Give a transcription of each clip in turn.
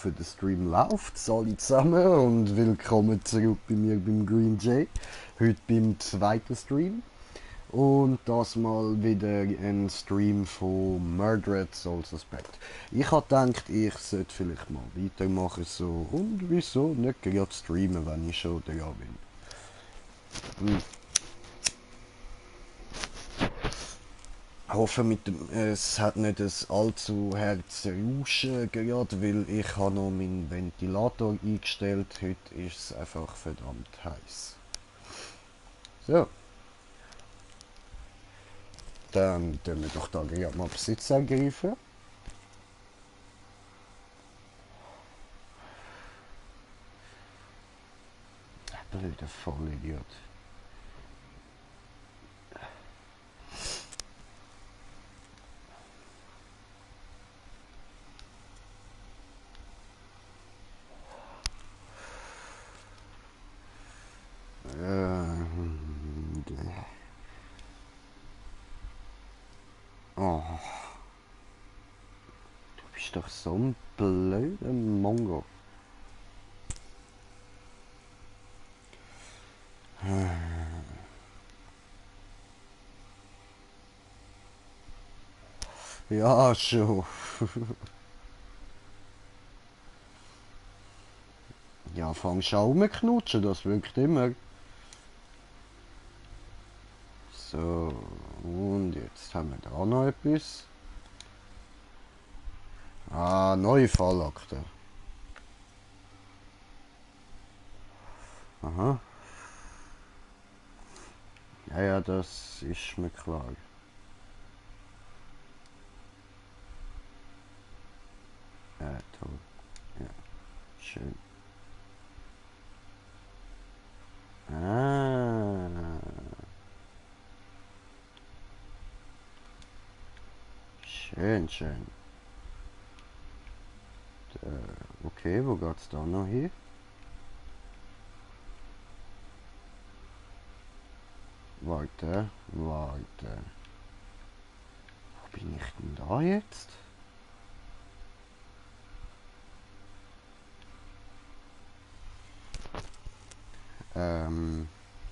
hoffe, der Stream läuft. Alle zusammen und willkommen zurück bei mir beim Green Jay. Heute beim zweiten Stream. Und das mal wieder ein Stream von Murdered Soul Suspect. Ich habe gedacht, ich sollte vielleicht mal weitermachen so. Und wieso nicht gerade streamen, wenn ich schon da bin. Ich hoffe, es hat nicht ein allzu hartes Rauschen gerade, weil ich habe noch meinen Ventilator eingestellt. Heute ist es einfach verdammt heiß. So. Dann tun wir doch da gerade mal Besitz ergreifen. Blöder Vollidiot. Oh. Du bist doch so ein blöder Mongo. Ja, schon. Ja, fang schon knutschen, das wirkt immer. So, und jetzt haben wir da noch etwas. Ah, neue Fallakte. Aha. Ja, ja, das ist mir klar. Ja, toll. Ja, schön. Ah. Schön, schön. Okay, wo geht's da noch hin? Warte, warte. Wo bin ich denn da jetzt?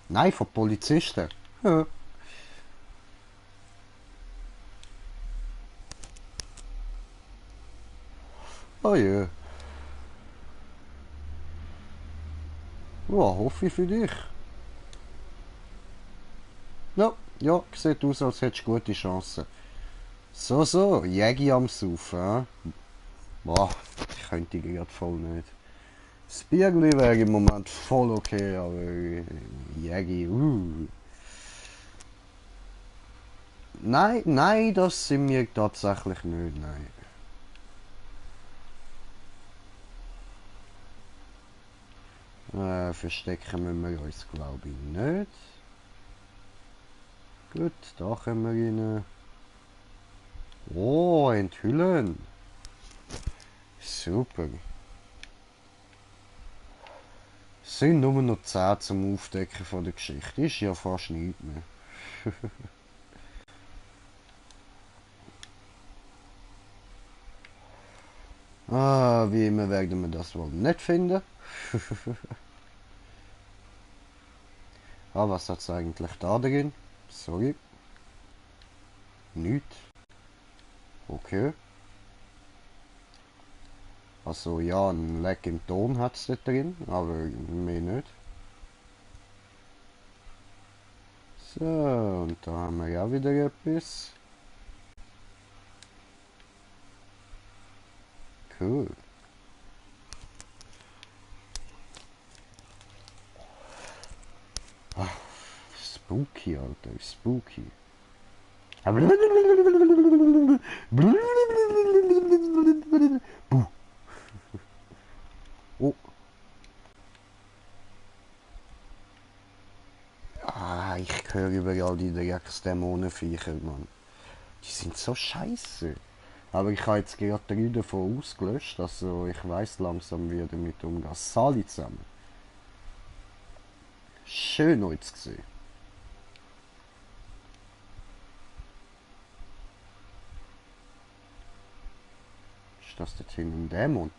Nein, von Polizisten. Ja. Oh je. Ja, hoffe ich für dich. Ja, ja, sieht aus, als hättest du gute Chancen. So, so, Jägi am Saufen, hä? Boah, ich könnte gerade voll nicht. Das Biergli wäre im Moment voll okay, aber Jägi, Nein, nein, das sind wir tatsächlich nicht, nein. Verstecken müssen wir uns, glaube ich, nicht. Gut, da können wir rein. Oh, enthüllen. Super. Es sind nur noch 10 zum Aufdecken von der Geschichte. Ist ja fast nichts mehr. Ah, wie immer werden wir das wohl nicht finden. Ah, was hat's eigentlich da drin? Sorry. Nichts. Okay. Also ja, ein Leck im Ton hat's da drin, aber mehr nicht. So, und da haben wir ja wieder etwas. Cool. Ah, spooky, Alter, spooky. Oh. Ah, ich höre überall die Drecksdämonenviecher, Mann. Die sind so scheiße. Aber ich habe jetzt gerade 3 davon ausgelöscht, also ich weiß langsam, wie ich damit umgehe. Sali zusammen. Schön euch zu sehen. Ist das dort hinten ein Dämon?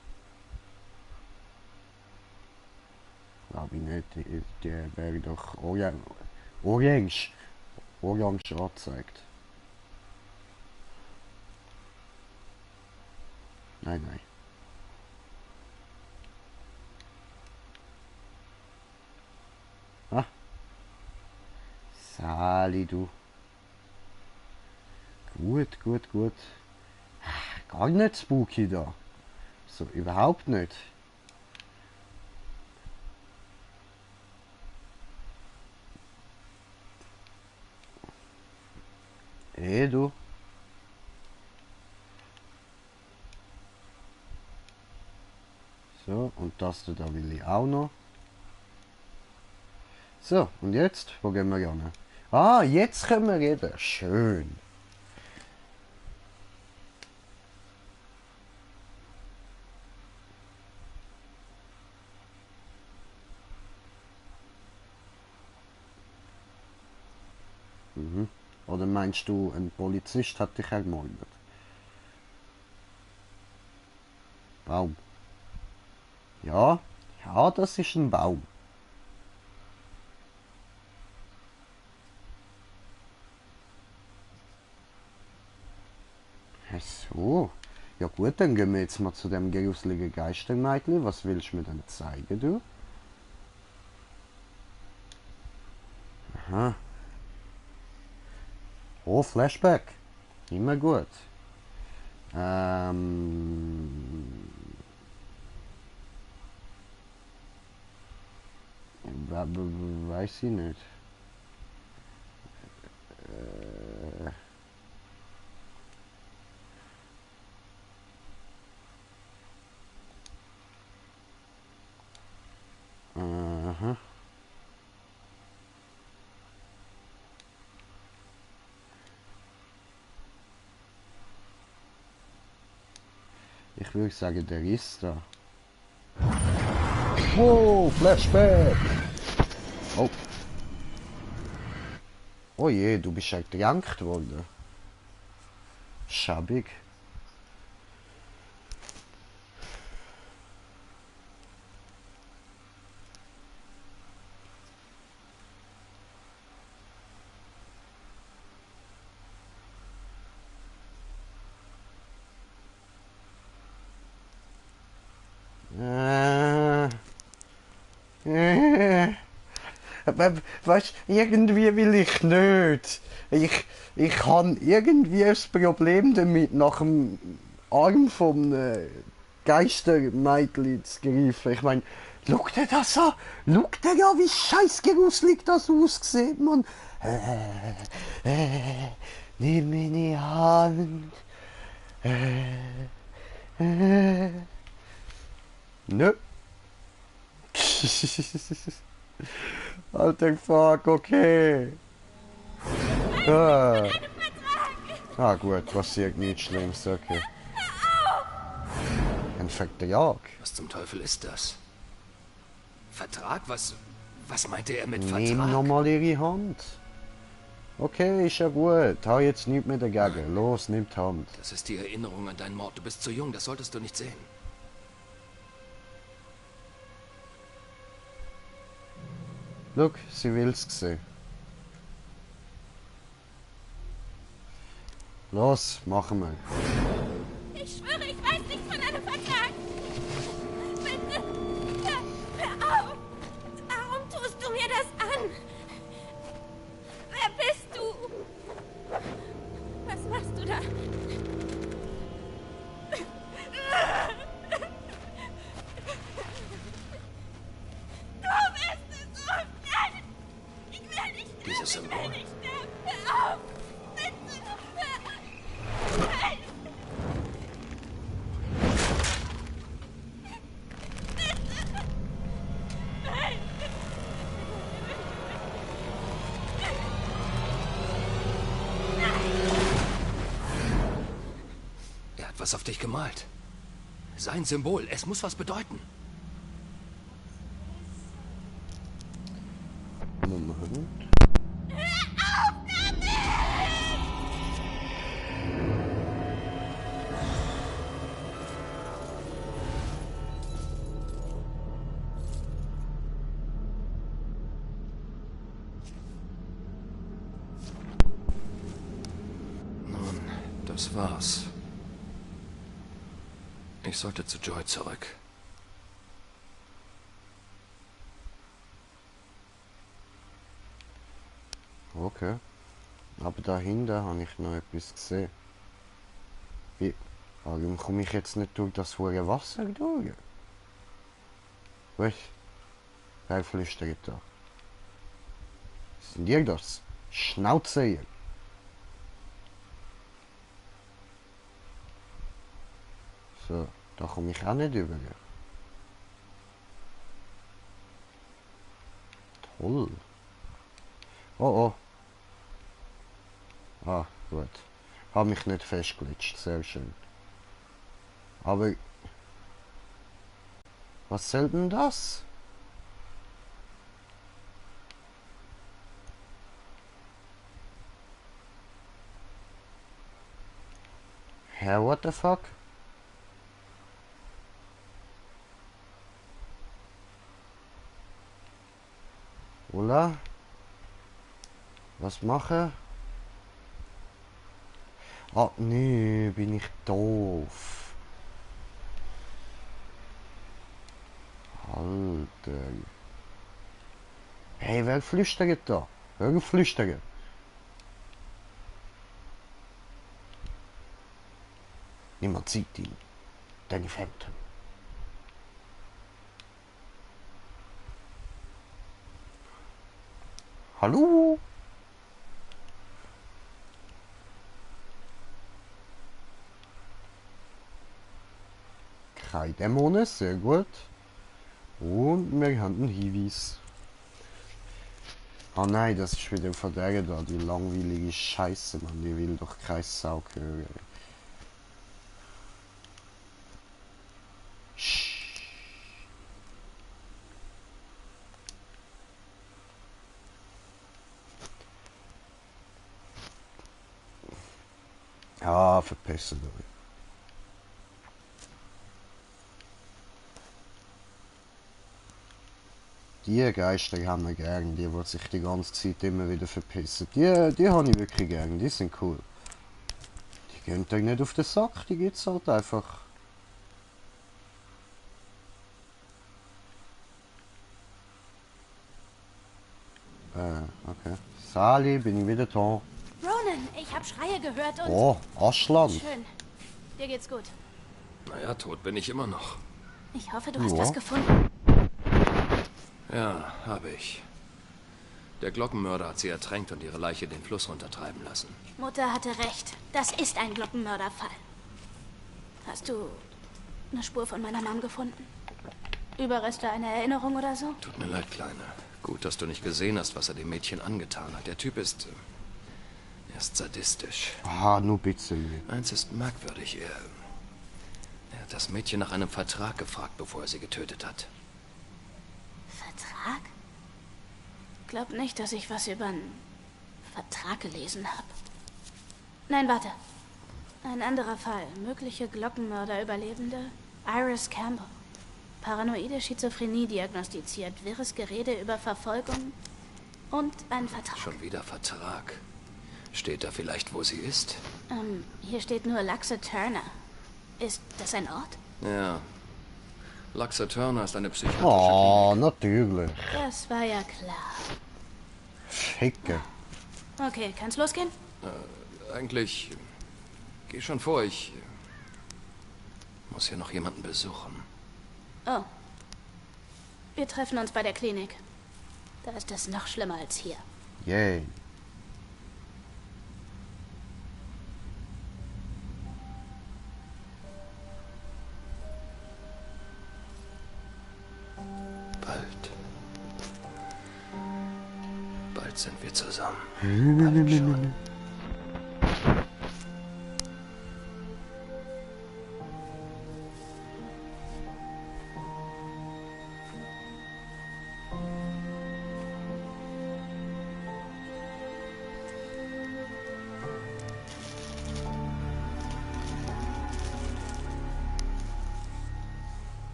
Glaube ich nicht. Die wäre doch orange angezeigt. Nein, nein. Ah. Sali, du. Gut, gut, gut. Gar nicht spooky da. So, überhaupt nicht. Du. So, und das da will ich auch noch. So, und jetzt? Wo gehen wir hin? Ah, jetzt können wir reden. Schön. Mhm. Oder meinst du, ein Polizist hat dich ermordet? Baum. Ja, ja, das ist ein Baum. Ach so. Ja gut, dann gehen wir jetzt mal zu dem gruseligen Geistermeitli. Was willst du mir denn zeigen, du? Aha. Oh, Flashback. Immer gut. Weiß ich nicht. Aha. Ich würde sagen, der ist da. Wow, Flashback! Oh. Oh je, du bist erkrankt worden. Schäbig. Weißt du, irgendwie will ich nicht. Ich habe irgendwie ein Problem damit, nach dem Arm vom Geistermeitli zu greifen. Ich meine, schau dir das an! Schau dir an, wie scheiß gruselig das aussieht, Mann! Nimm meine Hand. Nö. Alter Fuck, okay. Ah. Ah gut, passiert nichts Schlimmes, okay. Ein fetter Jag. Was zum Teufel ist das? Vertrag? Was meinte er mit Nimm Vertrag? nochmal ihre Hand. Okay, ist ja gut. Hau jetzt nichts mehr dagegen. Los, nimm die Hand. Das ist die Erinnerung an deinen Mord. Du bist zu jung, das solltest du nicht sehen. Schau, sie will's sehen. Los, machen wir. Ich schwöre, ich weiß nichts von einem Vertrag. Bitte, hör auf. Warum tust du mir das an? Wer bist du? Was machst du da? Du bist es! Oh nein! Ich will nicht sterben! Dieses Symbol. Ich will nicht sterben! Hör auf! Bitte! Nein! Er hat was auf dich gemalt. Sein Symbol. Es muss was bedeuten. Moment. Das war's. Ich sollte zu Joy zurück. Okay. Aber dahinter habe ich noch etwas gesehen. Wie? Warum komme ich jetzt nicht durch das hohe Wasser durch? Was? Wer flüstert da? Sind ihr das? Schnauze ihr! So, da komme ich auch nicht über. Toll. Oh oh. Ah, gut. Hab mich nicht festgelitscht, sehr schön. Aber... Was soll denn das? Hä, what the fuck? Oder? Was mache? Ah, nee, bin ich doof. Alter. Hey, wer flüstert da? Wer flüstert? Niemand sieht ihn. Danny Phantom. Hallo? Keine Dämonen, sehr gut. Und wir haben einen Hinweis. Ah nein, das ist wieder von der da, die langweilige Scheiße, man, die will doch kein Sau hören. Ah, verpissen euch. Die Geister haben wir gern, die sich die ganze Zeit immer wieder verpissen. Die habe ich wirklich gern, die sind cool. Die gehen euch nicht auf den Sack, die geht's halt einfach. Okay. Sally, bin ich wieder da. Ronan, ich habe Schreie gehört und... Oh, Aschland. Schön. Dir geht's gut. Naja, tot bin ich immer noch. Ich hoffe, du hast Ja. was gefunden. Ja, habe ich. Der Glockenmörder hat sie ertränkt und ihre Leiche den Fluss runtertreiben lassen. Mutter hatte recht. Das ist ein Glockenmörderfall. Hast du eine Spur von meiner Mom gefunden? Überreste einer Erinnerung oder so? Tut mir leid, Kleine. Gut, dass du nicht gesehen hast, was er dem Mädchen angetan hat. Der Typ ist... er ist sadistisch. Ah, nur bisschen. Eins ist merkwürdig. Er hat das Mädchen nach einem Vertrag gefragt, bevor er sie getötet hat. Vertrag? Glaub nicht, dass ich was über einen Vertrag gelesen habe. Nein, warte. Ein anderer Fall. Mögliche Glockenmörder-Überlebende. Iris Campbell. Paranoide Schizophrenie diagnostiziert. Wirres Gerede über Verfolgung. Und ein Vertrag. Schon wieder Vertrag. Steht da vielleicht, wo sie ist? Hier steht nur Laxa Turner. Ist das ein Ort? Ja. Laxa Turner ist eine psychiatrische Oh, Klinik. natürlich. Das war ja klar. Schicke. Okay, kann's losgehen? Eigentlich... geh schon vor, ich... muss hier noch jemanden besuchen. Oh. Wir treffen uns bei der Klinik. Da ist es noch schlimmer als hier. Yay. Bald. Bald sind wir zusammen. Bald schon.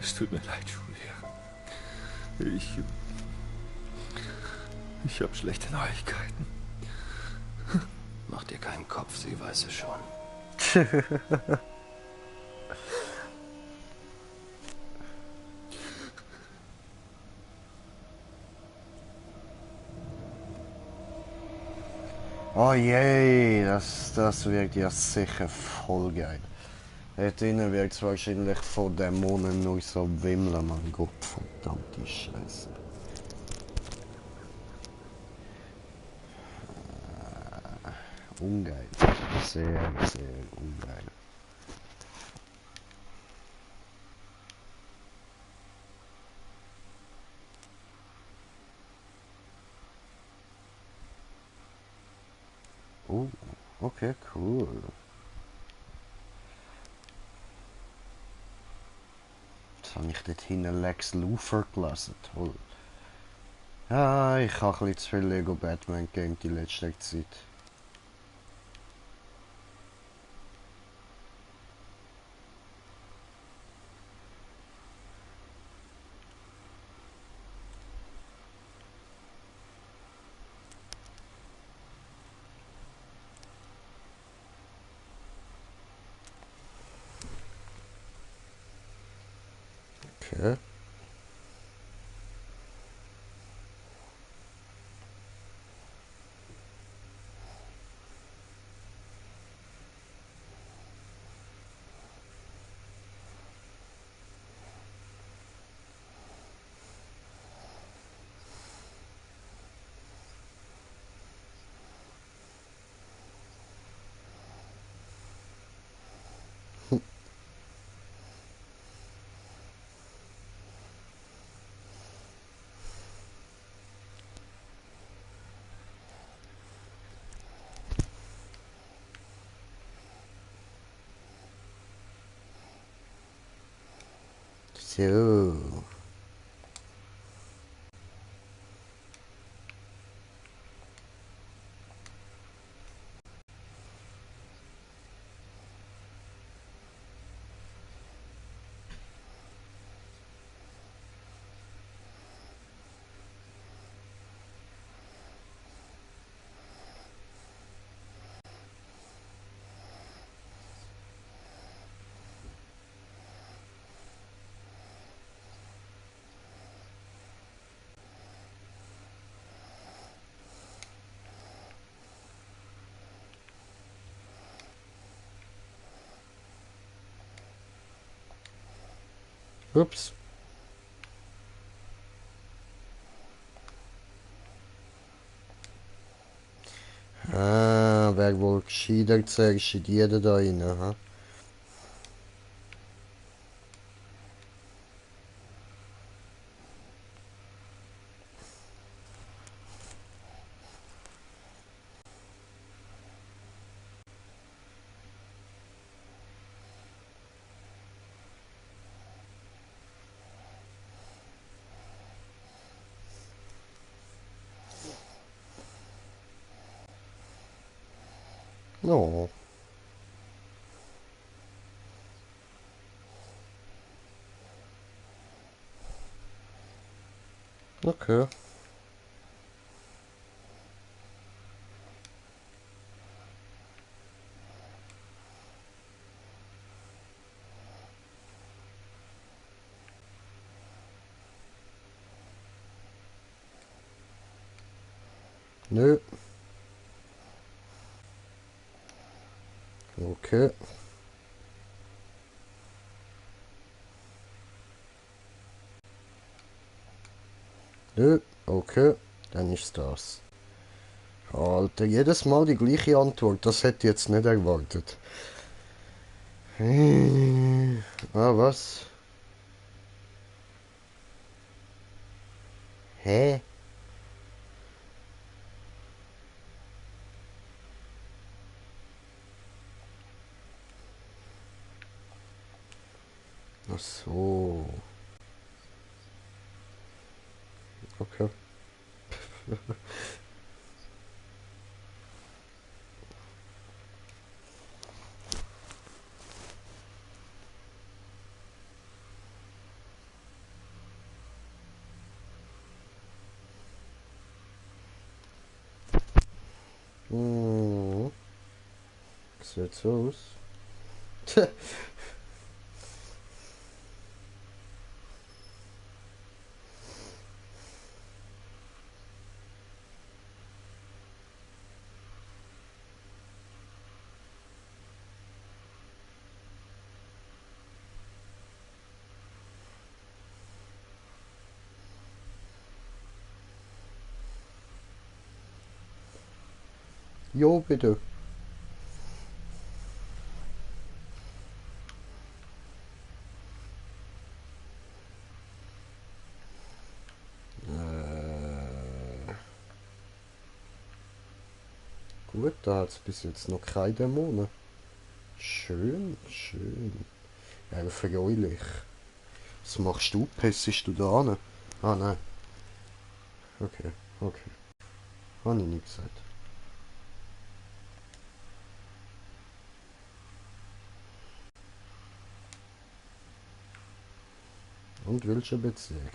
Es tut mir leid, Julia. Ich habe schlechte Neuigkeiten. Mach dir keinen Kopf, sie weiß es schon. Oh je, das wird ja sicher voll geil. Dort drinnen wird es wahrscheinlich von Dämonen nur so wimmeln, mein Gott, verdammte Scheiße. Ungeil. Sehr, sehr ungeil. Oh, okay, cool. Jetzt habe ich dort hinten Lex Luthor gelesen. Toll. Ja, ich habe ein bisschen zu viel Lego Batman Game die letzte Zeit. Okay. So. Ups. Ah, wäre wohl gescheiter zuerst in die da rein, ha? No. Okay. Nö. Okay. Nö. Okay. Dann ist das. Alter, jedes Mal die gleiche Antwort. Das hätte ich jetzt nicht erwartet. Ah, was? Hä? Ach so. Okay. Hm. Sieht so aus. Jo, bitte. Gut, da hat es bis jetzt noch keine Dämonen. Schön, schön. Erfreulich. Was machst du? Pessest du da an? Ah, nein. Okay, okay. Habe ich nicht gesagt. Und welcher Bezirk?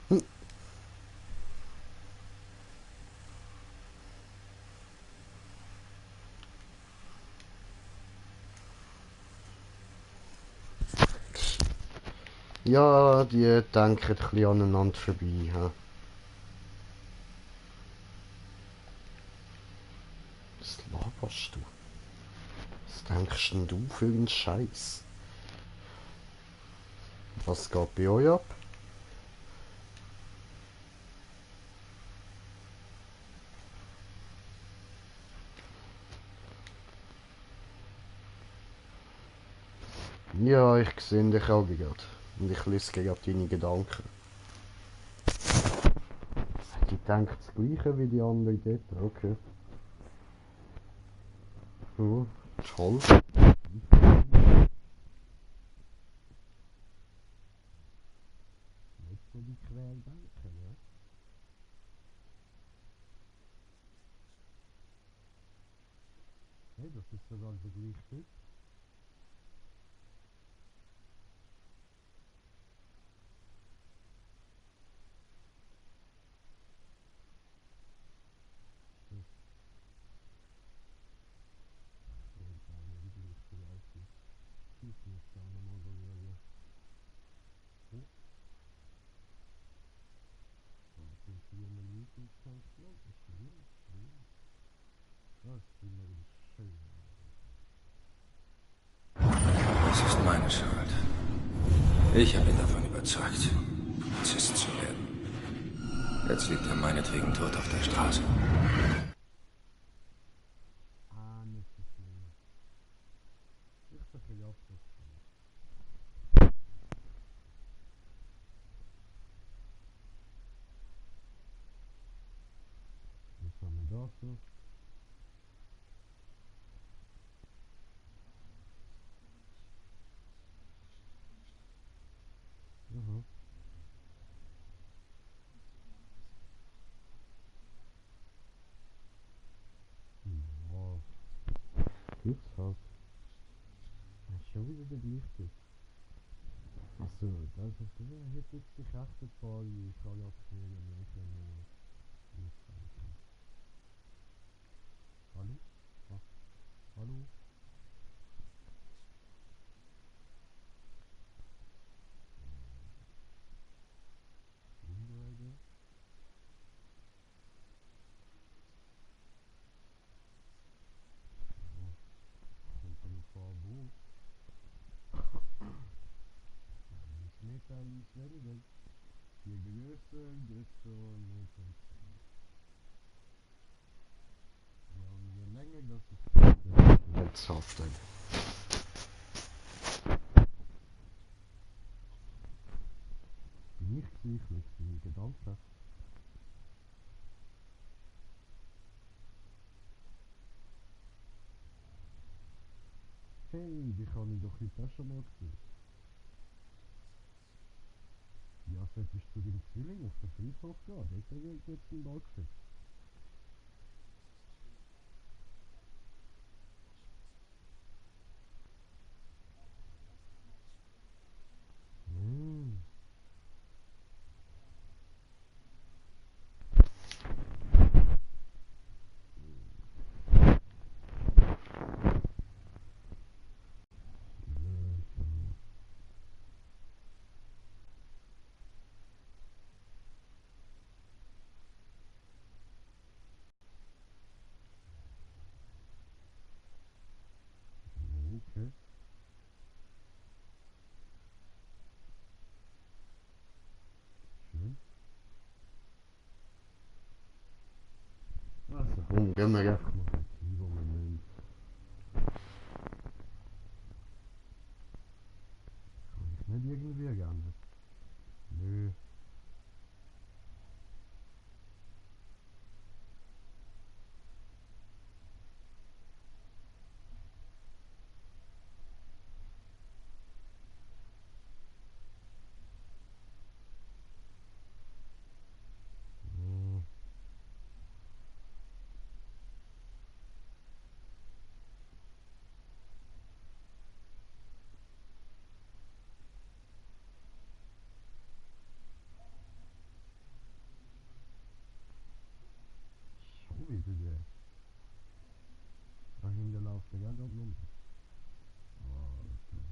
Hm. Ja, die denken ein bisschen aneinander vorbei. He? Was laberst du? Was denkst denn du für einen Scheiß? Was geht bei euch ab? Ja, ich sehe dich auch gerade. Und ich lese gerade deine Gedanken. Die denkt das Gleiche wie die andere dort. Okay. Ja, toll. Nicht so die Querdenker, ne? Hey, das ist sogar der gleiche Typ. Das sieht eigentlich gleich viel aus. Ich muss da nochmal schauen. Oh, da sind 4 Minuten Sanktion. Schön, schön. Das ist immerhin schön. Das ist meine Schuld. Ich habe ihn davon überzeugt, Polizist zu werden. Jetzt liegt er meinetwegen tot auf der Straße. Ah, nicht so schlimm. Ich ein bisschen abwechseln. Was haben wir da so? Aha. Ja, gibt's halt. Das ist schon wieder der gleiche Typ. Achso, das ist der hat jetzt sich echt ein paar Charaktere mehr können ausdenken. Hallo? Ah, hallo? Umdrehen? Ja, kommt dann ein paar wo. Teils mehr, teils weniger. Je größer, desto mehr Funktion. Ja, und je länger das ist, desto herzhafter. Bin ich gewesen, ich lese deine Gedanken. Hey, die habe ich doch heute auch schon mal gesehen. Ja, solltest du zu deinem Zwilling auf den Friedhof gehen, dort wird jetzt ein Ball gesetzt. Gehen wir einfach mal hin, wo wir müssen. Kann ich nicht irgendwie gerne? Nö. Hm. Schon wieder der. Dahinter läuft der ganz rum. Alter.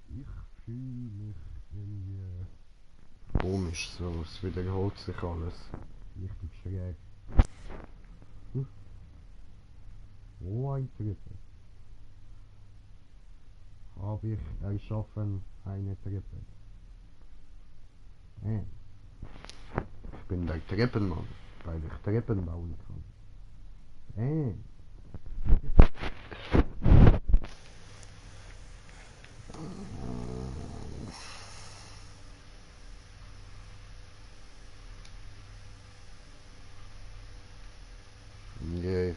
Ich fühle mich irgendwie komisch, so, es wiederholt sich alles. Richtig schräg. Oh, ein Treppe. Habe ich erschaffen eine Treppe. Ich bin der Treppenmann, weil ich Treppen bauen kann. Nee,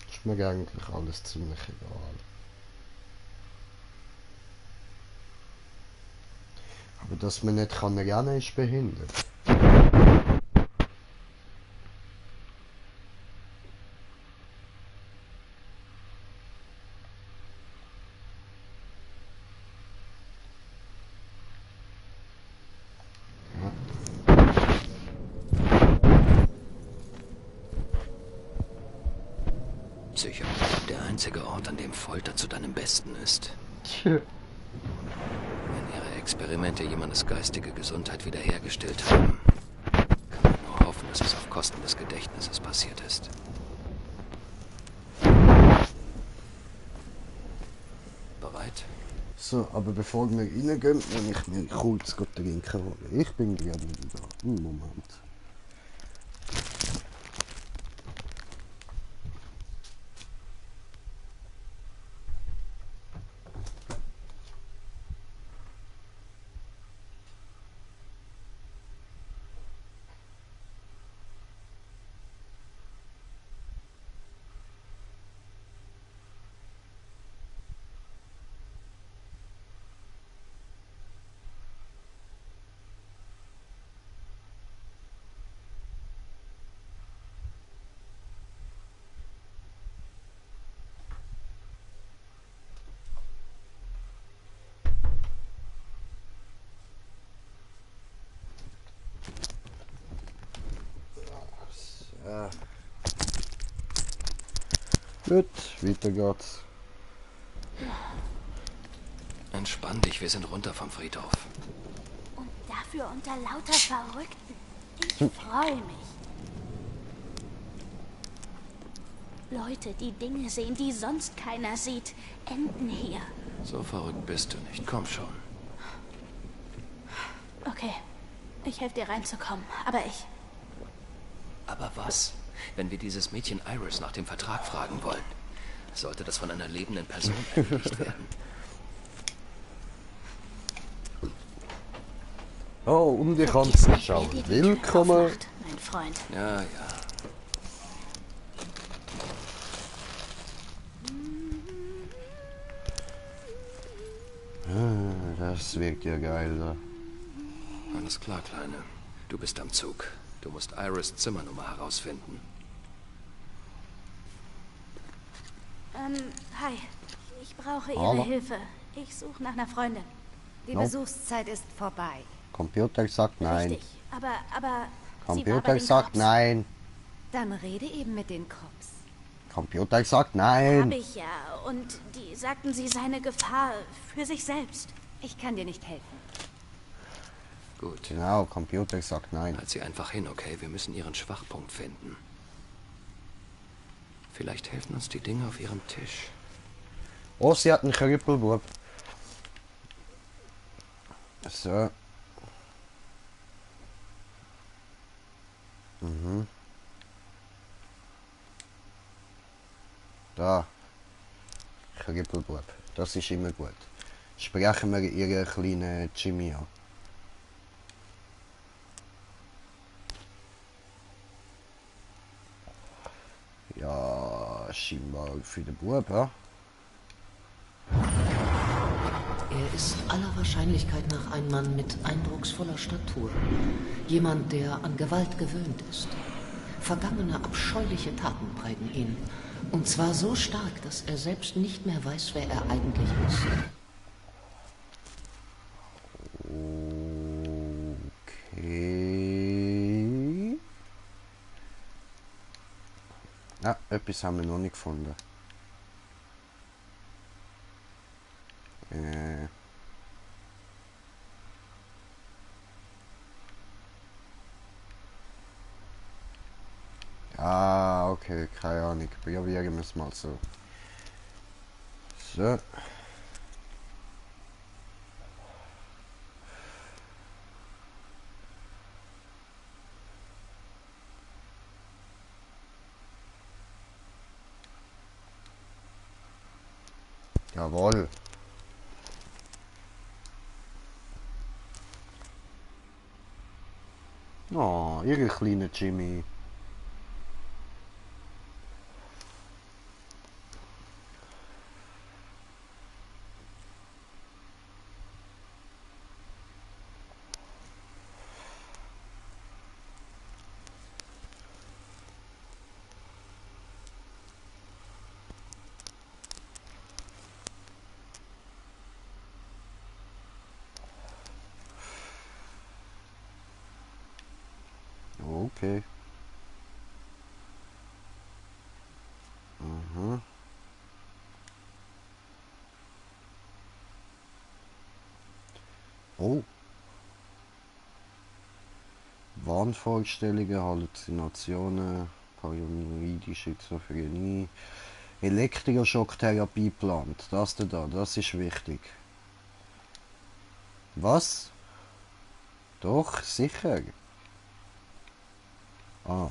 ist mir eigentlich alles ziemlich egal. Aber dass man nicht kann rennen, ist behindert. Sicher. Der einzige Ort, an dem Folter zu deinem Besten ist. Tja. Wenn ihre Experimente jemandes geistige Gesundheit wiederhergestellt haben, kann man nur hoffen, dass es auf Kosten des Gedächtnisses passiert ist. Bereit? So, aber bevor wir reingehen, muss ich mir kurz trinken holen. Ich bin gerade wieder da. Moment. Gut, weiter geht's. Entspann dich, wir sind runter vom Friedhof. Und dafür unter lauter Verrückten. Ich freue mich. Leute, die Dinge sehen, die sonst keiner sieht, enden hier. So verrückt bist du nicht. Komm schon. Okay, ich helfe dir reinzukommen, aber Aber was, wenn wir dieses Mädchen Iris nach dem Vertrag fragen wollen? Sollte das von einer lebenden Person erledigt werden? Oh, und ich kann vergiss es nicht, wer schauen. dir die Tür Willkommen. aufmacht, mein Freund. Ja. Das wirkt ja geil da. Alles klar, Kleine. Du bist am Zug. Du musst Iris' Zimmernummer herausfinden. Hi. Ich brauche Ihre Hallo. Hilfe. Ich suche nach einer Freundin. Die Nope. Besuchszeit ist vorbei. Computer sagt nein. Richtig. Aber sie war bei Computer den sagt Cops. nein. Dann rede eben mit den Cops. Computer sagt Hab nein. ich ja. Und die sagten, sie sei eine Gefahr für sich selbst. Ich kann dir nicht helfen. Gut. Genau, Computer sagt nein. Halt sie einfach hin, okay? Wir müssen ihren Schwachpunkt finden. Vielleicht helfen uns die Dinge auf ihrem Tisch. Oh, sie hat einen Krüppelbub. So. Da. Kribbelbub. Das ist immer gut. Sprechen wir ihren kleinen Jimmy an. Ja, scheinbar für den Bub, ja? Er ist aller Wahrscheinlichkeit nach ein Mann mit eindrucksvoller Statur. Jemand, der an Gewalt gewöhnt ist. Vergangene abscheuliche Taten prägen ihn. Und zwar so stark, dass er selbst nicht mehr weiß, wer er eigentlich ist. Okay. Ja, etwas haben wir noch nicht gefunden. Ah, okay, keine Ahnung. Probieren wir es mal so. So. Jawohl. Oh, ihre kleine Jimmy. Okay. Mhm. Oh. Wahnvorstellungen, Halluzinationen, Paranoide, Schizophrenie, Elektroschocktherapie plant. Das da, das ist wichtig. Was? Doch, sicher. Ah.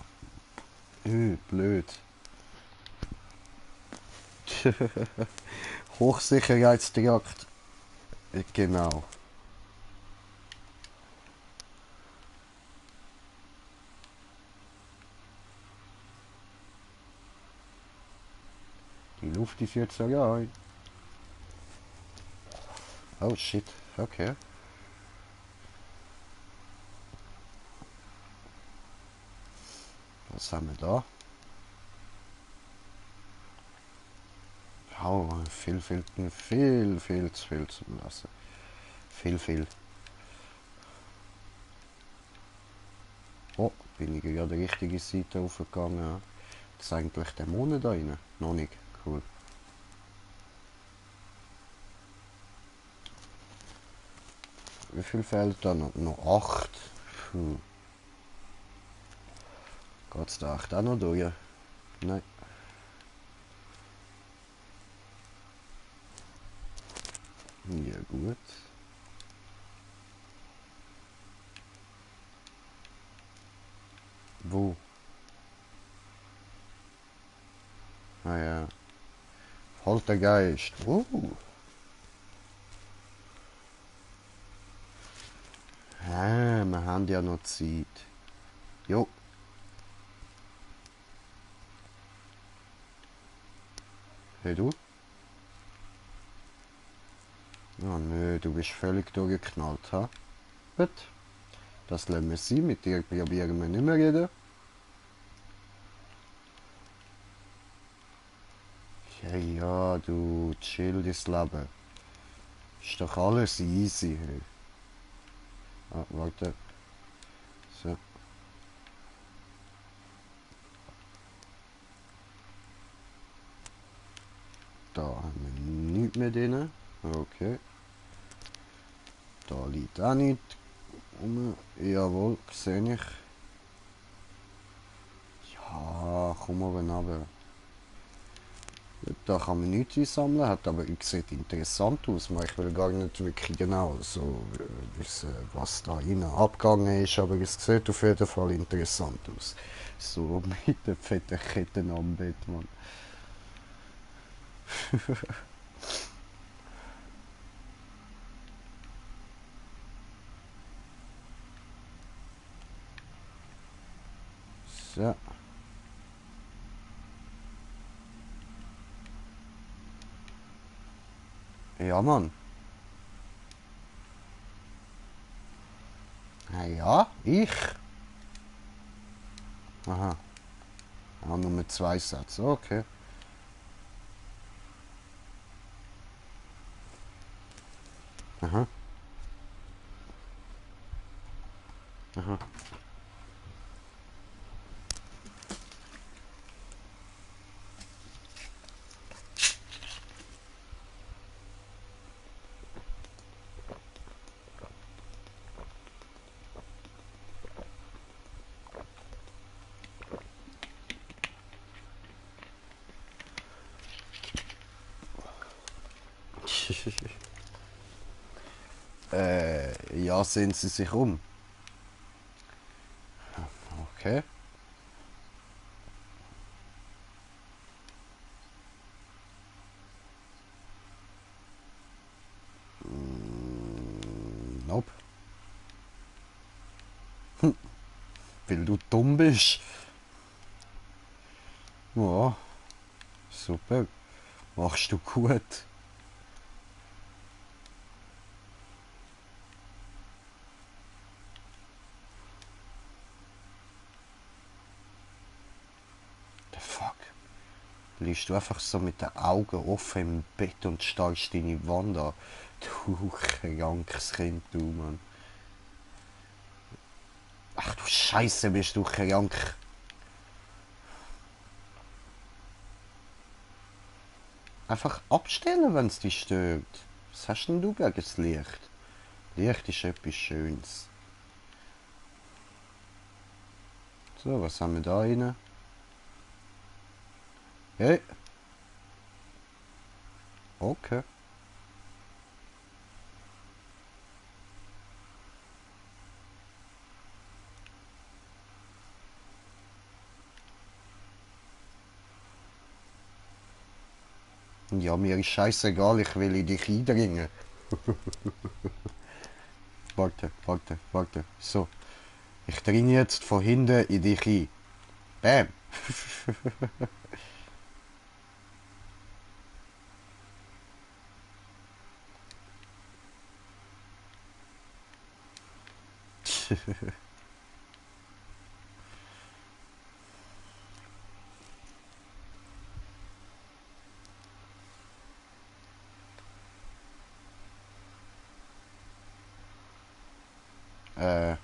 Blöd. Hochsicherheitstrakt. Genau. Die Luft ist jetzt so rein. Oh shit, okay. Was haben wir da? Oh, viel zu viel zum Lassen. Viel. Oh, bin ich gerade die richtige Seite aufgegangen. Ja. Das ist eigentlich der Monat da rein. Noch nicht. Cool. Wie viel fehlt da noch? Noch 8. Puh. Geht's da echt auch noch durch? Nein. Ja gut. Wo? Ah ja. Poltergeist. Wir haben ja noch Zeit. Jo. Hey du? Oh nö, du bist völlig durchgeknallt, ha? Gut. Das lassen wir sein, mit dir probieren wir nicht mehr reden. Ja, du chill das Leben. Ist doch alles easy. Hey. Ah, warte. So. Da haben wir nichts mehr drin. Okay. Da liegt auch nichts rum. Jawohl, sehe ich. Ja, komm mal runter. Da kann man nichts einsammeln, hat aber sieht interessant aus. Ich will gar nicht wirklich genau so wissen, was da innen abgegangen ist, aber es sieht auf jeden Fall interessant aus. So mit den fetten Ketten am Bett, Mann. So. Ja, Mann. Ah, ja, ich. Aha. Auch nur mit 2 Sätzen. Okay. Aha. Aha. Ja, sehen Sie sich um. Okay. Nope. Weil du dumm bist. Ja, super. Machst du gut. The fuck? Liegst du einfach so mit den Augen offen im Bett und starrst deine Wand an? Du krankes Kind, du, Mann. Ach du Scheiße, bist du krank. Einfach abstellen, wenn es dich stört. Was hast denn du gegen das Licht? Licht ist etwas Schönes. So, was haben wir da rein? Hey. Okay. Ja, mir ist scheißegal, ich will in dich eindringen. Warte, warte, warte. So. Ich dringe jetzt von hinten in dich ein. Bam. äh.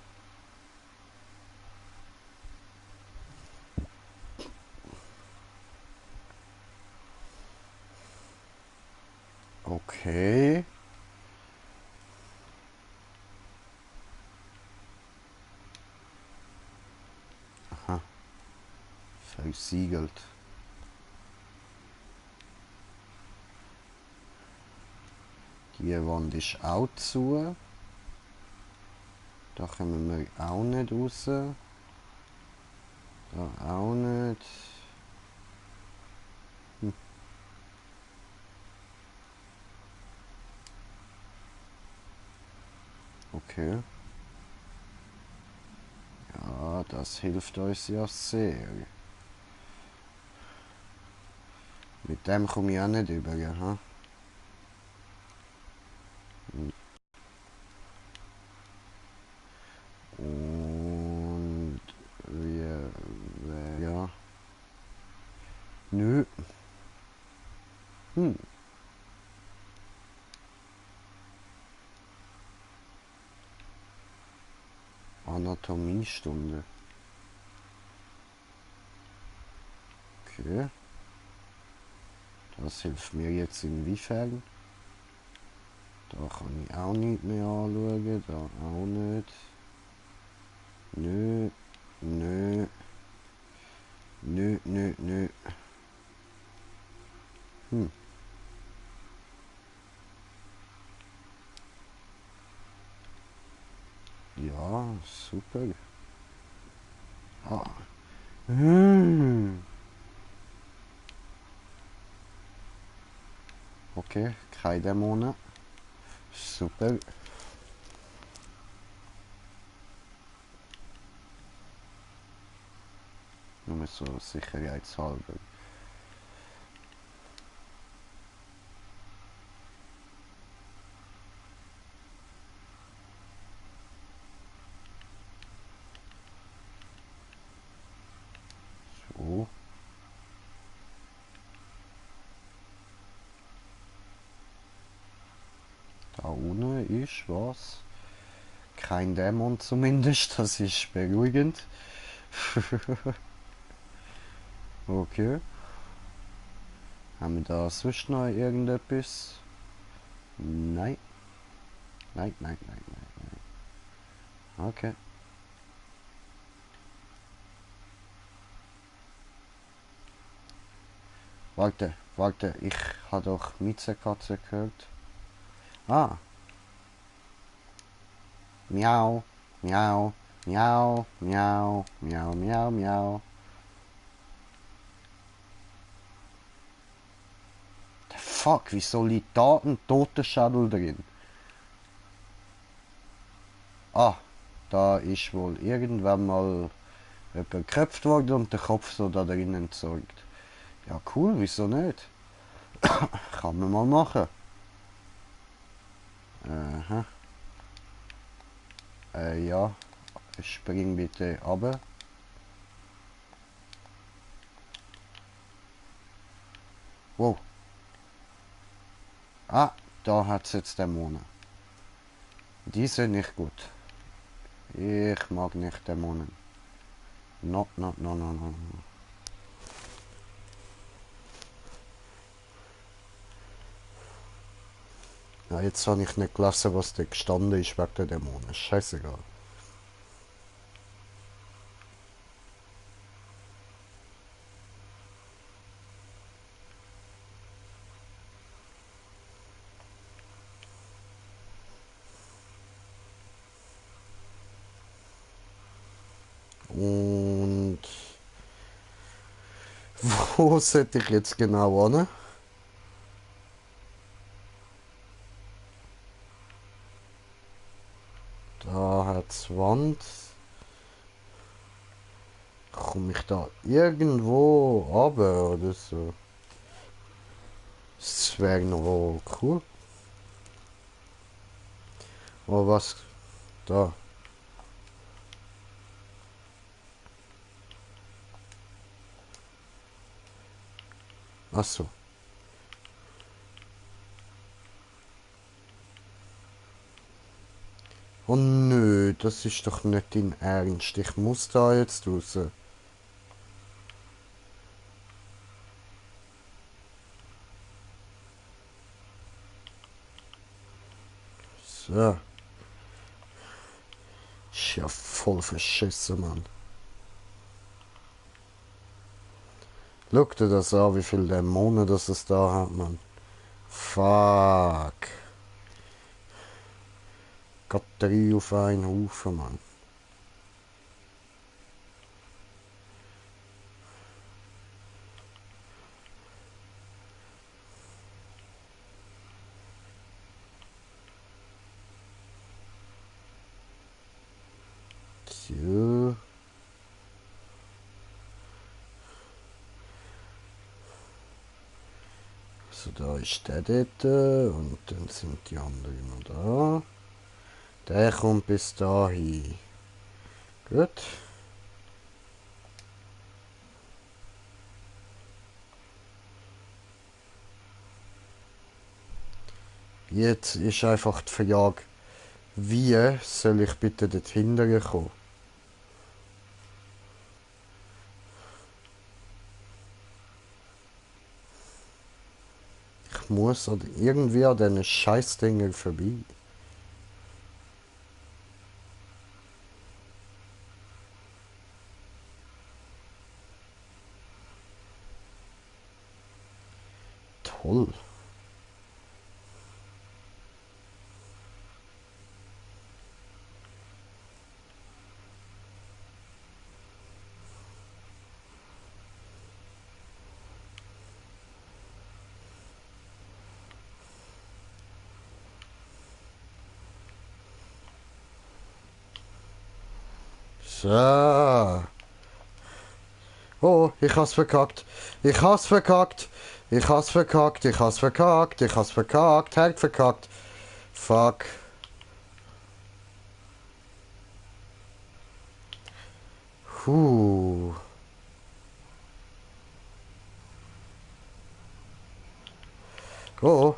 Okay. Aha. Versiegelt. Die Wand ist auch zu. Da kommen wir auch nicht raus. Da auch nicht. Hm. Okay. Ja, das hilft uns ja sehr. Mit dem komme ich auch nicht über, ha? Und wir, ja. Nö. Hm. Anatomiestunde. Okay. Das hilft mir jetzt inwiefern? Da kann ich auch nicht mehr anschauen. Da auch nicht. Nö. Nö. Nö, nö, nö. Hm. Ja, super. Ah. Hm. Okay, keine Dämonen. Super. Nur so sicherheitshalber. So. Da unten ist was. Kein Dämon zumindest, das ist beruhigend. Okay. Haben wir da sonst noch irgendetwas? Nein. Nein, nein, nein, nein, nein. Okay. Warte, warte, ich habe doch Miezekatze gehört. Ah. Miau, miau, miau, miau, miau, miau, miau. The fuck, wieso liegt da ein Totenschädel drin? Ah, da ist wohl irgendwann mal jemand geköpft worden und der Kopf so da drin entsorgt. Ja cool, wieso nicht? Kann man mal machen. Aha. Ja. Spring bitte runter. Wow. Ah, da hat es jetzt Dämonen. Die sind nicht gut. Ich mag nicht Dämonen. No, no, no, no, no. Ja, jetzt habe ich nicht gelesen, was da gestanden ist wegen der Dämonen. Scheißegal. Und wo sollte ich jetzt genau hin? Da hat's Wand. Komme ich da irgendwo runter oder so? Das wäre noch cool. Oh, was? Da. Ach so. Oh nö, das ist doch nicht dein Ernst. Ich muss da jetzt raus. So. Ist ja voll verschissen, Mann. Schau dir das an, wie viele Dämonen das es da hat, Mann. Fuck. Gott, 3 auf einen Haufen, Mann. So. So, da ist der dort und dann sind die anderen noch da. Der kommt bis dahin. Gut. Jetzt ist einfach die Frage, wie soll ich bitte dort hinterher kommen? Ich muss irgendwie an diesen Scheißdingen vorbei. Toll. So. Oh, ich hab's verkackt. Ich hab's verkackt. Ich hab's verkackt. Ich hab's verkackt. Ich hab's verkackt. Halt verkackt. Fuck. Puh. Oh.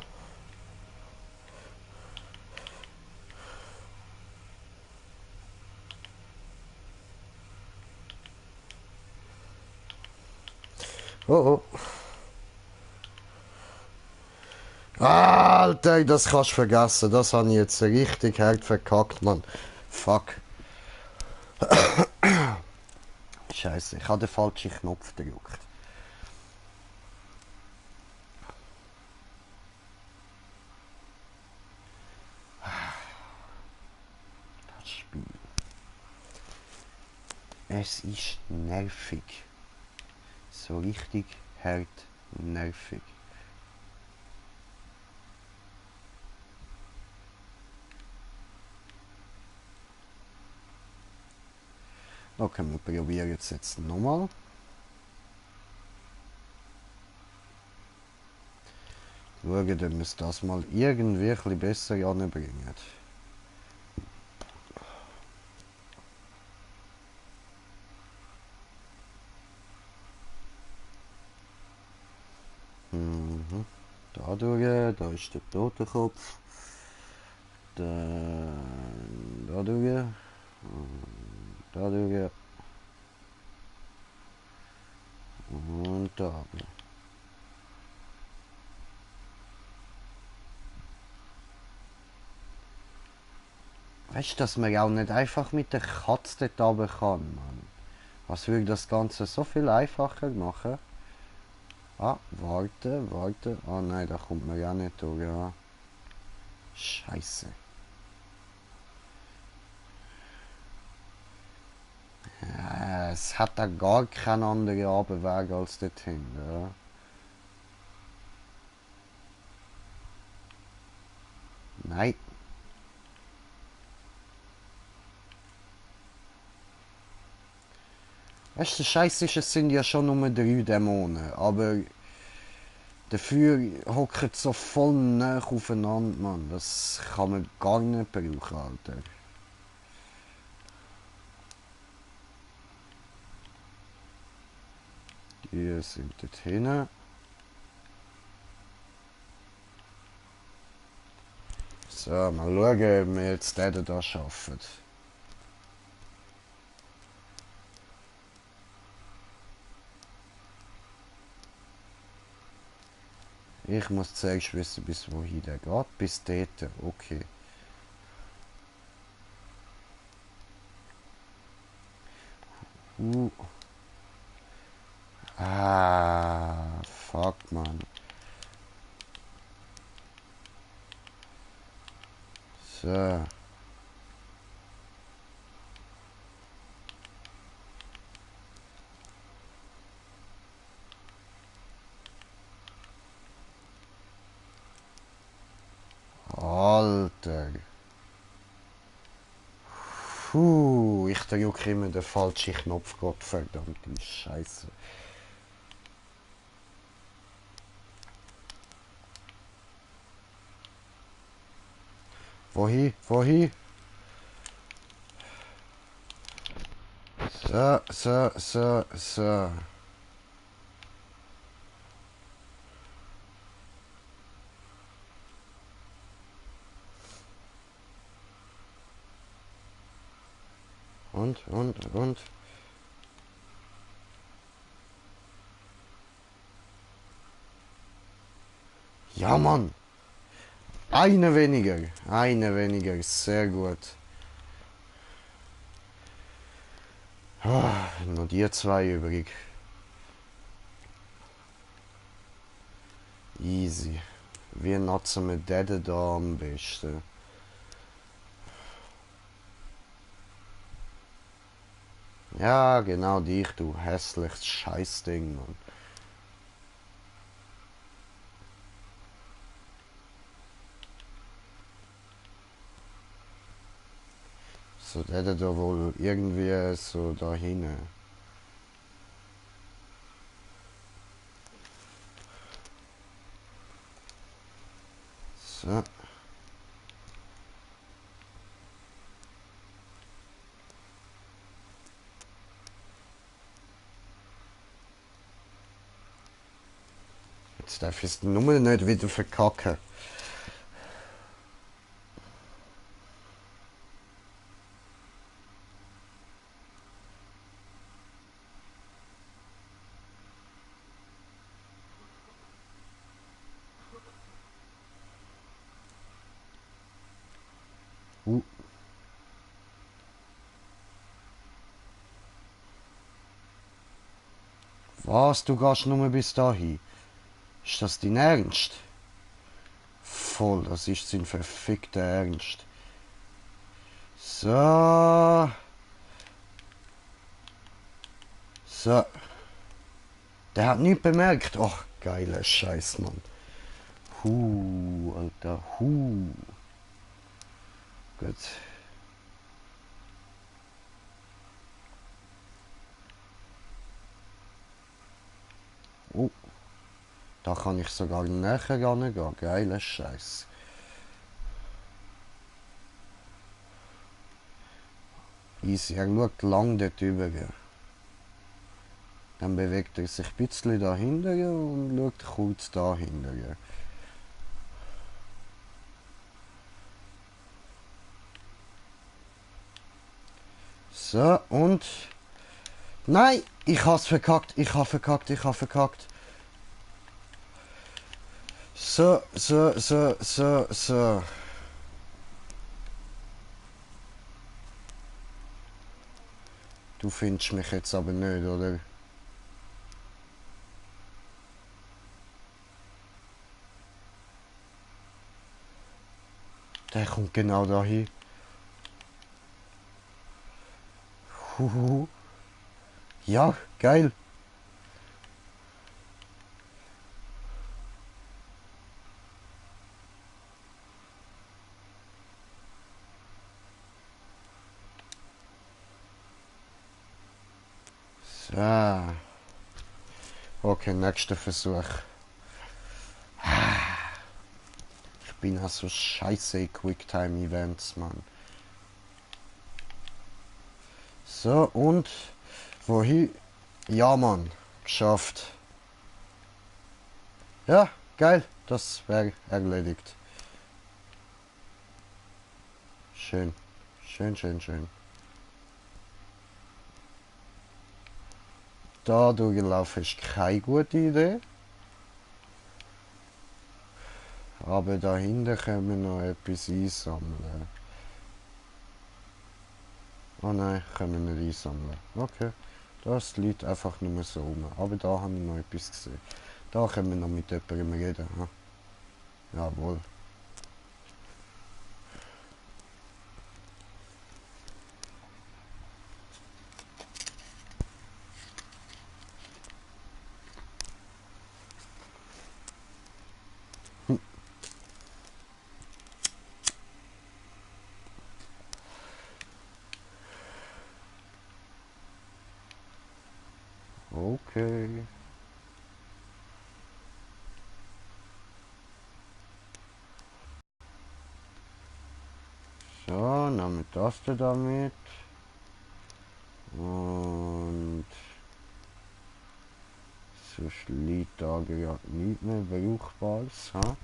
Oh. Oh. Alter, das kannst du vergessen. Das habe ich jetzt richtig hart verkackt, Mann. Fuck. Scheiße, ich habe den falschen Knopf gedrückt. Das Spiel. Es ist nervig. So richtig hart nervig. Okay, wir probieren es jetzt nochmal. Schauen, ob wir es das mal irgendwie ein bisschen besser anbringen. Mhm. Da durch, da ist der Totenkopf. Dann da durch. Da durch. Und da. Weißt du, dass man auch nicht einfach mit der Katze dort runter kann, Mann? Was würde das Ganze so viel einfacher machen? Ah, warte, warte. Ah nein, da kommt man ja nicht durch. Ja. Scheiße. Ja, es hat da gar keinen anderen Abweg als dorthin. Ja. Nein. Weißt du, der Scheiß ist, es sind ja schon nur 3 Dämonen, aber dafür hocken so voll nah aufeinander, Mann. Das kann man gar nicht brauchen, Alter. Die sind dort hinten. So, mal schauen, ob wir jetzt den da schaffen. Ich muss zuerst wissen, bis wohin der geht. Bis dort, okay. Ah, fuck, man. So. Alter. Puh, ich drücke immer den falschen Knopf, Gottverdammte Scheiße. Wohin? Wohin? So, so, so, so. Und. Ja, Mann. Eine weniger, sehr gut. Ah, nur die 2 übrig. Easy. Wie nutzen wir den da am besten? Ja, genau dich, du hässliches Scheißding, Mann. So, der hat da wohl irgendwie so da hinten. So. Jetzt darf ich es nur nicht wieder verkacken. Was, du gehst nur bis dahin? Ist das dein Ernst? Voll, das ist sein verfickter Ernst. So. So. Der hat nichts bemerkt. Ach, geiler Scheiß, Mann. Alter, Gut. Oh. Da kann ich sogar näher gehen. Geiler Scheiß. Easy, er schaut lang dort rüber. Dann bewegt er sich ein bisschen dahinter und schaut kurz dahinter. So, und... Nein! Ich hab's verkackt! Ich hab verkackt! So. Du findest mich jetzt aber nicht, oder? Der kommt genau dahin. Ja, geil. So. Okay, nächster Versuch. Ich bin ja so scheiße in Quicktime-Events, Mann. So, und wohin? Ja, Mann, geschafft. Ja, geil, das wäre erledigt. Schön. Da durchlaufen ist keine gute Idee. Aber dahinter können wir noch etwas einsammeln. Oh nein, können wir nicht einsammeln. Okay, das liegt einfach nur so rum. Aber da haben wir noch etwas gesehen. Da können wir noch mit jemandem reden. Hm? Jawohl. Okay. So, nehmen wir das damit. Und sonst liegt da gerade nicht mehr Brauchbares. Ha?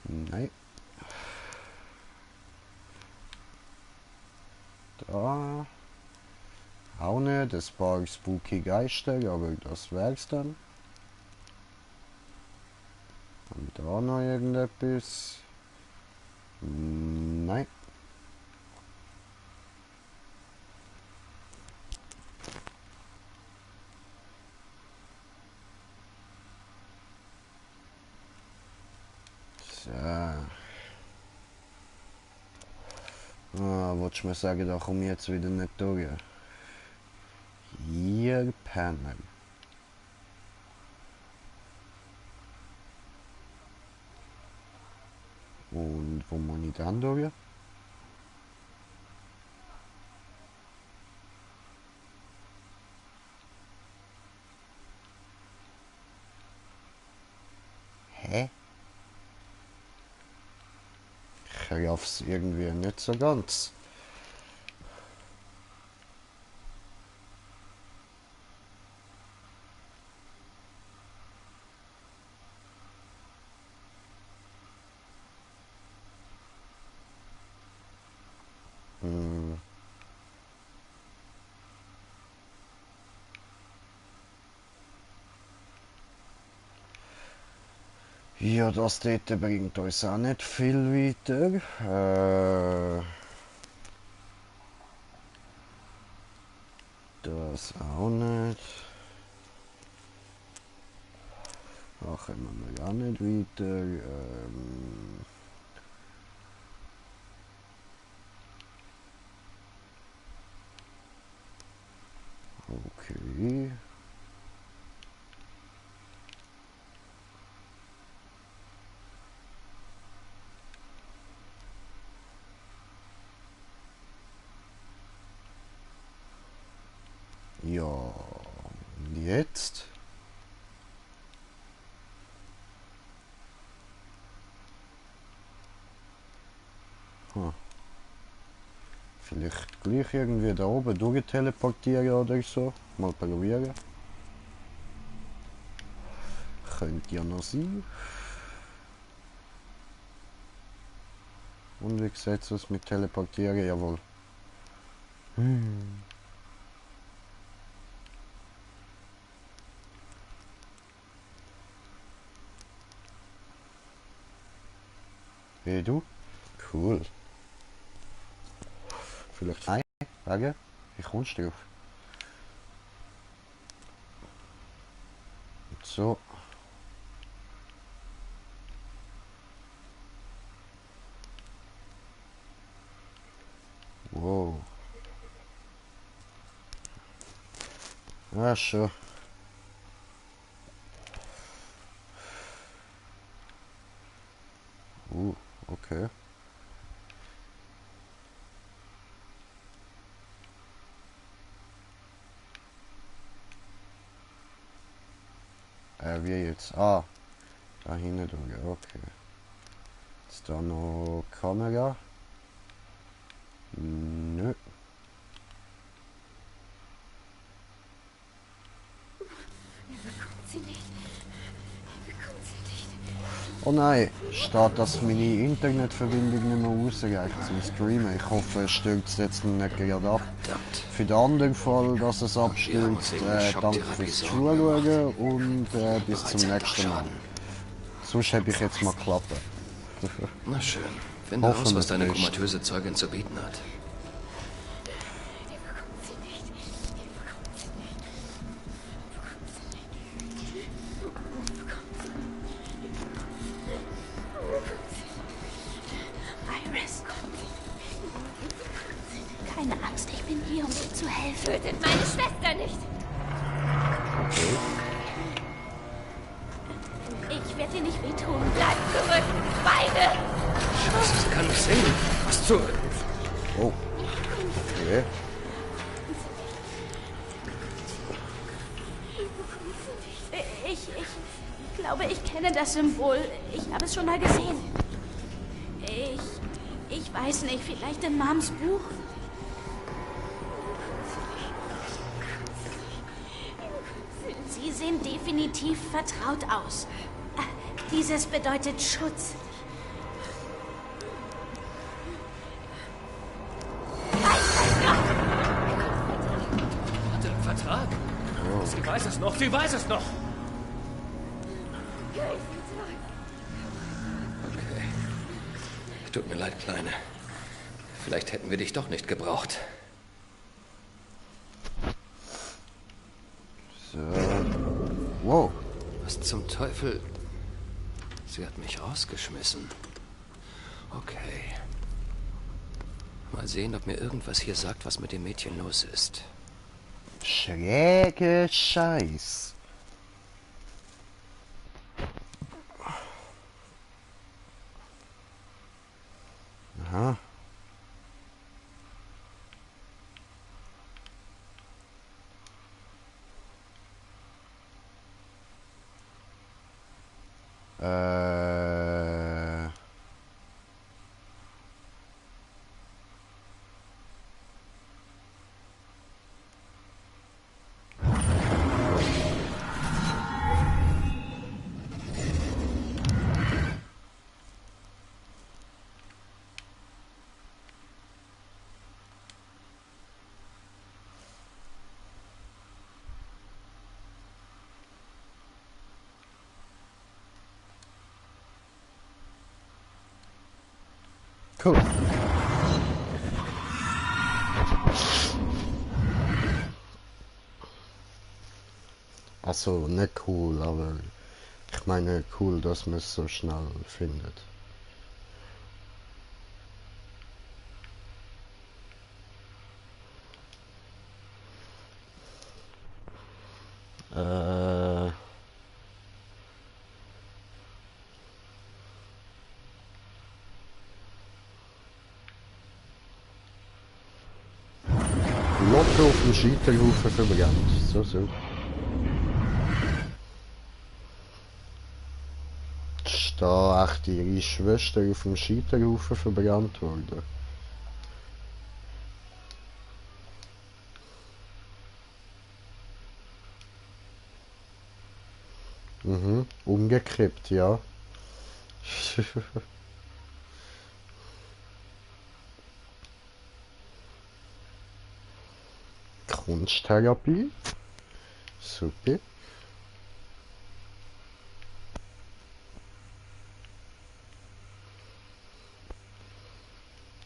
Nein. Da. Auch nicht. Ein paar spooky Geister, aber das wär's dann. Haben wir da noch irgendetwas? Nein. So. Wolltest du mir sagen, da komme ich jetzt wieder nicht durch? Hier Penner. Und wo muss ich dann durch? Hä? Ich raff's irgendwie nicht so ganz. Ja, das dort bringt uns auch nicht viel weiter. Das auch nicht. Da kommen wir auch nicht weiter. Okay. Ja, und jetzt? Vielleicht gleich irgendwie da oben durchteleportieren oder so. Mal probieren. Könnte ja noch sein. Und wie sieht es aus mit Teleportieren? Jawohl. Hey du? Cool. Vielleicht nein, wegen? Wie kommst du drauf? Und so. Wow. Ja, schon. Okay. Wie jetzt? Ah, da hinten durch, okay. Ist da noch Kamera? Nö. Sie nicht. Er bekommt sie nicht. Oh nein, steht, dass meine Internetverbindung nicht mehr ausreicht zum Streamen. Ich hoffe, es stürzt jetzt nicht gerade ab. Verdammt. Für den anderen Fall, dass es Wir haben uns abstürzt, irgendeine danke Schocktherapie fürs Sorgen Zuschauen gemacht. und bis Bereits zum ein nächsten Mal. Schaden. Sonst habe ich jetzt mal Klappe. Na schön. Finde Hoffen raus, was wir deine das Beste. komatöse Zeugin zu bieten hat. Er bekommt sie nicht. Er bekommt sie nicht. Er bekommt sie nicht. Iris, keine Angst, ich bin hier, um dir zu helfen. Tötet meine Schwester nicht. Ich werde dir nicht wehtun. Bleib zurück. Beide. Scheiße, sie kann nicht singen. Was zur... Oh. Okay. Ich glaube, ich kenne das Symbol. Ich habe es schon mal gesehen. Ich weiß nicht, vielleicht in Mams Buch? Sie sehen definitiv vertraut aus. Dieses bedeutet Schutz. Warte, Vertrag? Sie weiß es noch, sie weiß es noch. Okay. Tut mir leid, Kleine. Vielleicht hätten wir dich doch nicht gebraucht. So. Wow. Was zum Teufel? Sie hat mich rausgeschmissen. Okay. Mal sehen, ob mir irgendwas hier sagt, was mit dem Mädchen los ist. Schräge Scheiß. Aha. Äh... Cool. Also, nicht cool, aber ich meine cool, dass man es so schnell findet. Äh... Locker auf dem Scheiterhaufen verbrannt. So. Ist da echt ihre Schwester auf dem Scheiterhaufen verbrannt worden? Mhm, umgekippt, ja. Kunsttherapie. Super.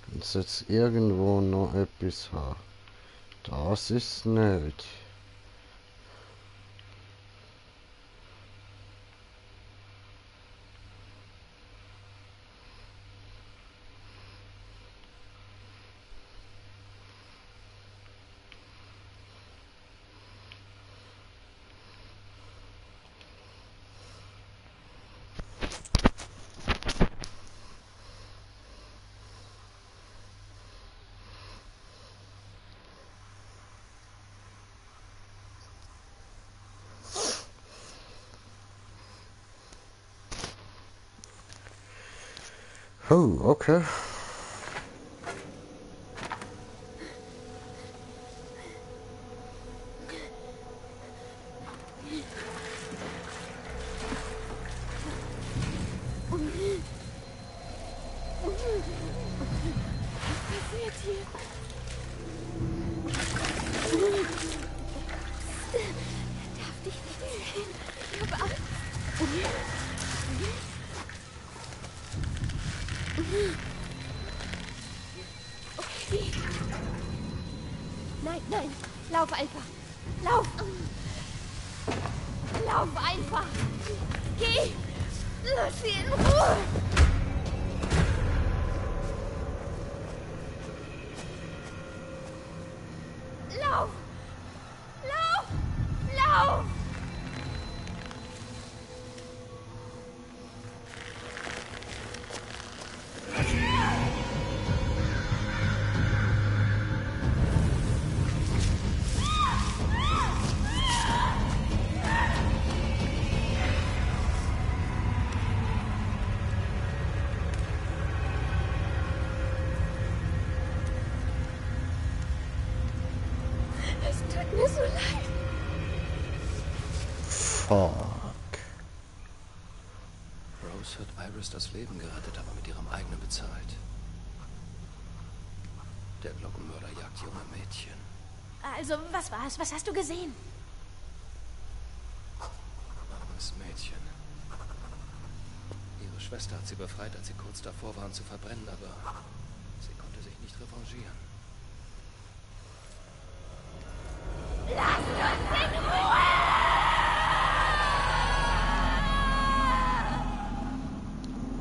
Wenn jetzt irgendwo noch etwas haben. Das ist nicht. Oh, okay. Nein, lauf einfach. Lauf. Lauf einfach. Geh. Lass sie in Ruhe. Lauf. Lauf. Lauf. Es tut mir so leid. Fuck. Rose hat Iris das Leben gerettet, aber mit ihrem eigenen bezahlt. Der Glockenmörder jagt junge Mädchen. Also, was war's? Was hast du gesehen? Armes Mädchen. Ihre Schwester hat sie befreit, als sie kurz davor waren zu verbrennen, aber sie konnte sich nicht revanchieren. Lasst uns in Ruhe!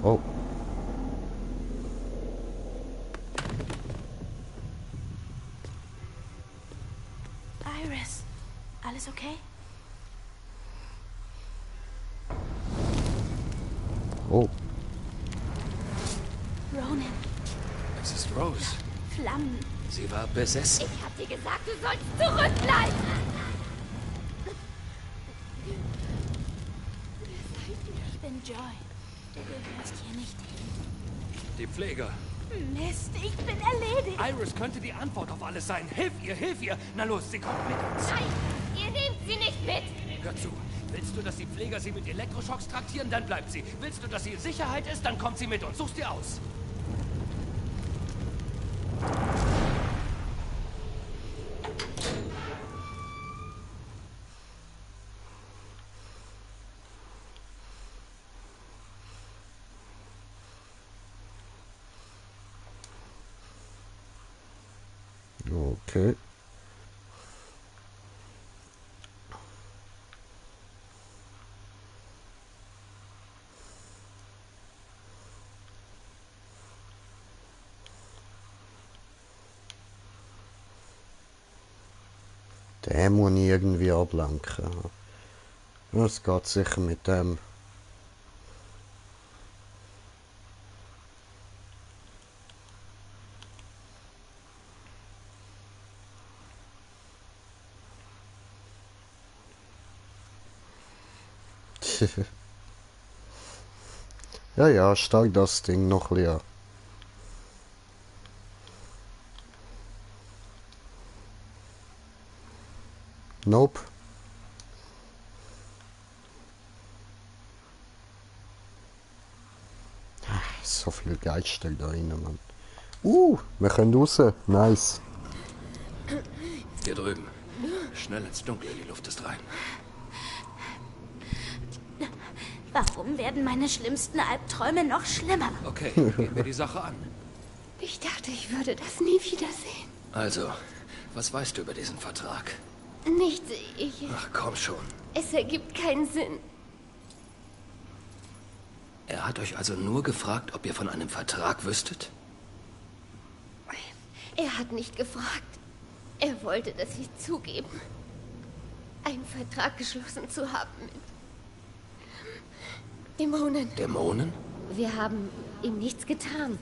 Oh. Iris, alles okay? Oh. Ronan, Es ist Rose. Flammen. Sie war besessen. Ich hab dir gesagt, du sollst zurückbleiben. Ich bin Joy, du gehörst hier nicht hin. Die Pfleger. Mist, ich bin erledigt. Iris könnte die Antwort auf alles sein. Hilf ihr, hilf ihr. Na los, sie kommt mit uns. Nein, ihr nehmt sie nicht mit. Hör zu. Willst du, dass die Pfleger sie mit Elektroschocks traktieren, dann bleibt sie. Willst du, dass sie in Sicherheit ist, dann kommt sie mit uns. Such's dir aus. Okay. Den muss ich irgendwie ablenken. Das geht sicher mit dem. Ja, ja, steig das Ding noch leer. Nope. So viel Geister da rein, Mann. Wir können raus. Nice. Hier drüben. Schnell ins Dunkle, die Luft ist rein. Warum werden meine schlimmsten Albträume noch schlimmer? Okay, gehen wir die Sache an. Ich dachte, ich würde das nie wiedersehen. Also, was weißt du über diesen Vertrag? Nichts, Ach, komm schon. Es ergibt keinen Sinn. Er hat euch also nur gefragt, ob ihr von einem Vertrag wüsstet? Er hat nicht gefragt. Er wollte, dass ich zugeben, einen Vertrag geschlossen zu haben mit Dämonen. Dämonen? Wir haben ihm nichts getan.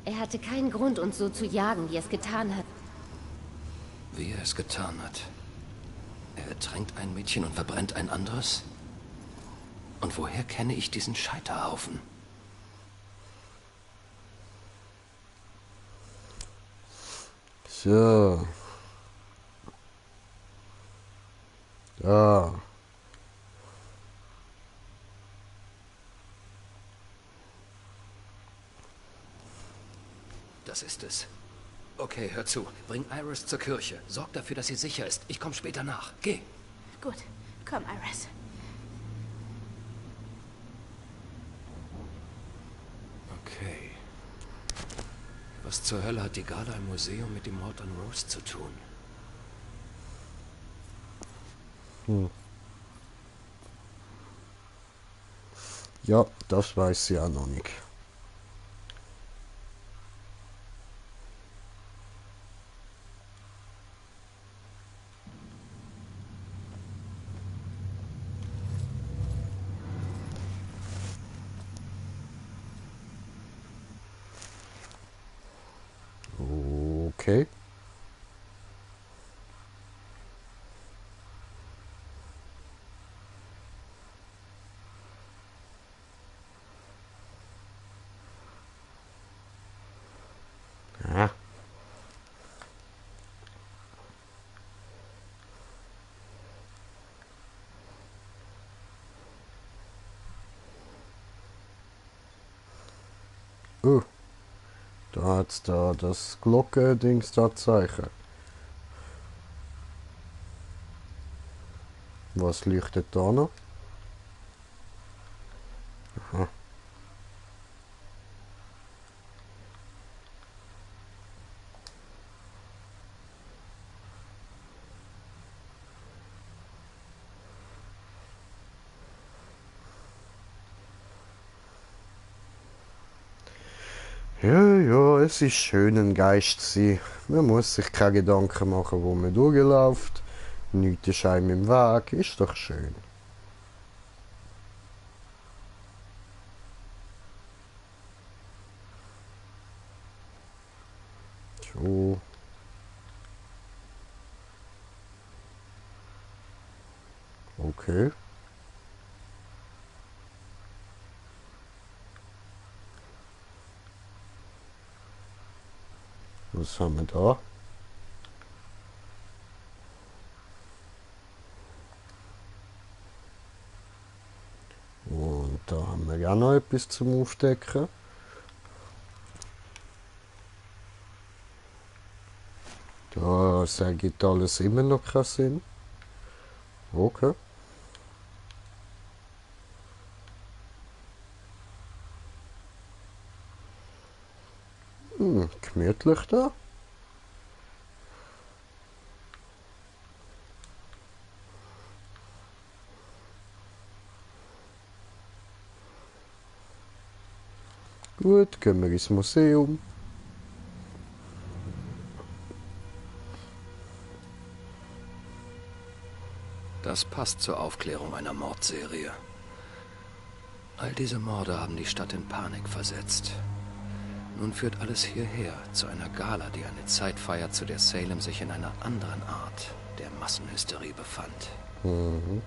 Er hatte keinen Grund, uns so zu jagen, wie er es getan hat. Wie er es getan hat. Er ertränkt ein Mädchen und verbrennt ein anderes? Und woher kenne ich diesen Scheiterhaufen? So. Da. Das ist es. Okay, hör zu. Bring Iris zur Kirche. Sorg dafür, dass sie sicher ist. Ich komme später nach. Geh. Gut, komm, Iris. Okay. Was zur Hölle hat die Gala im Museum mit dem Mord an Rose zu tun? Ja, das weiß sie auch noch nicht. Okay. Ja. Oh. Da hat's da das Glocke-Dings da Zeichen. Was leuchtet da noch? Aha. Ja, ja, es ist schön, ein Geist zu sein. Man muss sich keine Gedanken machen, wo man durchläuft. Nichts ist einem im Weg, ist doch schön. So. Okay. Was haben wir da? Und da haben wir auch noch etwas zum Aufdecken. Das ergibt alles immer noch keinen Sinn. Okay. Gemütlich da. Gut, gehen wir ins Museum. Das passt zur Aufklärung einer Mordserie. All diese Morde haben die Stadt in Panik versetzt. Nun führt alles hierher, zu einer Gala, die eine Zeit feiert, zu der Salem sich in einer anderen Art der Massenhysterie befand. Mhm.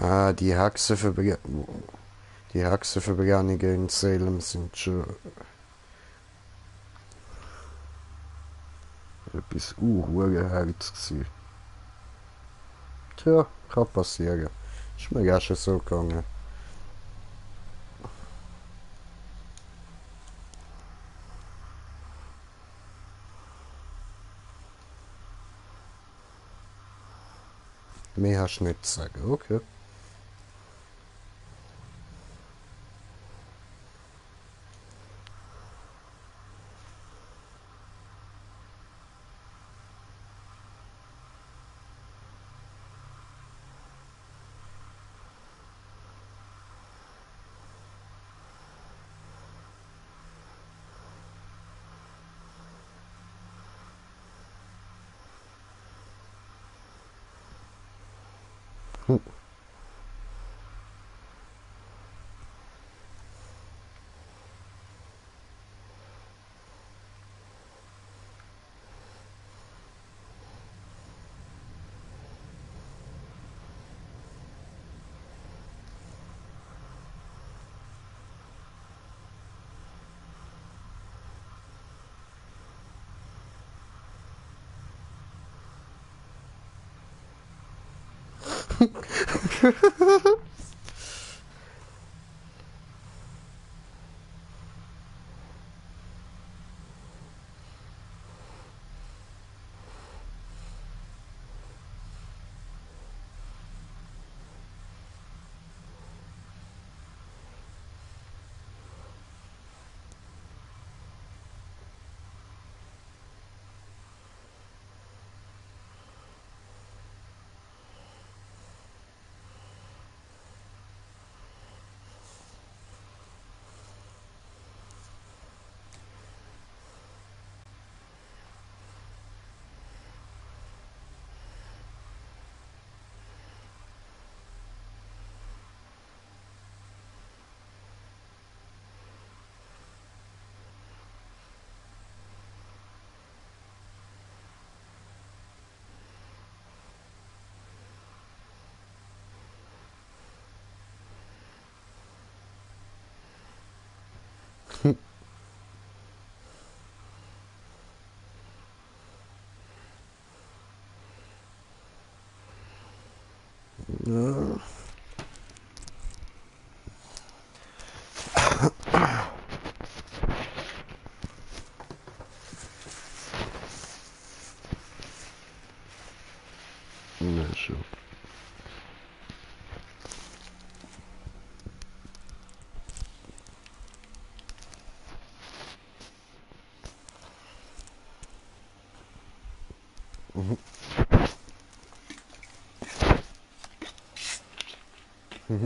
Ah, die Hexenverbrennungen in Salem sind schon etwas Urherz gewesen. Tja, kann passieren. Ist mir auch schon so gegangen. Mehr hast du nicht zu sagen, okay. Ja. Na schon.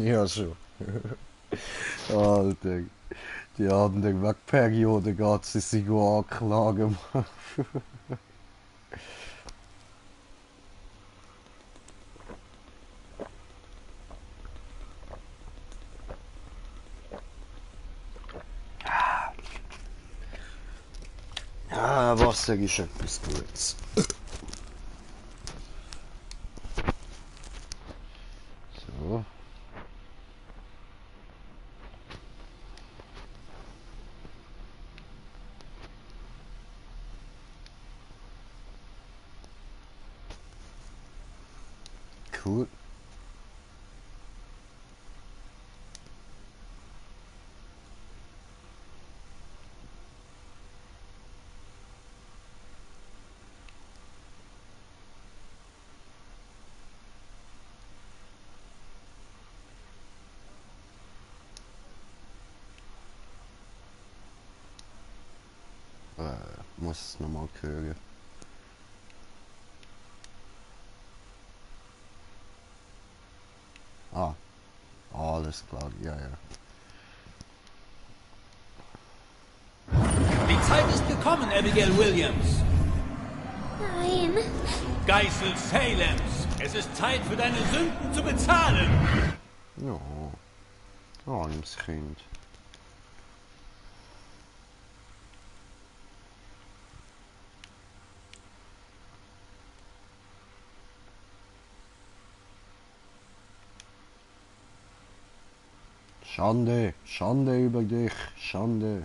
Ja, schon. Alter, die haben den Wegperiode geht sie sich anklagen. Wasser ist etwas Gutes. So. Cool. Muss es nochmal hören. Ah, alles klar, ja, ja. Die Zeit ist gekommen, Abigail Williams. Nein. Geißel Salems. Es ist Zeit für deine Sünden zu bezahlen. Ja, armes Kind. Schande, Schande über dich, Schande.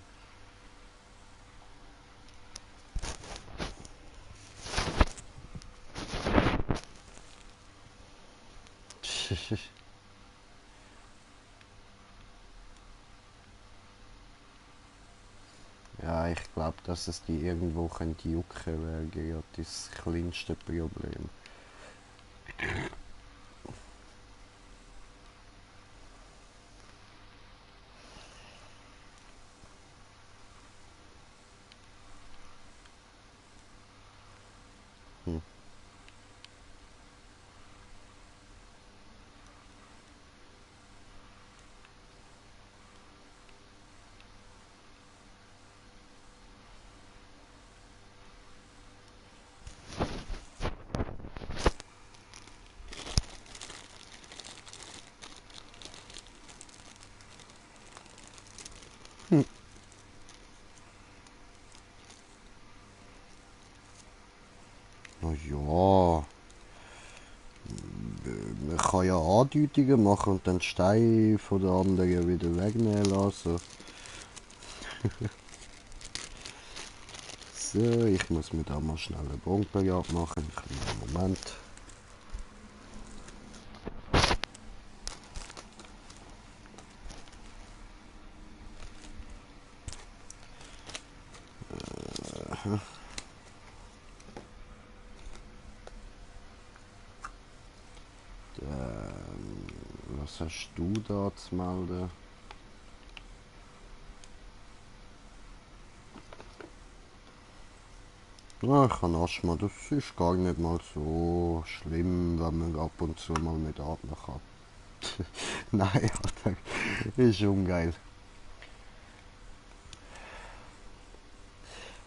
Ja, ich glaube, dass es die irgendwo könnte jucken, wäre gerade das kleinste Problem. Na ja, man kann ja Andeutungen machen und dann die Steine von der anderen wieder wegnehmen lassen. So, ich muss mir da mal schnell eine Bonbonjagd machen. Einen Moment. Was hast du da zu melden? Ja, ich kann Asthma, das ist gar nicht mal so schlimm, wenn man ab und zu mal nicht atmen kann. Nein, Alter, ist ungeil.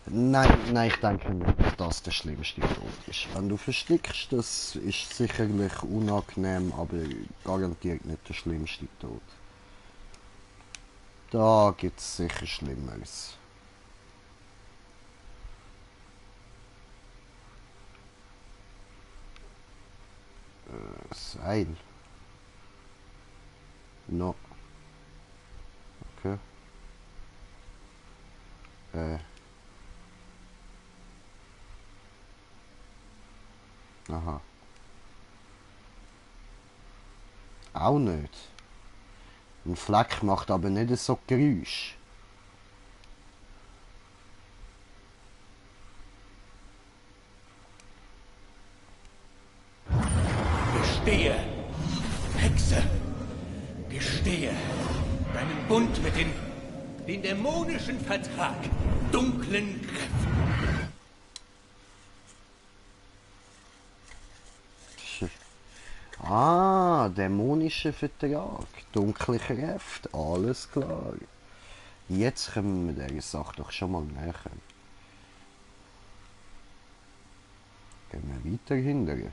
Nein, ich denke nicht, dass das der schlimmste Tod ist. Wenn du verstickst, das ist sicherlich unangenehm, aber garantiert nicht der schlimmste Tod. Da gibt es sicher Schlimmeres. Seil. No. Okay. Aha. Auch nicht. Ein Fleck macht aber nicht so Geräusch. Gestehe, Hexe, gestehe deinen Bund mit den dämonischen Vertrag, dunklen Kräften. Ah, dämonischer Vertrag, dunkle Kräfte, alles klar. Jetzt kommen wir dieser Sache doch schon mal näher. Gehen wir weiter hinterher.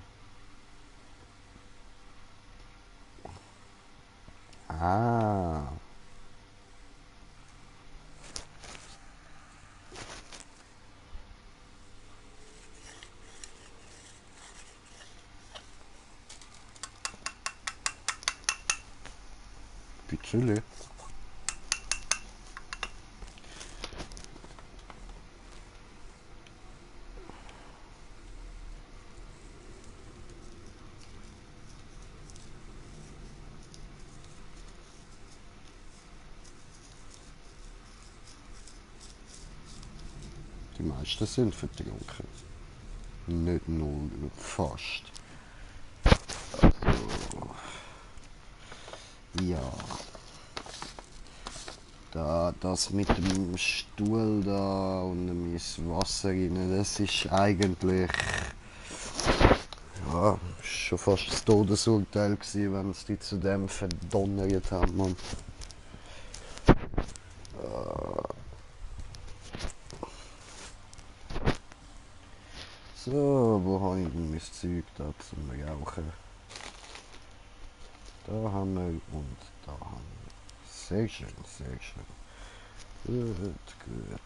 Ah. Fülle. Die meisten sind vertrunken. Nicht nur fast. Also, ja. Das mit dem Stuhl da und dem Wasser rein, das ist eigentlich ja, schon fast das Todesurteil gewesen, wenn sie die zu dem verdonnert haben. Man. So, wo habe ich denn mein Zeug da zum Rauchen? Da haben wir und da haben wir. Sehr schön, sehr schön. Gut, gut.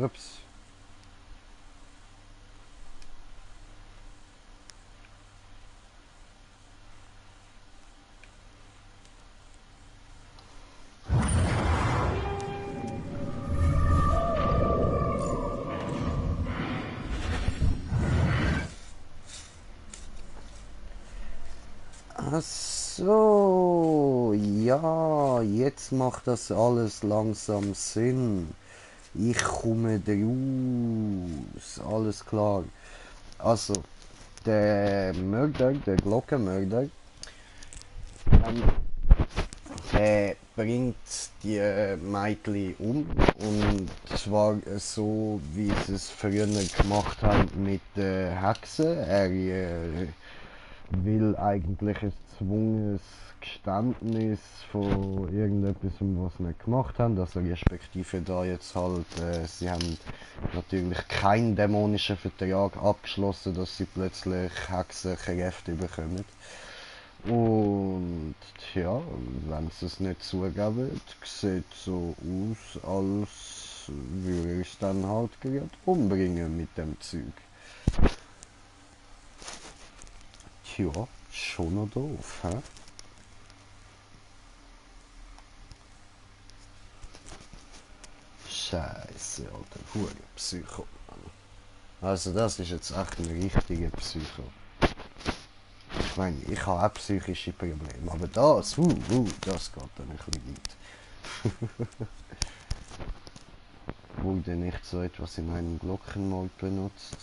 Ups. Ach so, ja, jetzt macht das alles langsam Sinn. Ich komme raus, alles klar. Also, der Mörder, der Glockenmörder, der bringt die Mädchen um und zwar so, wie sie es früher gemacht haben mit Hexen. Er will eigentlich ein gezwungenes Geständnis von irgendetwas, was sie nicht gemacht haben, also respektive da jetzt halt, sie haben natürlich keinen dämonischen Vertrag abgeschlossen, dass sie plötzlich Hexenkräfte bekommen. Und ja, wenn sie es nicht zugeben, sieht so aus, als würde er es dann halt gerade umbringen mit dem Zeug. Tja, schon noch doof, hä? Scheiße, alter Hurenpsycho. Also das ist jetzt echt ein richtiger Psycho. Ich meine, ich habe auch psychische Probleme, aber das, das geht dann ein bisschen weit. Wurde nicht so etwas in einem Glockenmord benutzt?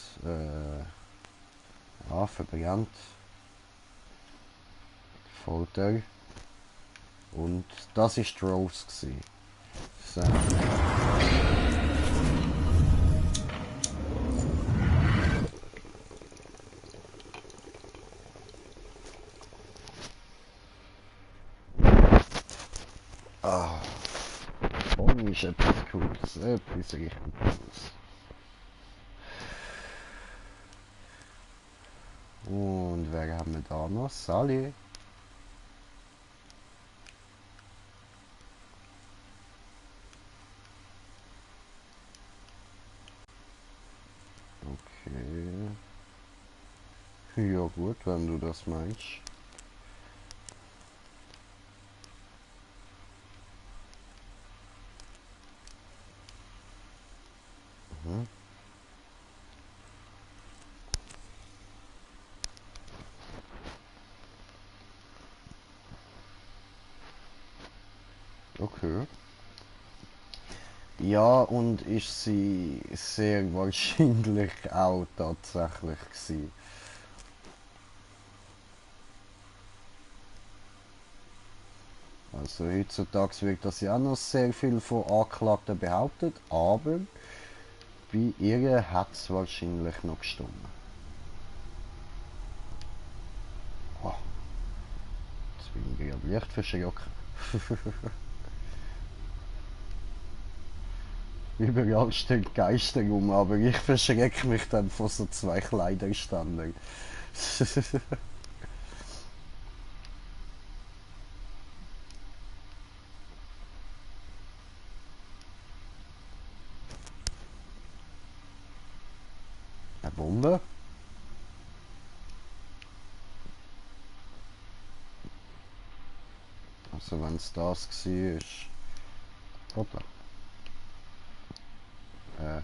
Ja, verbrannt. Folter. Und das ist Rose gewesen. So. Ah. Und ist etwas Cooles, etwas richtig Cooles. Und wer haben wir da noch? Sally. Okay. Ja gut, wenn du das meinst. Mhm. Okay. Ja, und ist sie sehr wahrscheinlich auch tatsächlich gewesen. Also heutzutage wird das ja auch noch sehr viel von Angeklagten behauptet, aber bei ihr hat es wahrscheinlich noch gestimmt. Oh, jetzt bin ich gerade leicht verschrocken. Überall stehen Geister rum, aber ich verschrecke mich dann von so zwei Kleiderständern. Also wenn es das war. Hoppla. Ja.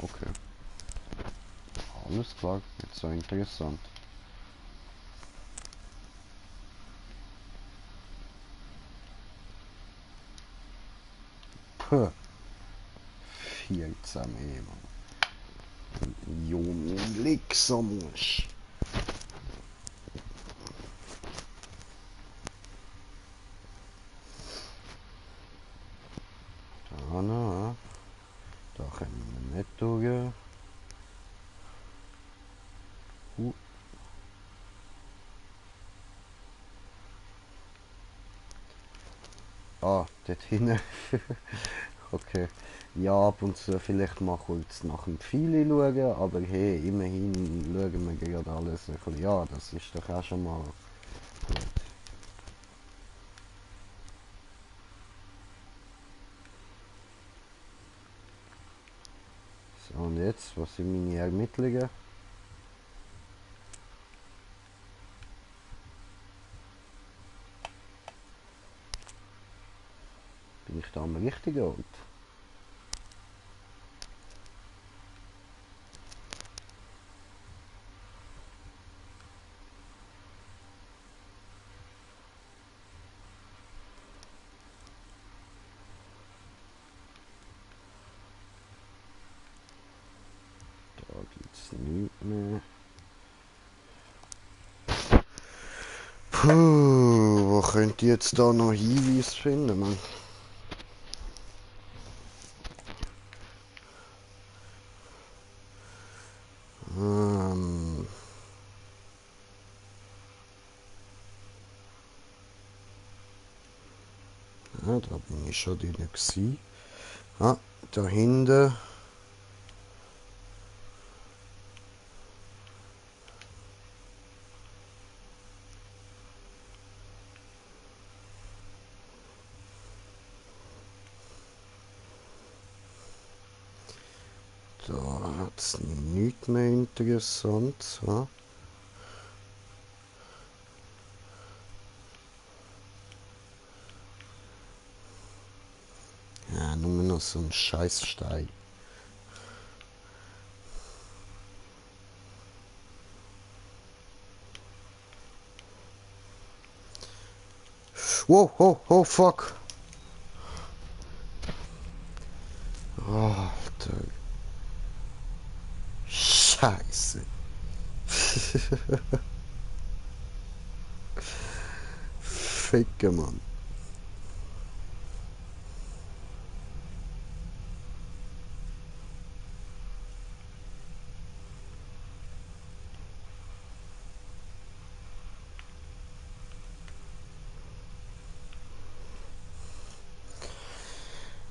Okay. Alles klar, jetzt so interessant. Puh. 14 mehr, Mann. Junge, Lixamusch. Da, na. Da können wir nicht durch. Ah, dort hinten. Okay. Ja, ab und zu vielleicht mal kurz nach dem Pfeil schauen, aber hey, immerhin schauen wir gerade alles ein bisschen. Ja, das ist doch auch schon mal gut. So, und jetzt, was sind meine Ermittlungen? Bin ich da am richtigen Ort? Da gibt's nichts mehr. Puh, wo könnt ihr jetzt da noch Hinweise finden, Mann? Ja, da bin ich schon drin gewesen. Ah, da hinten. Da hat es nichts mehr interessant. Ja. Ja, nur noch so ein Scheißstein. Wow, oh, oh, fuck. Oh, Alter. Scheiße. Ficke, Mann.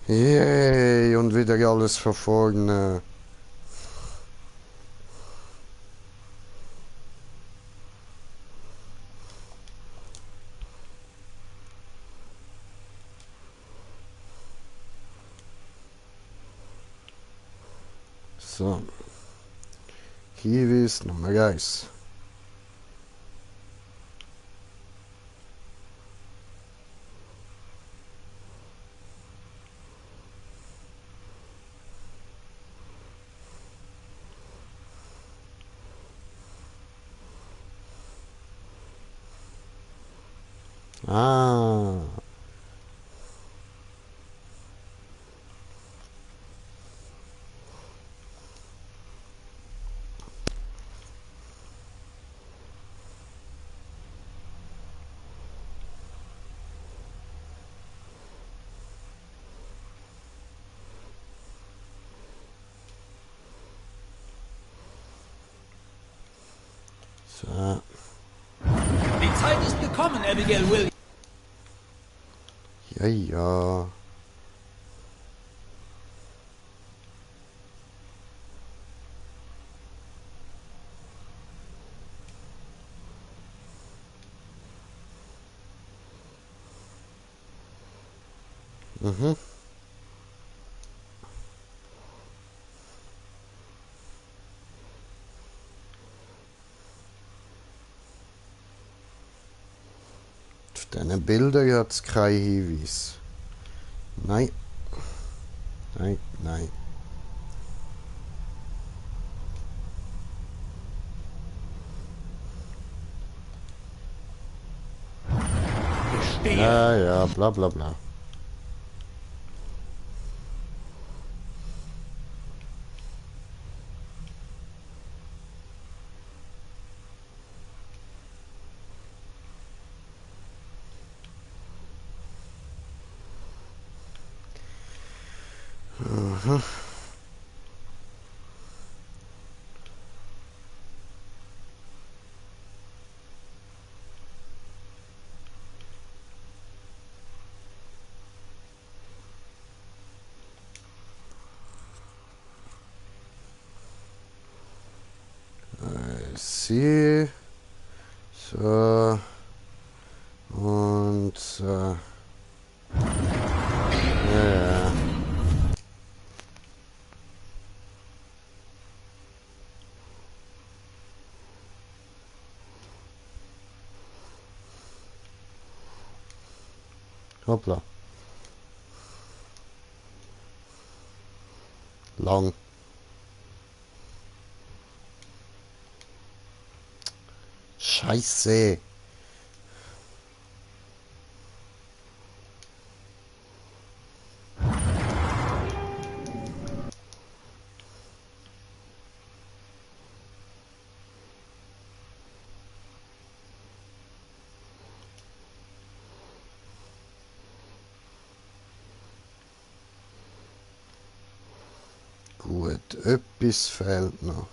Yay, und wieder alles von vorne. So. Hinweis Nummer 1. Ah. So. Die Zeit ist gekommen, Abigail Williams. Ja, ja. Mhm. Auf diesen Bildern hat es keinen Hinweis. Nein. Nein, nein. Ja, ja, bla bla bla. Mhm. Sie. So. Und so. Ja, ja. Hoppla. Lang. Scheiße. Gut, etwas fehlt noch.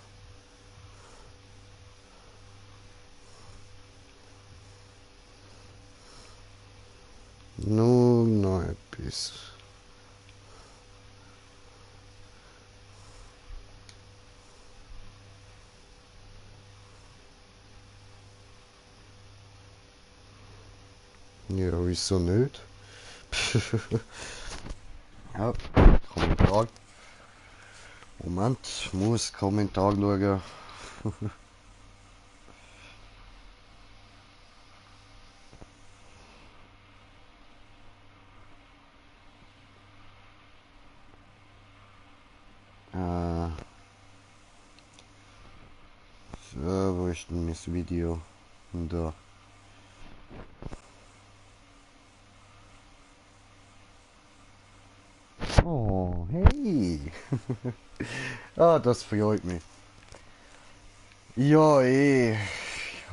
Nur noch etwas. Ja, wieso nicht? Ja, Kommentar. Moment, muss Kommentar schauen. So, wo ist denn mein Video? Da. Oh, hey! Ah, das freut mich. Ja,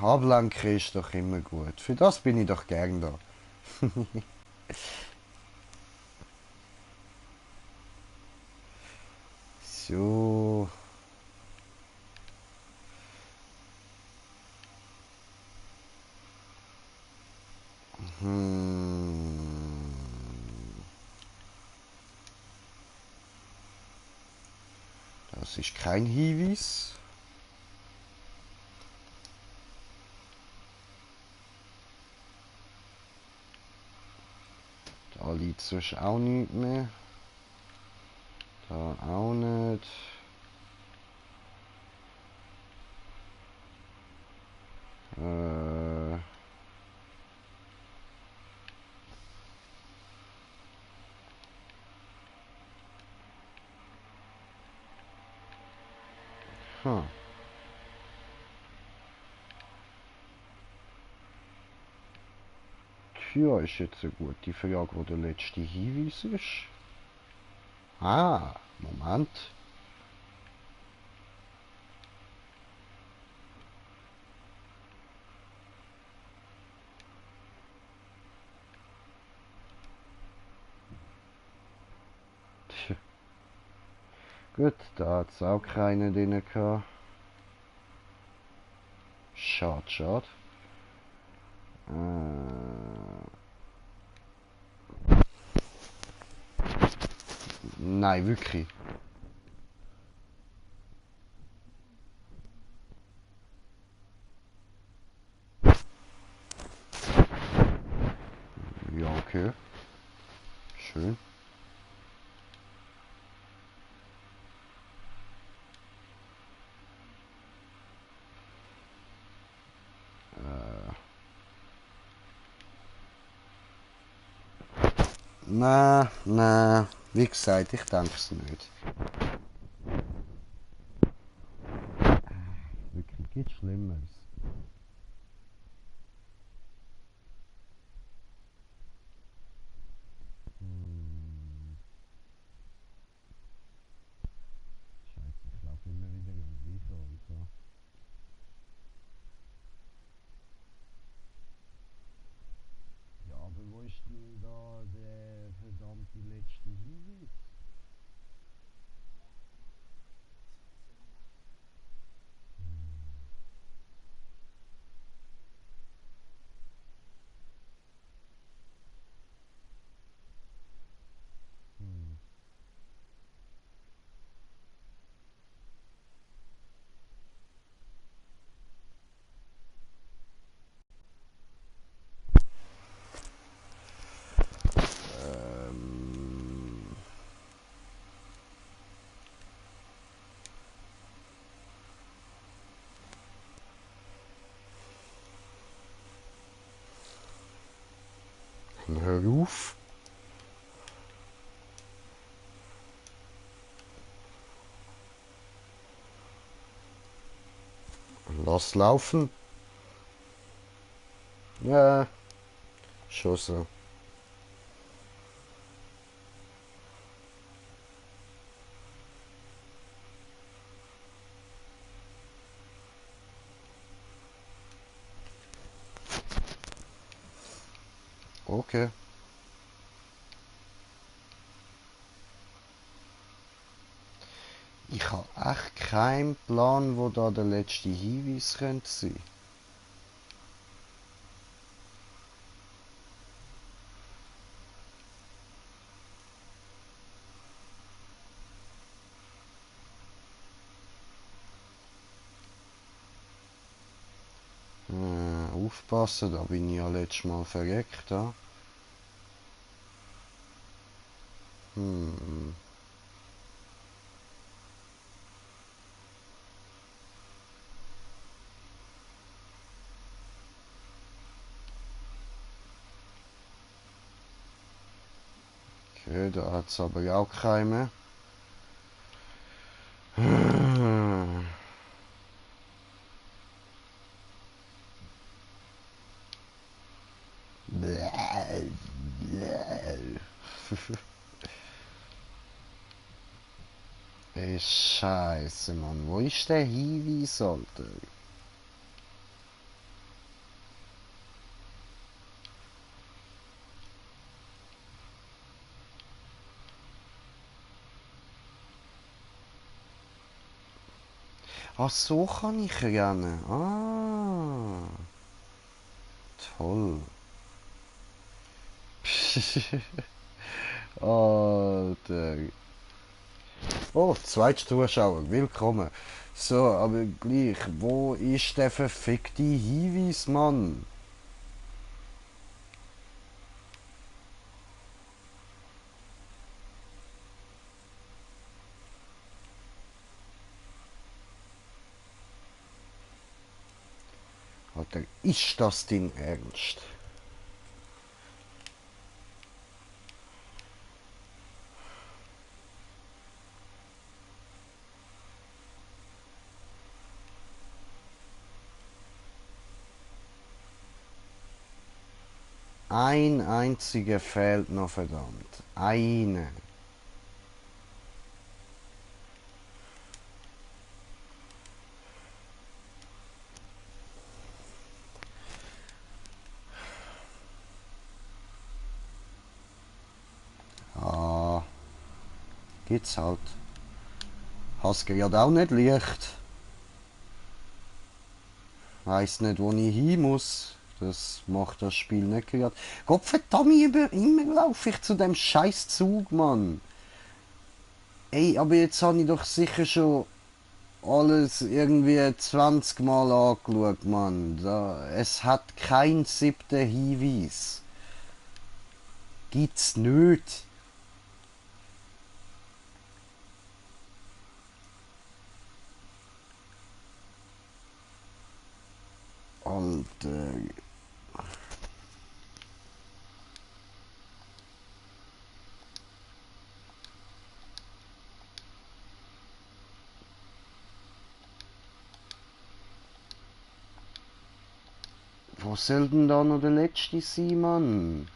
Ablenken ist doch immer gut. Für das bin ich doch gern da. So. Hm. Das ist kein Hinweis. Da liegt sonst auch nichts mehr. Da auch nicht. Hm. Tja, ist jetzt eine gute Frage, wo der letzte Hinweis ist. Ah, Moment. Tja. Gut, da hat es auch keine drin gehabt. Schade, schade. Nein, wirklich. Ja, okay. Schön. Na, wie gesagt, ich denke es nicht. Wirklich, gibt Schlimmeres. Scheiße, ich laufe immer wieder im gleichen Ort. Ja, aber wo ist denn da der verdammte letzte Hinweis? Hm. Hör auf. Lass laufen. Ja, schon so. Okay. Ich habe echt keinen Plan, wo da der letzte Hinweis könnte sein. Aufpassen, da bin ich ja letztes Mal verreckt. Da. Hm. Okay, da hat es aber auch keine. Ey, Scheiße, Mann. Wo ist der Hinweis, Alter? Ach, so kann ich rennen. Ah, toll. Alter. Oh, zweiter Zuschauer, willkommen. So, aber gleich, wo ist der verfickte Hinweis, Mann? Alter, ist das dein Ernst? Ein einziger fehlt noch, verdammt. Eine. Ah, gibt's halt. Hast gerade auch nicht leicht. Weiss nicht, wo ich hin muss. Das macht das Spiel nicht gerade. Gottverdammt, immer laufe ich zu dem scheiß Zug, Mann. Ey, aber jetzt habe ich doch sicher schon alles irgendwie 20 Mal angeschaut, Mann. Es hat keinen 7. Hinweis. Gibt's nicht. Wo soll denn da noch der letzte sein, Mann?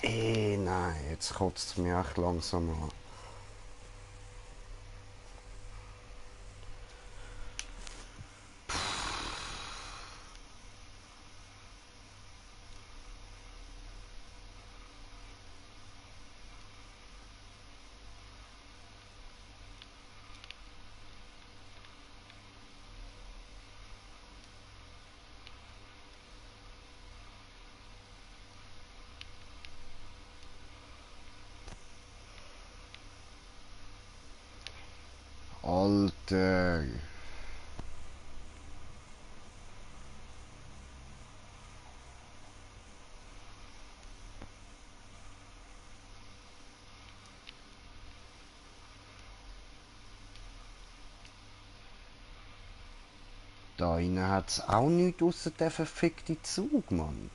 Nein, jetzt kotzt es mich echt langsam an. Alter. Da innen hat's auch nichts ausser der verfickte Zug, Mann.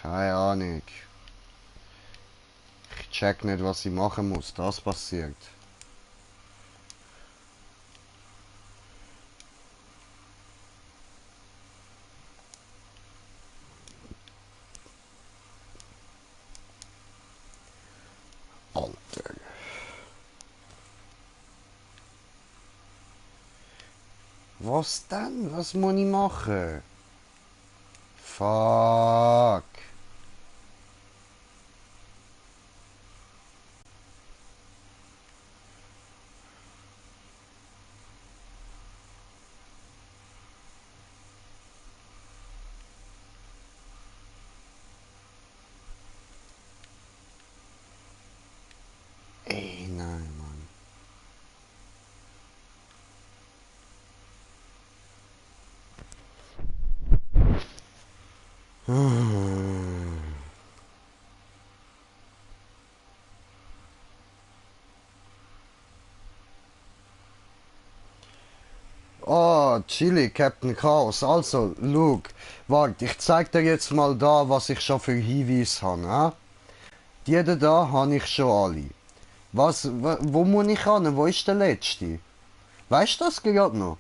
Keine Ahnung. Ich check nicht, was ich machen muss. Das passiert. Alter. Was denn? Was muss ich machen? Fuck. Nein, Mann. Oh, Chili, Captain Chaos. Also, look, warte, ich zeig dir jetzt mal da, was ich schon für Hinweise habe. Die da habe ich schon alle. Wo muss ich hin? Wo ist der letzte? Weißt du das gerade noch?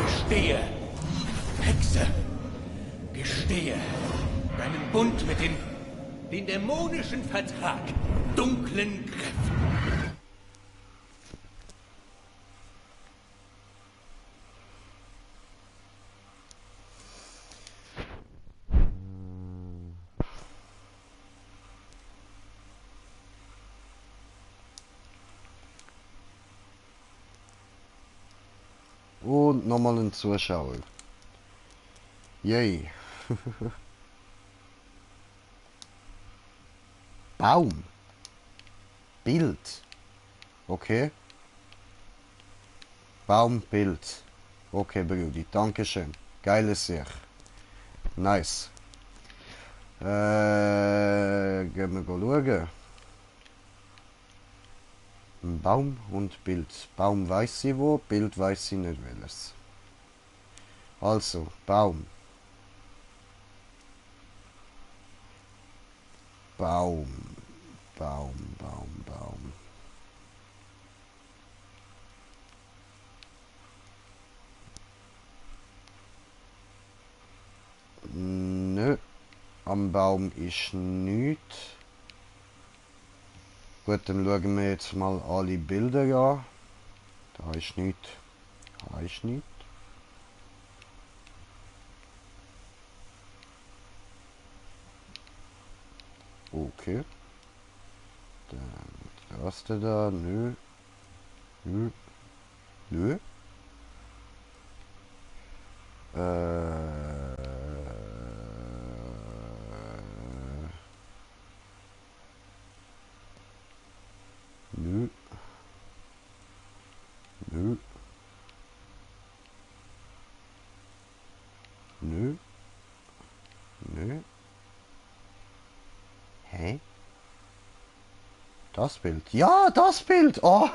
Gestehe, Hexe, gestehe deinen Bund mit den dämonischen Vertrag, dunklen Kräften. Und nochmal ein Zuschauer. Yay. Baum. Bild. Okay. Baumbild. Okay, Brudi. Dankeschön. Geiles Sicht. Nice. Gehen wir schauen. Baum und Bild. Baum weiß ich wo, Bild weiß ich nicht welches. Also, Baum. Baum. Baum. Nö. Am Baum ist nichts. Gut, dann schauen wir jetzt mal alle Bilder an. Da ist nichts. Da ist nichts. Okay. Dann das da. Nö. Nö. Nö. Nö. Nö. Nö. Nö. Hä? Das Bild. Ja, das Bild. Oh,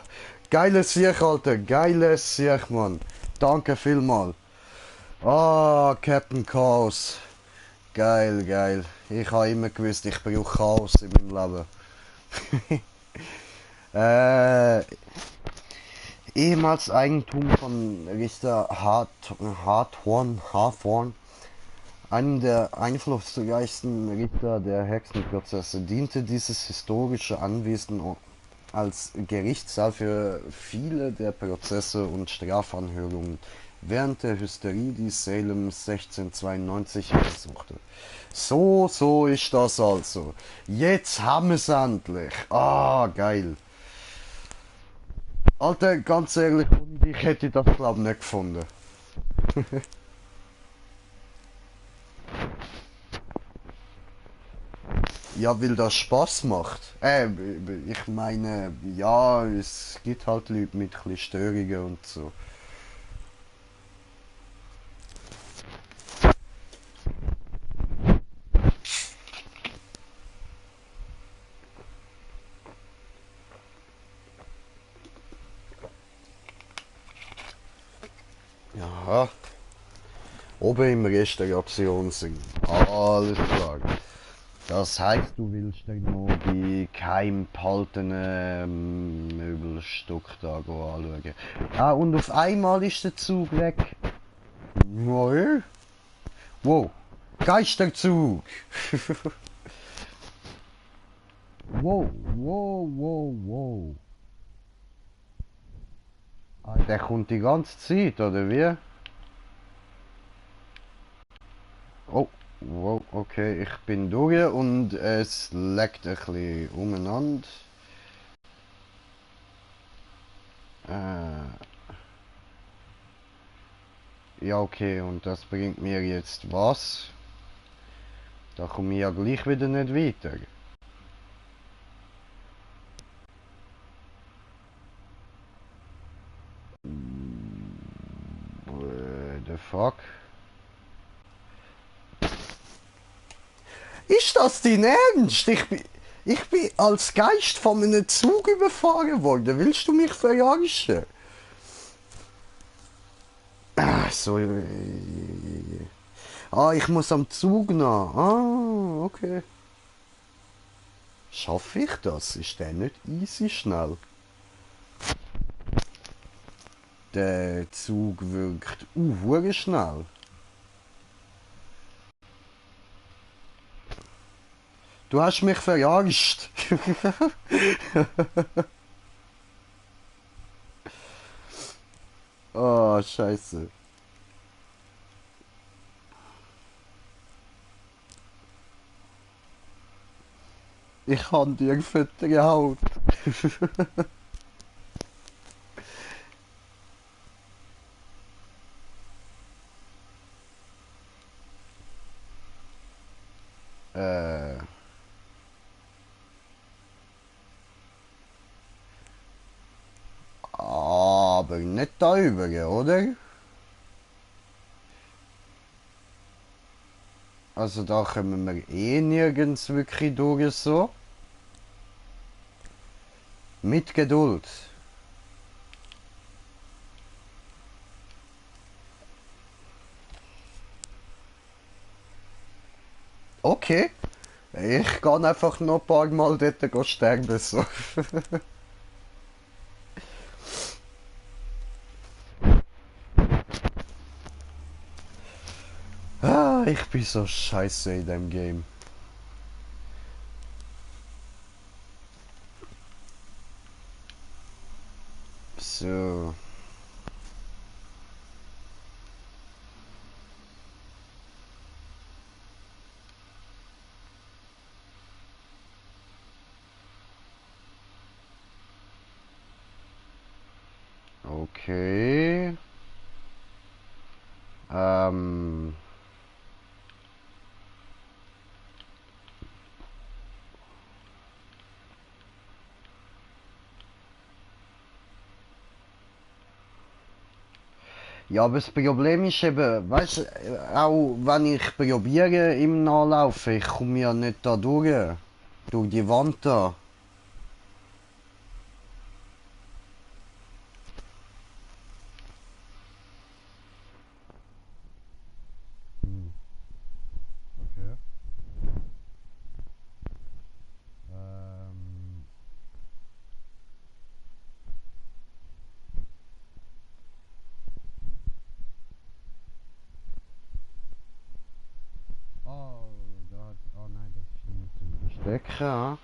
geiles Sieg, Alter. Geiles Sieg, Mann. Danke vielmal. Ah, Captain Chaos. Geil, geil. Ich habe immer gewusst, ich brauche Chaos in meinem Leben. Ehemals Eigentum von Richter Hawthorne, einem der einflussreichsten Richter der Hexenprozesse, diente dieses historische Anwesen als Gerichtssaal für viele der Prozesse und Strafanhörungen während der Hysterie, die Salem 1692 besuchte. So ist das also. Jetzt haben wir es endlich. Ah, geil. Alter, ganz ehrlich, ohne dich hätte ich das glaube ich nicht gefunden. Ja, weil das Spaß macht. Ich meine, ja, es gibt halt Leute mit ein bisschen Störungen und so. Ja, oben im Restauration sind. Alles klar. Das heißt, du willst dir noch die geheim behaltenen Möbelstück da anschauen. Ah, und auf einmal ist der Zug weg. Neu? Wow. Geisterzug. Wow. Ah, der kommt die ganze Zeit, oder wie? Oh, wow, okay, ich bin durch und es leckt ein bisschen umeinander. Ja, okay, und das bringt mir jetzt was? Da komme ich ja gleich wieder nicht weiter. The fuck? Ist das dein Ernst? Ich bin als Geist von einem Zug überfahren worden. Willst du mich verarschen? So. Ah, ich muss am Zug nach. Ah, okay. Schaffe ich das? Ist der nicht easy schnell? Der Zug wirkt hure schnell. Du hast mich verjagt. Oh, scheiße. Ich kann dir vertraut. Aber nicht da über, oder? Also da kommen wir eh nirgends wirklich durch so. Mit Geduld. Okay. Ich kann einfach noch ein paar Mal dort sterben. So. Ah, ich bin so scheiße in dem Game. So. Okay. Ja, aber das Problem ist eben, weißt du, auch wenn ich probiere im Nachlaufen, ich komme ja nicht da durch. Durch die Wand da. Okay. Oh, Gott. Oh nein, das ist nicht zum Verstecken, ja.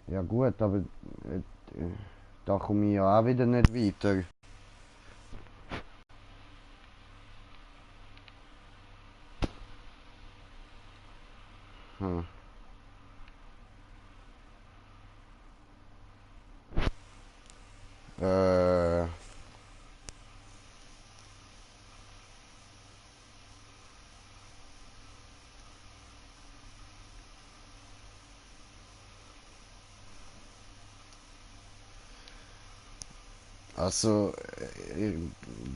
Ja gut, aber da komme ich ja auch wieder nicht weiter. Hm. Äh. Also,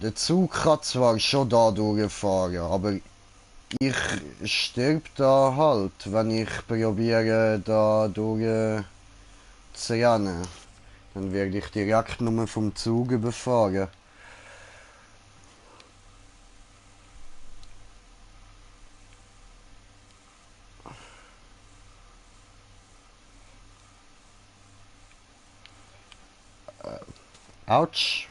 der Zug kann zwar schon da durchfahren, aber ich sterbe da halt, wenn ich probiere da durch zu rennen. Dann werde ich direkt nur vom Zug überfahren. Autsch.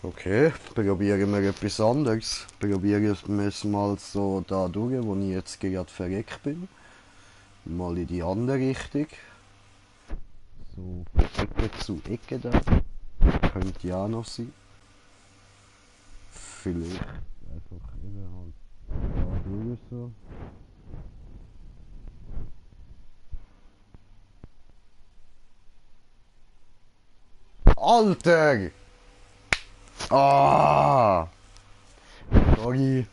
Okay, probieren wir etwas anderes. Probieren wir es mal so da durch, wo ich jetzt gerade verreckt bin. Mal in die andere Richtung. So von Ecke zu Ecke da. Könnte ja auch noch sein. Vielleicht einfach eben halt da durch so. Alter! Ah! Sorry.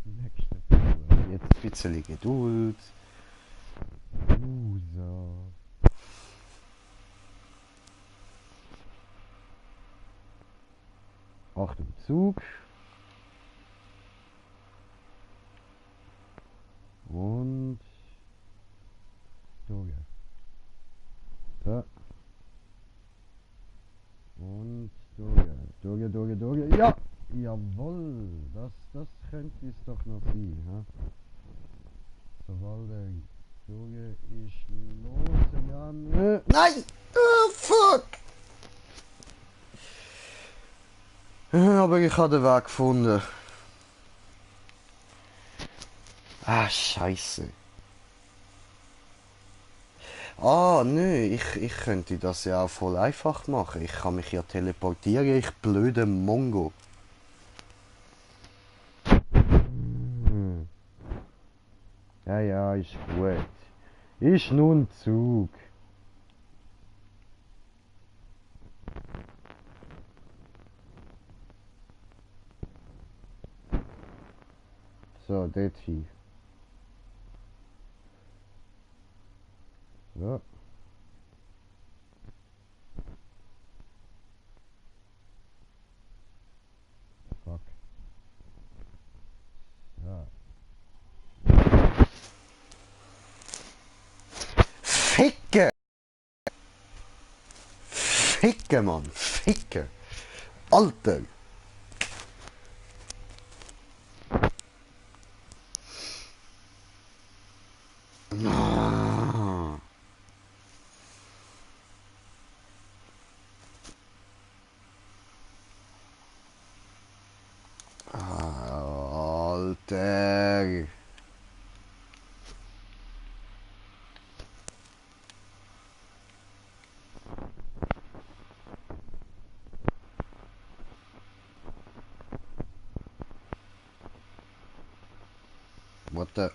nächste Figur. Jetzt ein bisschen Geduld. Loser. Achtung, Zug. Und durch. So. Und durch. Ja! Jawohl! Das könnte es doch noch sein. Ha? Sobald er durch ist, los, ja, nein! Oh, fuck! Aber ich habe den Weg gefunden. Ah, scheiße. Ah, nö, ich könnte das ja auch voll einfach machen. Ich kann mich ja teleportieren, ich blöde Mongo. Ja, ja, ist gut. Ist nur ein Zug. So, dort hin. So. Fuck. Ja. Ficke! Ficke, Mann! Ficke! Alter! Ah. Alter! What the...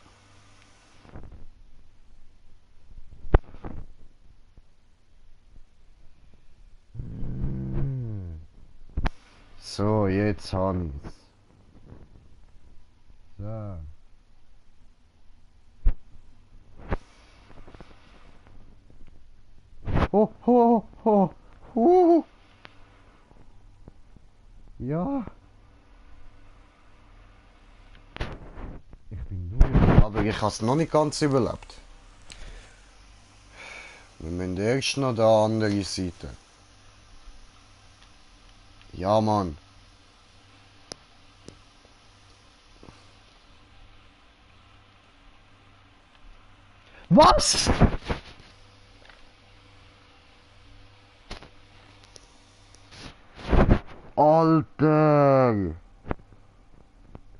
So, jetzt Hans. So. Ho, ho, ho, ho. Ja. Ich bin durch. Aber ich habe es noch nicht ganz überlebt. Wir müssen erst noch der andere Seite. Ja, Mann. Was? Alter!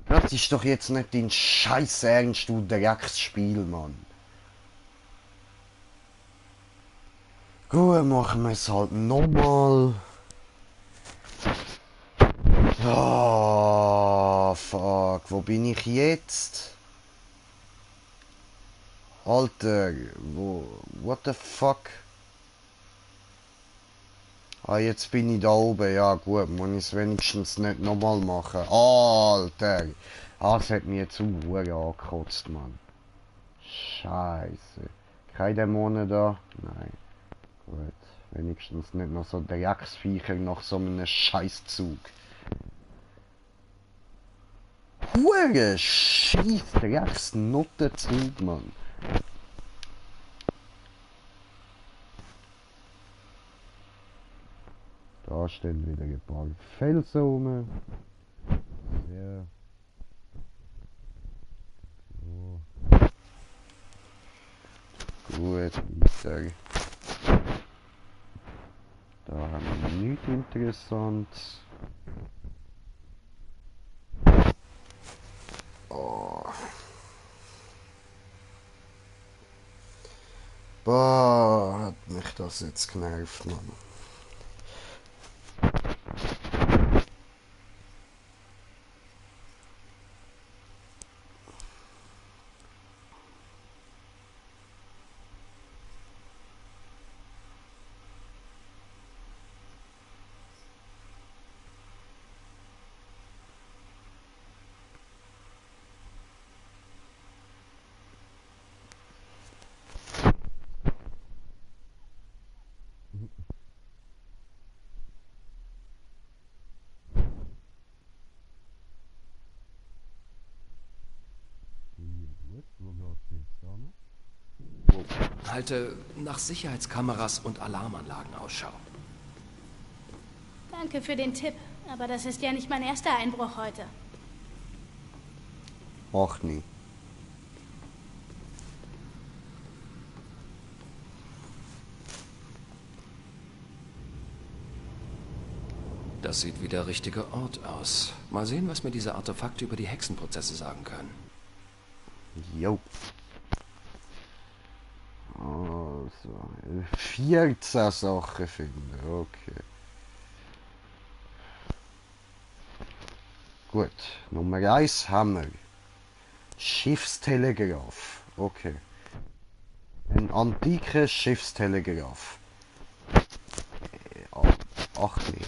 Das ist doch jetzt nicht dein Scheiß Ernst, du Drecksspiel, Mann. Gut, machen wir es halt nochmal. Ah, fuck, wo bin ich jetzt? Alter, what the fuck? Ah, jetzt bin ich da oben, ja gut, muss ich es wenigstens nicht nochmal machen. Alter, das hat mich jetzt zu angekotzt, Mann. Scheiße. Keine Dämonen da? Nein. Gut, wenigstens nicht noch so Drecksviecher nach so einem Scheißzug. Hure scheiß Drecksnottenzug, Mann. Da stehen wieder ein paar Felsen rum. Sehr. So. Gut, weiter. Da haben wir nichts Interessantes. Oh. Boah, hat mich das jetzt genervt, Mann. Gut, wo geht's jetzt an? Halte nach Sicherheitskameras und Alarmanlagen Ausschau. Danke für den Tipp, aber das ist ja nicht mein erster Einbruch heute. Ach nie. Das sieht wie der richtige Ort aus. Mal sehen, was mir diese Artefakte über die Hexenprozesse sagen können. Jo. Also, 14 Sachen finden, okay. Gut, Nummer 1 haben wir. Schiffstelegraph, okay. Ein antiker Schiffstelegraph. Ach nee.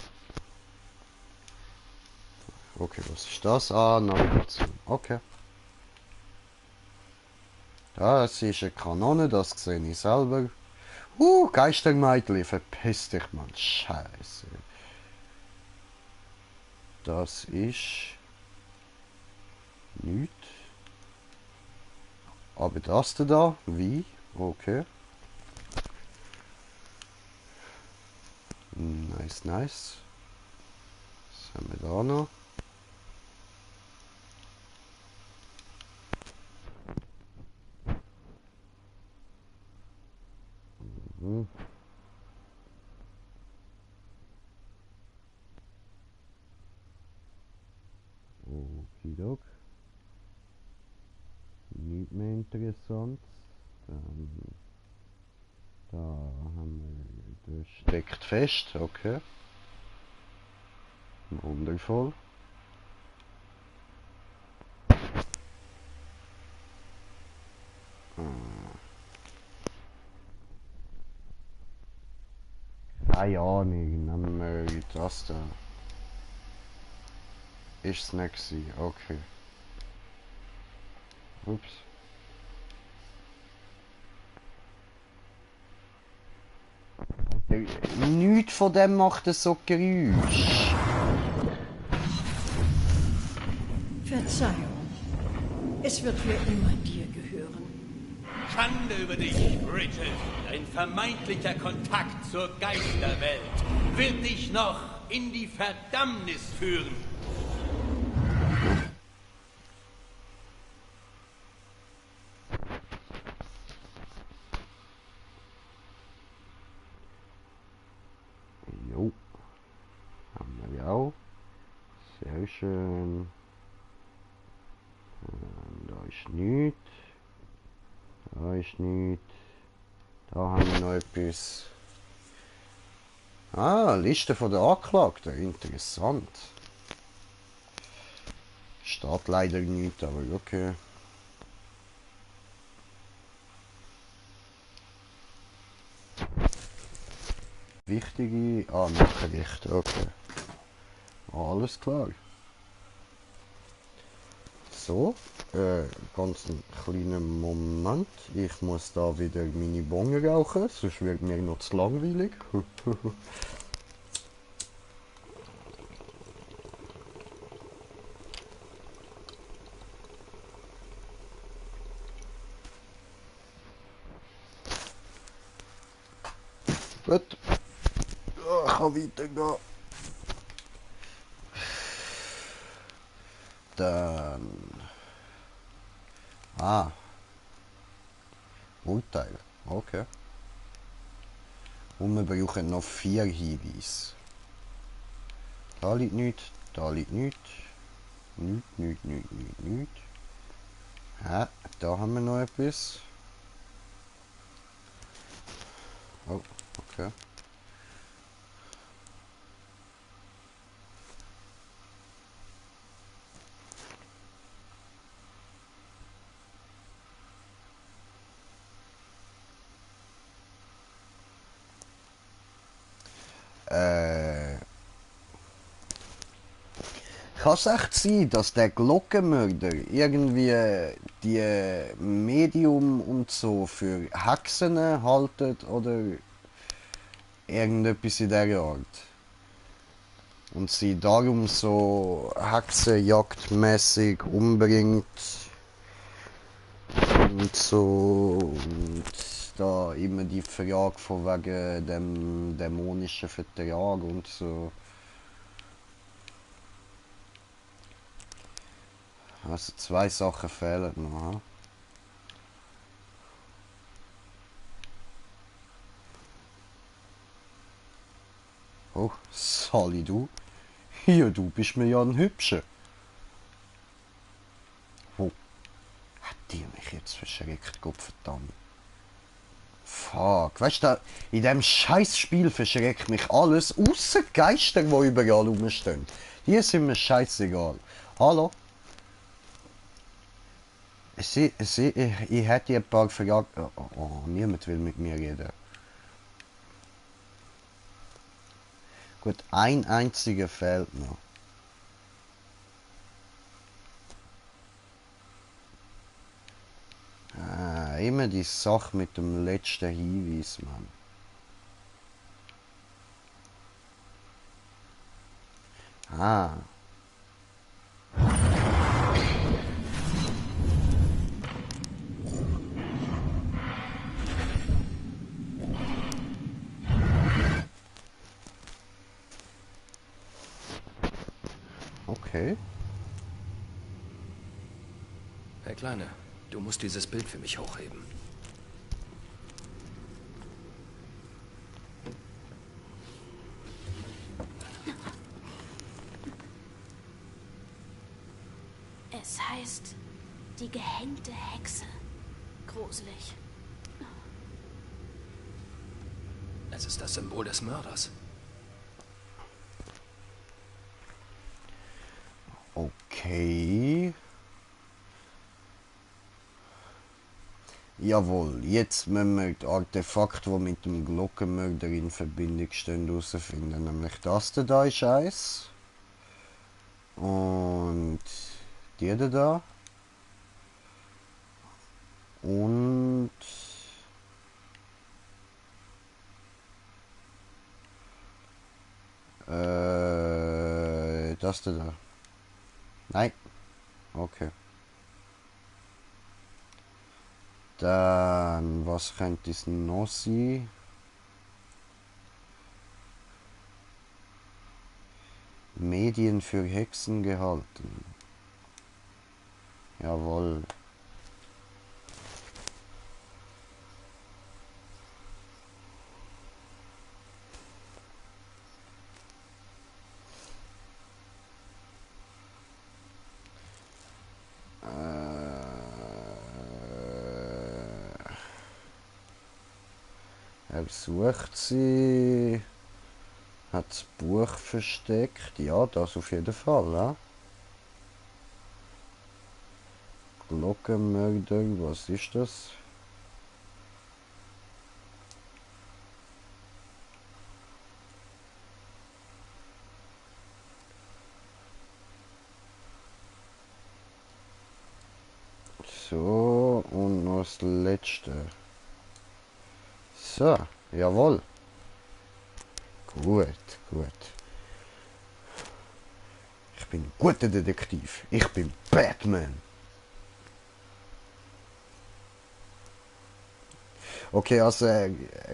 Okay, was ist das? Ah, Navigation, okay. Das ist eine Kanone, das sehe ich selber. Geistermeitli, verpiss dich, Mann. Scheiße. Das ist nichts. Aber das da, wie? Okay. Nice, nice. Was haben wir da noch? Mhm. Okidok. Nicht mehr interessant. Dann, da haben wir, das steckt fest, okay. Wundervoll. Keine Ahnung, nehmen wir das da. Ist es nicht gewesen. Okay. Ups. Nichts von dem macht so Geräusch. Verzeihung. Es wird für immer dir gehören. Schande über dich, Bridget. Ein vermeintlicher Kontakt zur Geisterwelt wird dich noch in die Verdammnis führen. Jo. Haben wir auch. Sehr schön. Da ist nichts. Da ist nichts. Da haben wir noch etwas. Ah, Liste von der Anklagten. Interessant. Steht leider nicht, aber okay. Wichtige Nachrichten, okay. Alles klar. So, ganz einen kleinen Moment. Ich muss da wieder meine Bonge rauchen, sonst wird mir noch zu langweilig. Gut. Ja, ich kann weitergehen. Dann... Urteil. Okay. Und wir brauchen noch 4 Hinweise. Da liegt nichts, da liegt nichts. Nichts. Ja, da haben wir noch etwas. Oh, okay. Kann es echt sein, dass der Glockenmörder irgendwie die Medium und so für Hexen haltet oder irgendetwas in der Art? Und sie darum so hexenjagdmäßig umbringt und so, und da immer die Frage von wegen dem dämonischen Vertrag und so. Also 2 Sachen fehlen noch. Oh, Sally, du? Ja, du bist mir ja ein Hübscher. Wo hat die mich jetzt verschreckt, Gottverdammt? Fuck, weißt du, in dem Scheißspiel verschreckt mich alles, außer die Geister, die überall rumstehen. Die sind mir scheißegal. Hallo? Ich hätte ein paar Fragen. Oh, niemand will mit mir reden. Gut, ein einziger fehlt noch. Immer die Sache mit dem letzten Hinweis, Mann. Okay. Hey Kleine, du musst dieses Bild für mich hochheben. Es heißt, die gehängte Hexe. Gruselig. Es ist das Symbol des Mörders. Okay. Jawohl, jetzt müssen wir die Artefakte, die mit dem Glockenmörder in Verbindung stehen, herausfinden. Nämlich das da ist eins. Und die da. Und das da. Nein. Okay. Dann, was könnte es noch sein? Medien für Hexen gehalten. Jawohl. Er sucht sie. Hat das Buch versteckt. Ja, das auf jeden Fall. Ja? Glockenmörder, was ist das? So, und noch das letzte. So, jawohl. Gut, gut. Ich bin ein guter Detektiv. Ich bin Batman. Okay, also er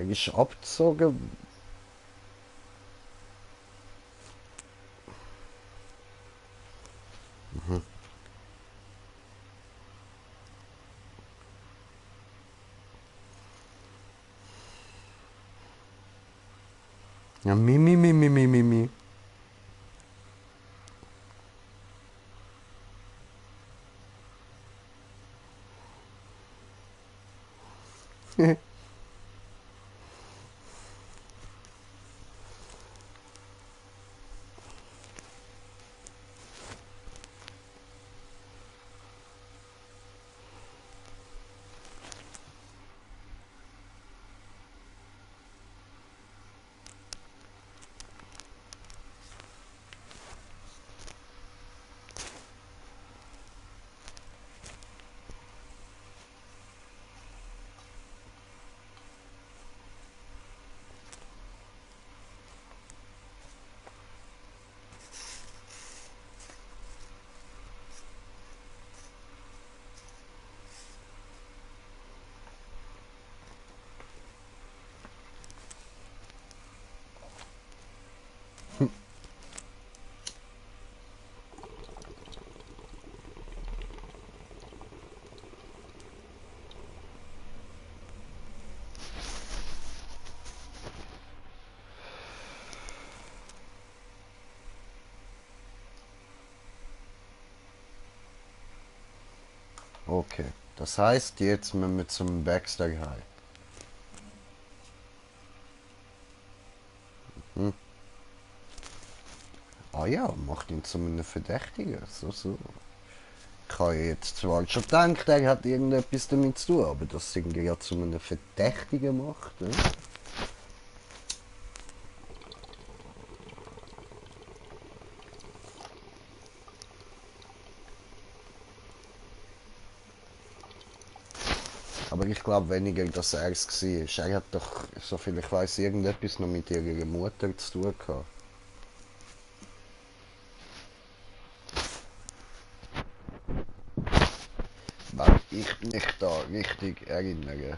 ist abgezogen. Mhm. Ja, mi. Okay, das heißt, jetzt müssen wir zum Baxter High. Hm. Ah ja, macht ihn zu einem Verdächtigen. So. Ich habe jetzt zwar schon gedacht, er hat irgendetwas damit zu tun, aber dass ihn ja zu einem Verdächtigen macht. Ne? Aber ich glaube weniger, dass er es war. Er hat doch, soviel ich weiß, irgendetwas noch mit ihrer Mutter zu tun gehabt. Wenn ich mich da richtig erinnere.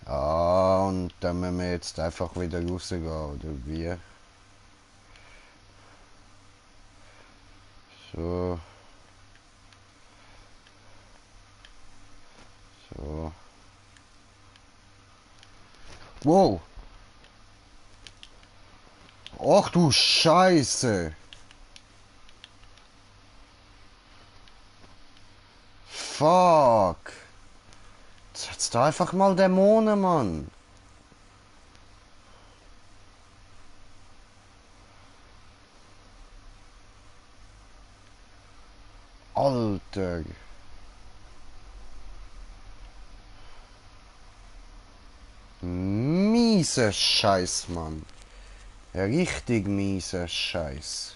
Ja, und dann müssen wir jetzt einfach wieder rausgehen, oder wie? So. So. Wow! Ach du Scheiße! Fuck! Jetzt hat's da einfach mal Dämonen, Mann! Alter! mieser Scheiß, Mann. Richtig mieser Scheiß.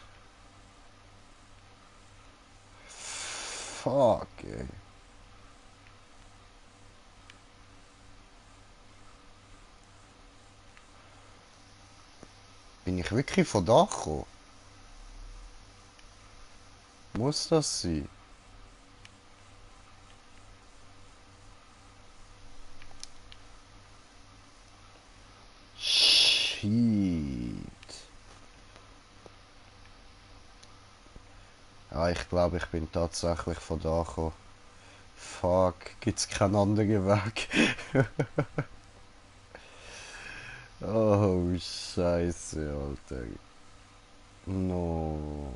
Fuck, ey. Bin ich wirklich von da gekommen? Muss das sein? Shit. Ja, ich glaube, ich bin tatsächlich von da gekommen. Fuck, gibt's keinen anderen Weg? Oh, Scheiße, Alter. No.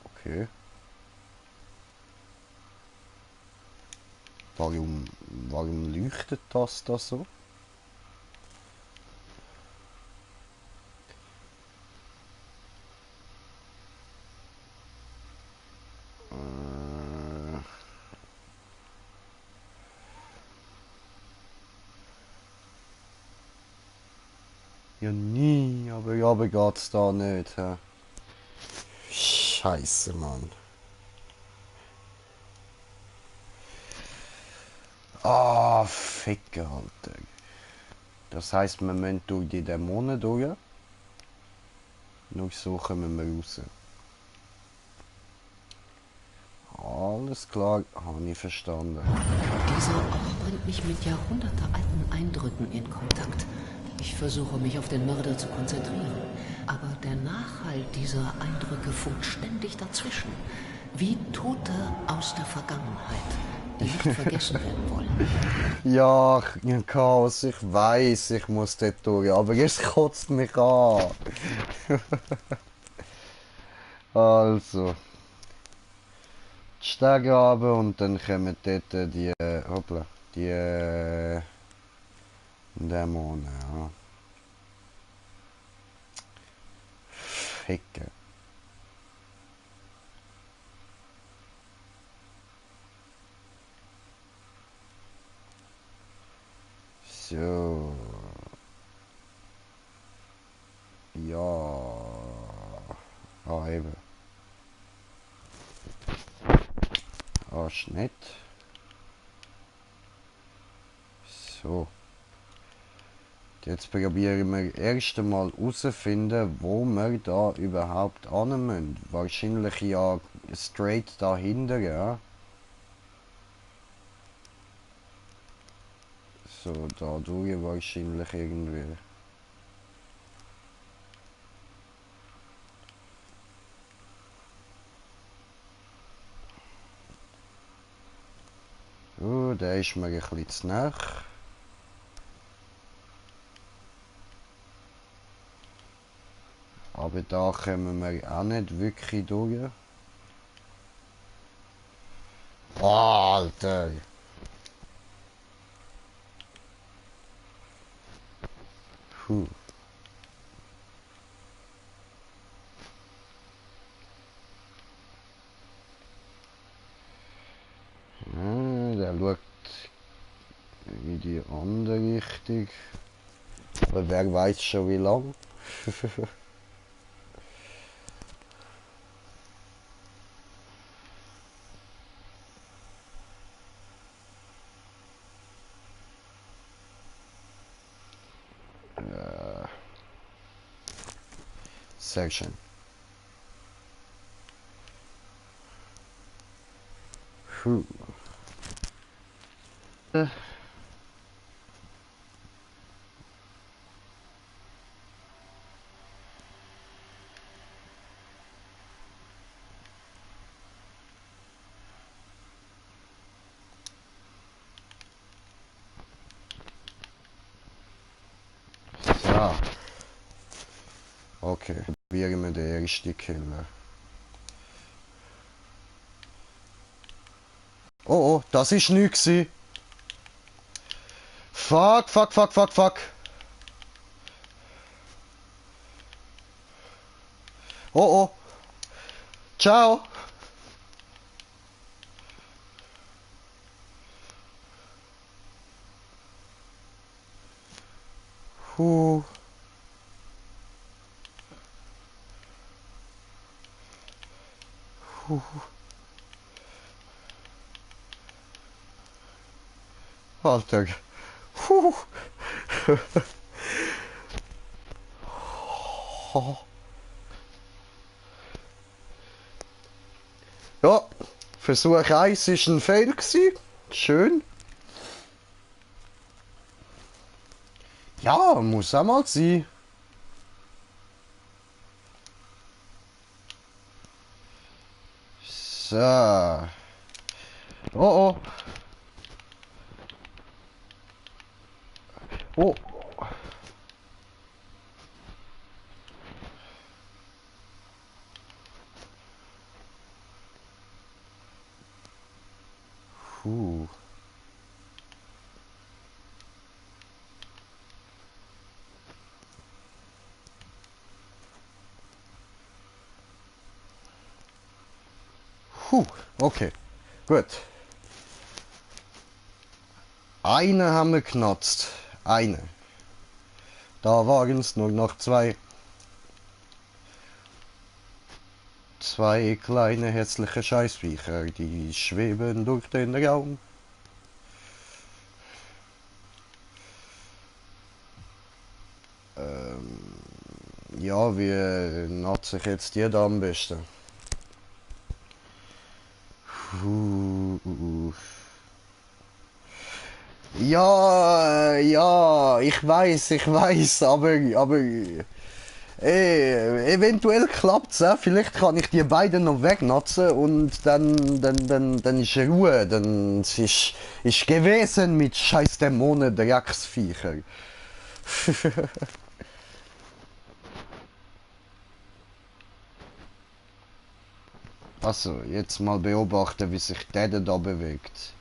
Okay. Warum leuchtet das da so? Ja nie, aber geht's da nicht, hä? Scheiße, Mann. Ah, Ficker, Alter. Das heisst, wir müssen durch die Dämonen durch. Nur so kommen wir raus. Alles klar, habe ich verstanden. Dieser Ort bringt mich mit jahrhundertealten Eindrücken in Kontakt. Ich versuche mich auf den Mörder zu konzentrieren, aber der Nachhall dieser Eindrücke funkt ständig dazwischen, wie Tote aus der Vergangenheit, die nicht vergessen werden wollen. Ja, Chaos, ich weiß, ich muss dort durch, aber es kotzt mich an. Also. Die Stege runter und dann kommen dort die, hoppla, die Dämonen, ja. Ficke. So. Ja. Ah, eben. Ah, Schnitt. So. Jetzt probieren wir erst einmal herauszufinden, wo wir da überhaupt hin müssen. Wahrscheinlich ja straight dahinter, ja. So, da durch wahrscheinlich irgendwie. Oh, der ist mir ein bisschen zu nah. Aber da kommen wir auch nicht wirklich durch. Alter! Puh. Ja, der schaut in die andere Richtung. Aber wer weiß schon wie lang. Sehr schön. Puh. So. Okay, probieren wir den ersten Killer. Oh, oh, das ist nichts. Fuck, fuck, fuck, fuck, fuck. Oh oh. Ciao. Puh. Puh. Alter. Puh. Ja, Versuch 1 war ein Fail gewesen. Schön. Ja, muss auch mal sein. So. Oh oh. Oh. Puh. Puh, okay, gut. Eine haben wir genutzt. Eine. Da waren es nur noch zwei. Zwei kleine hässliche Scheißviecher, die schweben durch den Raum. Ja, wie nutze ich jetzt die da am besten? Ja, ja, ich weiß, aber eventuell klappt's, vielleicht kann ich die beiden noch wegnutzen und dann ist Ruhe, dann ist gewesen mit scheiß Dämonen Drecksviecher. Also, jetzt mal beobachten, wie sich der da bewegt.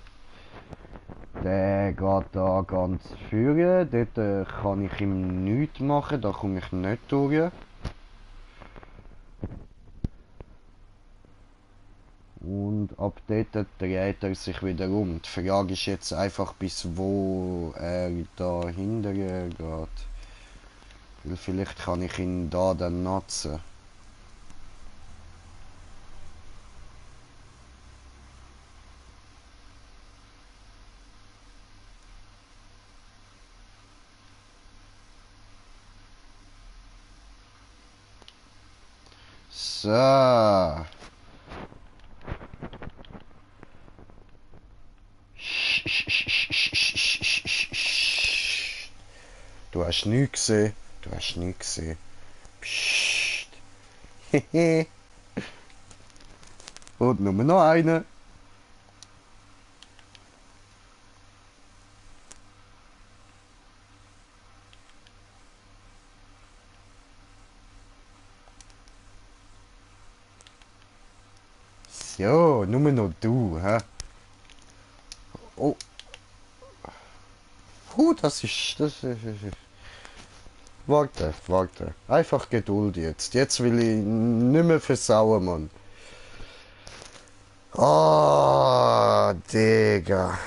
Der geht da ganz vorne, dort kann ich ihm nichts machen, da komme ich nicht durch. Und ab dort dreht er sich wieder um. Die Frage ist jetzt einfach, bis wo er da hinterher geht. Weil vielleicht kann ich ihn da dann nutzen. So. Du hast nichts gesehen. Du hast nichts gesehen. Psst. Hehe. Und nur noch eine. So, nur noch du, hä? Oh. Das ist... Warte. Einfach Geduld jetzt. Jetzt will ich nicht mehr versauen, Mann. Ah, Digga.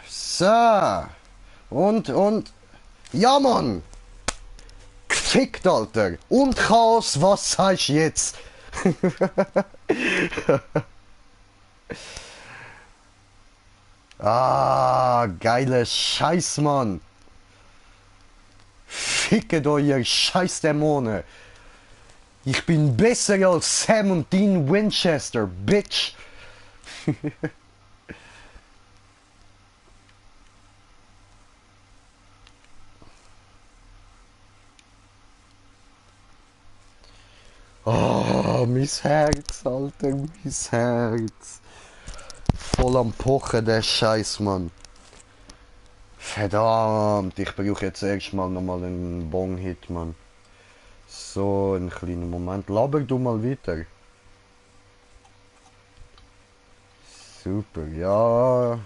So. Und. Ja, Mann. Gefickt, Alter. Und Chaos, was sagst du jetzt? Ah, geile Scheiß, Mann. Fickt euch, ihr Scheißdämonen. Ich bin besser als Sam und Dean Winchester, Bitch. Oh, mein Herz, Alter, mein Herz. Voll am Pochen, der Scheiß, Mann. Verdammt, ich brauche jetzt erstmal nochmal einen Bong-Hit, Mann. So, einen kleinen Moment. Laber du mal weiter. Super, ja.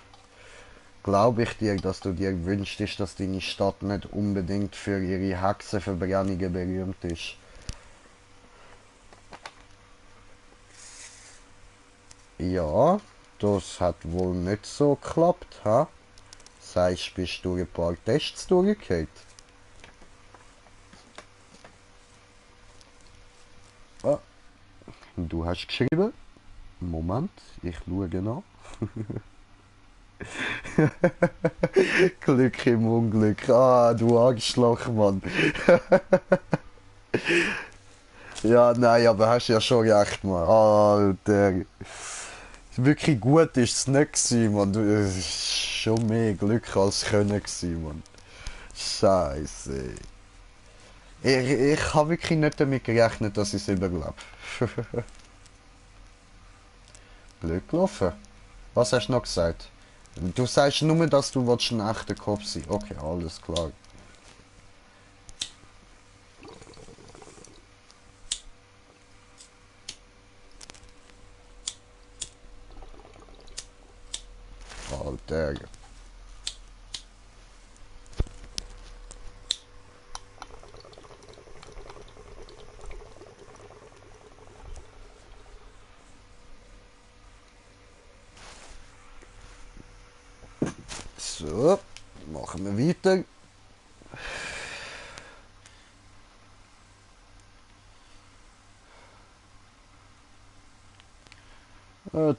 Glaube ich dir, dass du dir wünschst, dass deine Stadt nicht unbedingt für ihre Hexenverbrennungen berühmt ist. Ja, das hat wohl nicht so geklappt, ha? Sagst, bist du ein paar Tests durchgehört? Ah, du hast geschrieben? Moment, ich schaue nach. Glück im Unglück. Ah, du Arschloch, Mann. Ja, nein, aber hast ja schon recht, Mann. Alter. Wirklich gut ist es nicht gewesen, Mann. Du, es ist schon mehr Glück als Können gewesen, Mann. Scheiße. Ich habe wirklich nicht damit gerechnet, dass ich es überlebe. Blöd gelaufen. Was hast du noch gesagt? Du sagst nur, dass du ein echter Kopf sein willst. Okay, alles klar. Alter. So, machen wir weiter.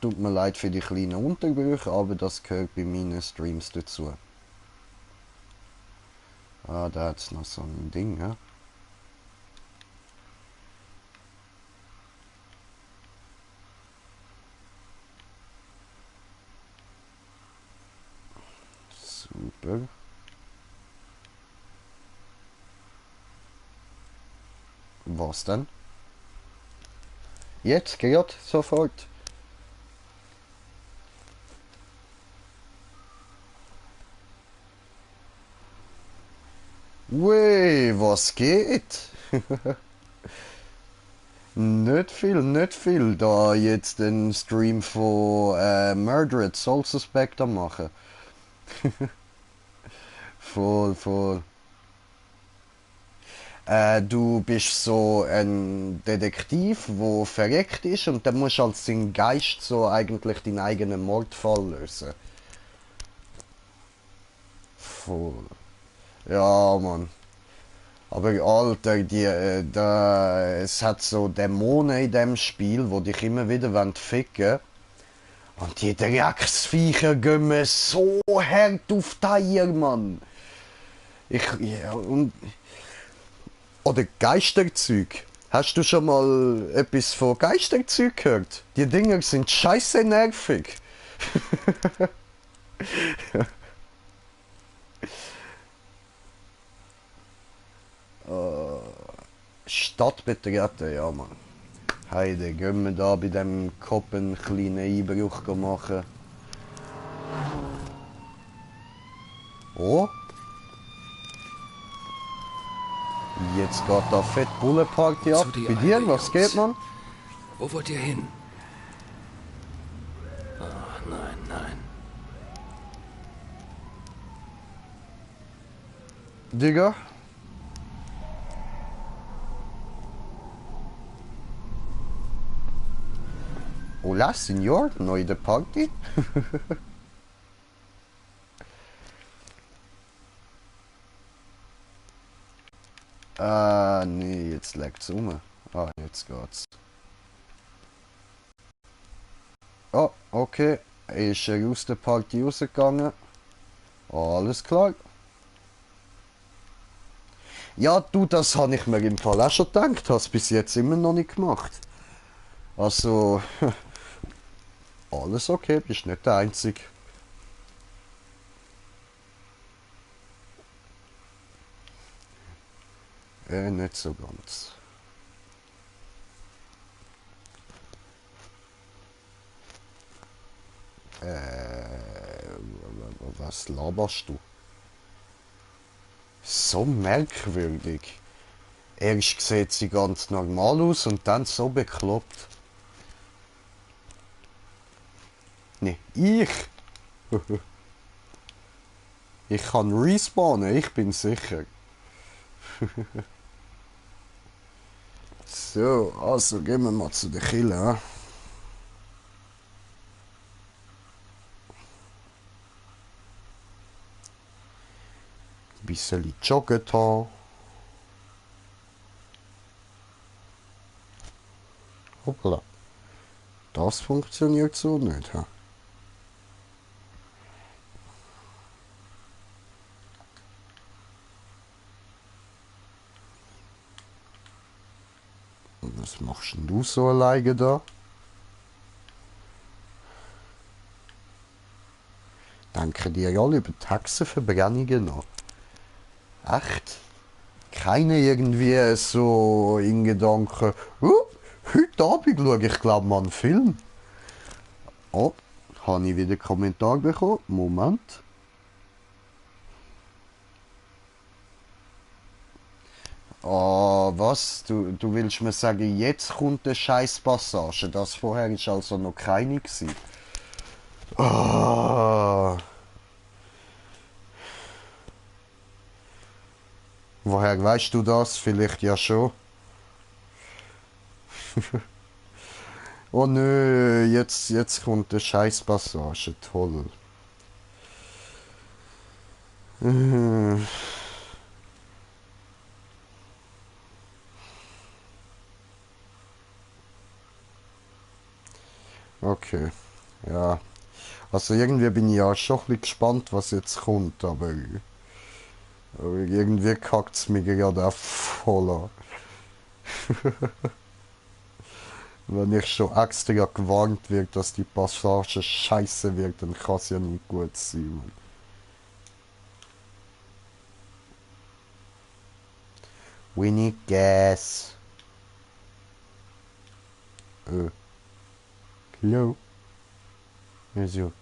Tut mir leid für die kleinen Unterbrüche, aber das gehört bei meinen Streams dazu. Ah, da hat's noch so ein Ding, ja? Super. Was denn? Jetzt, gerade, sofort. Wey, was geht? Nicht viel. Da jetzt den Stream von Murdered Soul Suspect am machen. voll. Du bist so ein Detektiv, wo verreckt ist und dann musst du als sein Geist so eigentlich deinen eigenen Mordfall lösen. Voll. Ja, Mann. Aber Alter, es hat so Dämonen in dem Spiel, wo dich immer wieder ficken wollen. Und die Drecksviecher gehen mir so hart auf die Eier, Mann. Oder Geisterzeug. Hast du schon mal etwas von Geisterzeug gehört? Die Dinger sind scheiße nervig. Stadt betreten, ja, Mann. Heide, gehen wir da bei dem Kopf einen kleinen Einbruch machen. Oh. Jetzt geht da fett Bullet Party ab. Bei dir, was geht, Mann? Wo wollt ihr hin? Ach, nein. Digga. Hola, Senor, neu der Party? Nee, jetzt legt's um. Ah, jetzt geht's. Oh, okay. Ist er aus der Party rausgegangen? Alles klar. Ja, du, das habe ich mir im Fall auch schon gedacht. Hast bis jetzt immer noch nicht gemacht. Also, alles okay, bist nicht der Einzige. Nicht so ganz. Was laberst du? So merkwürdig. Erst sieht sie ganz normal aus und dann so bekloppt. Ne, ich. Ich kann respawnen, ich bin sicher. So, also gehen wir mal zu der Kille. Ein bisschen joggen da. Hoppla. Das funktioniert so nicht. Ha? Was machst denn du so alleine da? Denken die alle über die Hexenverbrennungen nach? Echt? Keine irgendwie so in Gedanken, heute Abend schaue ich glaube mal einen Film. Oh, habe ich wieder einen Kommentar bekommen? Moment. Ah, was? Du willst mir sagen, jetzt kommt eine Scheißpassage. Das vorher ist also noch keine gewesen. Ah. Woher weißt du das? Vielleicht ja schon. Oh nö, jetzt kommt eine Scheißpassage. Toll. Okay, ja. Also irgendwie bin ich ja schon ein bisschen gespannt, was jetzt kommt, aber irgendwie kackt es mich gerade auch voll an. Wenn ich schon extra gewarnt wird, dass die Passage scheiße wird, dann kann es ja nicht gut sein. Mann. We need gas. Hello? Also.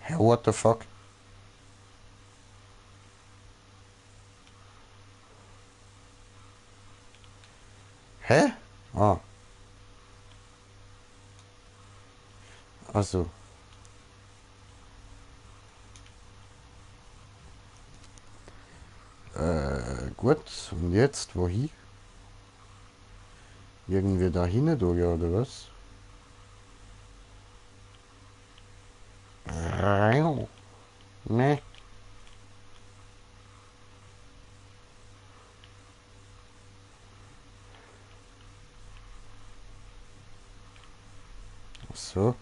Hä, what the fuck? Hä? Ah. Also. Gut. Und jetzt, wohin? Irgendwie da hinten durch, oder was? Ne. So.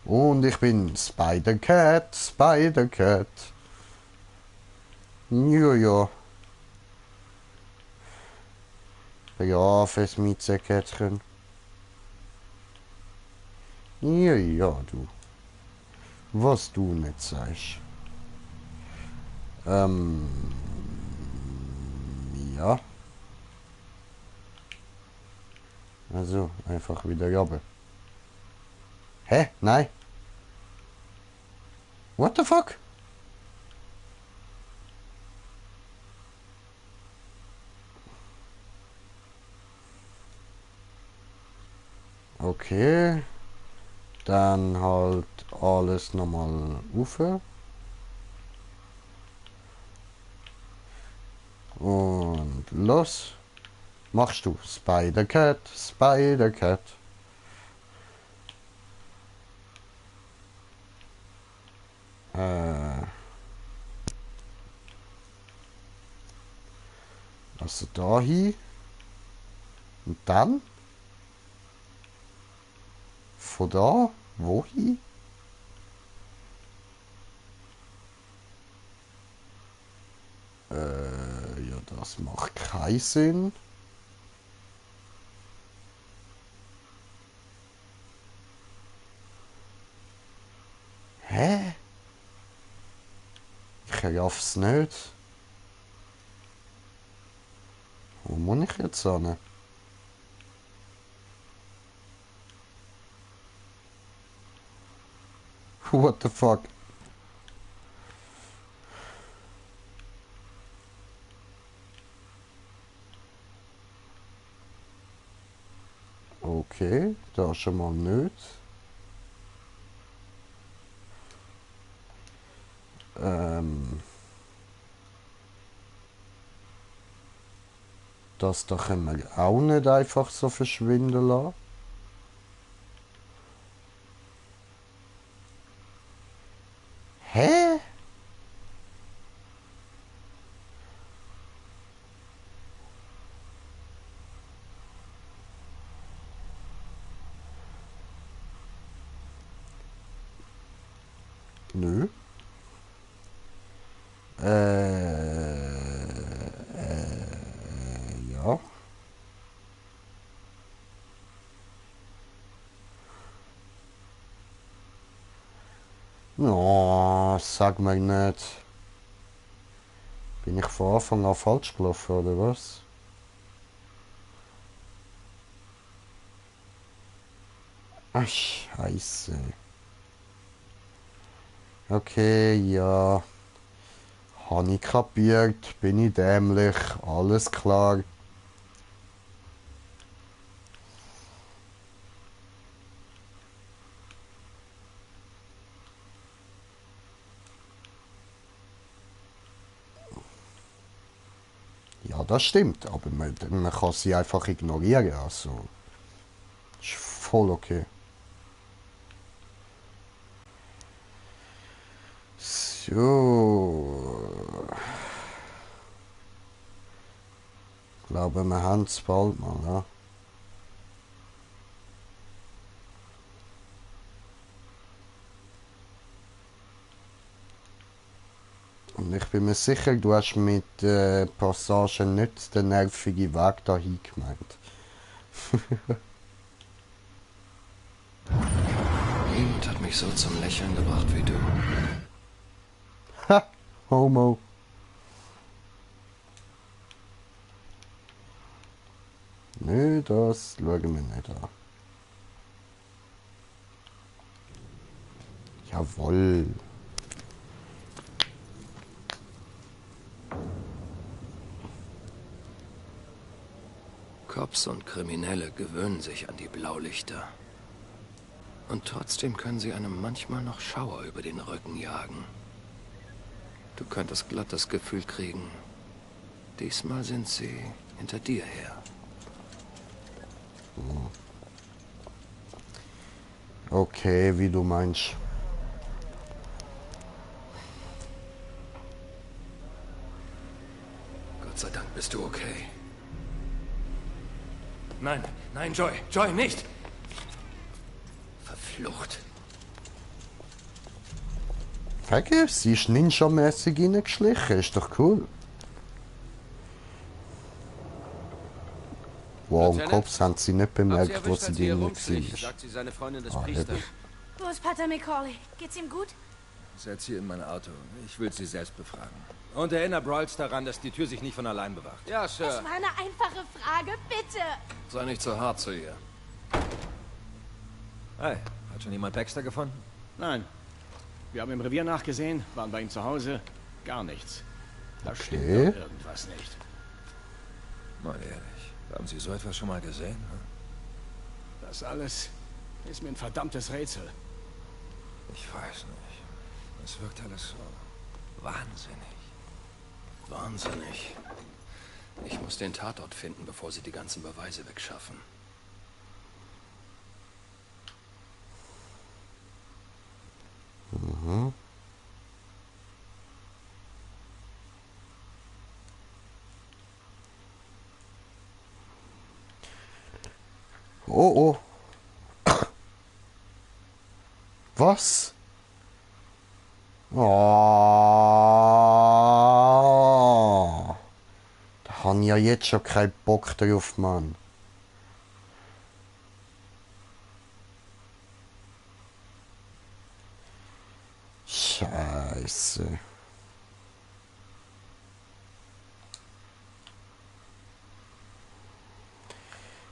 Und ich bin Spider-Cat, Spider-Cat. Ja. Ja, fürs Mietzerkätzchen. Ja, du. Was du nicht sagst. Ja. Also, einfach wieder runter. Hä? Nein. What the fuck? Okay. Dann halt alles nochmal rauf. Und los. Machst du Spider-Cat, Spider-Cat. Also da hin. Und dann? Von da? Wohin? Ja, das macht keinen Sinn. Hä? Ich raff's nicht. Wo muss ich jetzt hin? What the fuck? Okay, da schon mal nicht. Das da können wir auch nicht einfach so verschwinden lassen. Hä? Nö. Ja. No, sag mir nicht. Bin ich von Anfang an falsch gelaufen, oder was? Ach, Scheiße. Okay, ja. Habe ich kapiert, bin ich dämlich, alles klar. Ja, das stimmt, aber man kann sie einfach ignorieren, also ist voll okay. So. Ich glaube, wir haben es bald mal, ja. Und ich bin mir sicher, du hast mit Passage nicht den nervigen Weg dahin gemeint. Niemand hat mich so zum Lächeln gebracht wie du. Ha! Homo. Nö, das schauen wir nicht an. Jawohl. Cops und Kriminelle gewöhnen sich an die Blaulichter. Und trotzdem können sie einem manchmal noch Schauer über den Rücken jagen. Du könntest glatt das Gefühl kriegen, diesmal sind sie hinter dir her. Okay, wie du meinst. Gott sei Dank bist du okay. Nein, nein, Joy, Joy, nicht! Verflucht. Vergiss, sie ist ninja-mäßig reingeschlichen, ist doch cool. Wow, im Kopf haben sie nicht bemerkt, wo sie drin war. Sagt sie seine Freundin des Priesters. Wo ist Pater McCauley? Geht's ihm gut? Setz sie in mein Auto. Ich will sie selbst befragen. Und erinnere Brawls daran, dass die Tür sich nicht von allein bewacht. Ja, Sir. Das war eine einfache Frage, bitte. Sei nicht so hart zu ihr. Hey, hat schon jemand Baxter gefunden? Nein. Wir haben im Revier nachgesehen, waren bei ihm zu Hause. Gar nichts. Da stimmt doch irgendwas nicht. Mal ehrlich, haben Sie so etwas schon mal gesehen? Hm? Das alles ist mir ein verdammtes Rätsel. Ich weiß nicht. Es wirkt alles so wahnsinnig. Wahnsinnig. Ich muss den Tatort finden, bevor sie die ganzen Beweise wegschaffen. Mhm. Oh, oh. Was? Oh. Da habe ich ja jetzt schon keinen Bock drauf, Mann. Scheiße.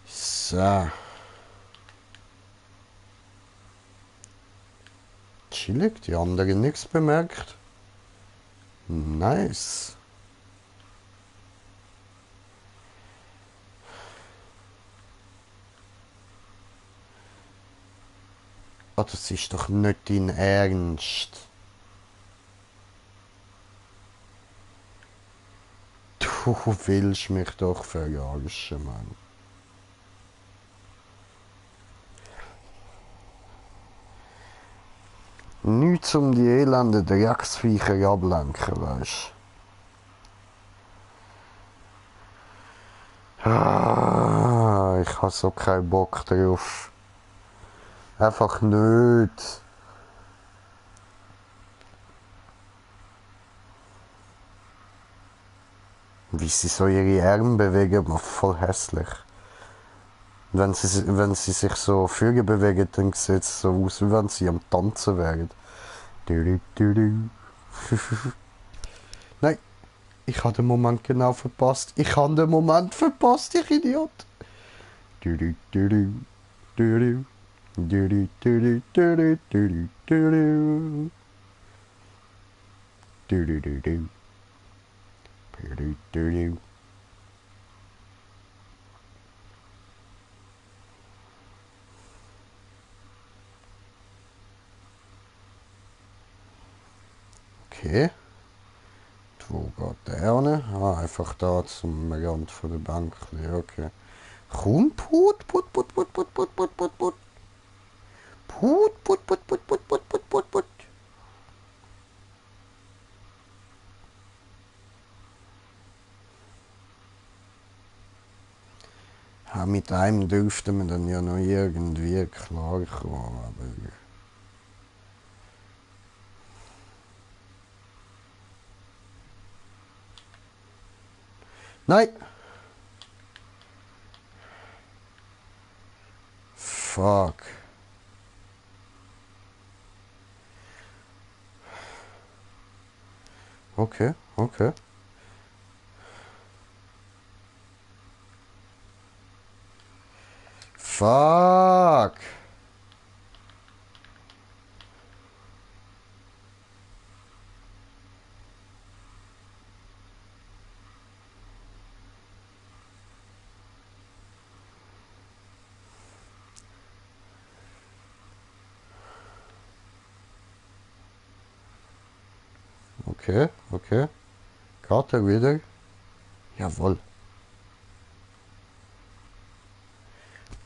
So. Chillig, die anderen nichts bemerkt. Nice. Oh, das ist doch nicht dein Ernst. Du willst mich doch verarschen, Mann. Nichts um die elenden Drecksviecher ablenken, weisst du. Ich habe so keinen Bock drauf. Einfach nicht. Wie sie so ihre Arme bewegen, macht voll hässlich. Wenn sie sich so Vögel bewegen, dann sieht es so aus, wie wenn sie am Tanzen wären. Nein, ich habe den Moment genau verpasst. Ich habe den Moment verpasst, ich Idiot. Okay. Wo geht der hin? Ah, einfach da zum Rand von der Bank. Okay. Komm, put, put, put, put, put, put, put, put, put. Put, put, put, put, put, put, put, put, put. Ja, mit einem dürfte man dann ja noch irgendwie klarkommen, aber... Nein! Fuck. Okay, okay. Fuck. Okay, okay. Karte wieder. Jawohl.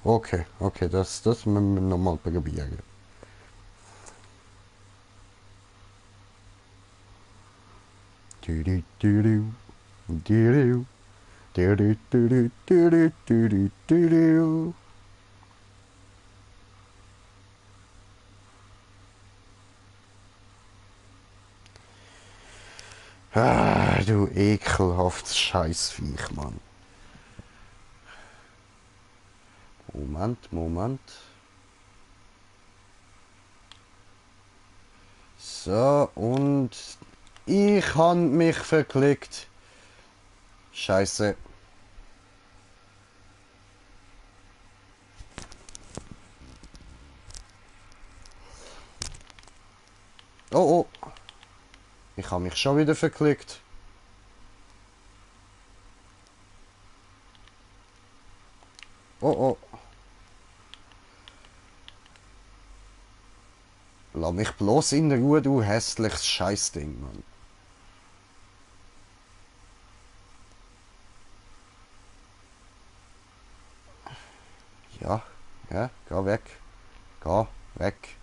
Okay, okay, das müssen wir nochmal probieren. Ah, du ekelhaftes Scheißviech, Mann. Moment. So, und ich habe mich verklickt. Scheiße. Oh, oh. Ich habe mich schon wieder verklickt. Oh, oh. Lass mich bloß in Ruhe, du hässliches Scheißding, Mann. Ja, geh weg. Geh weg.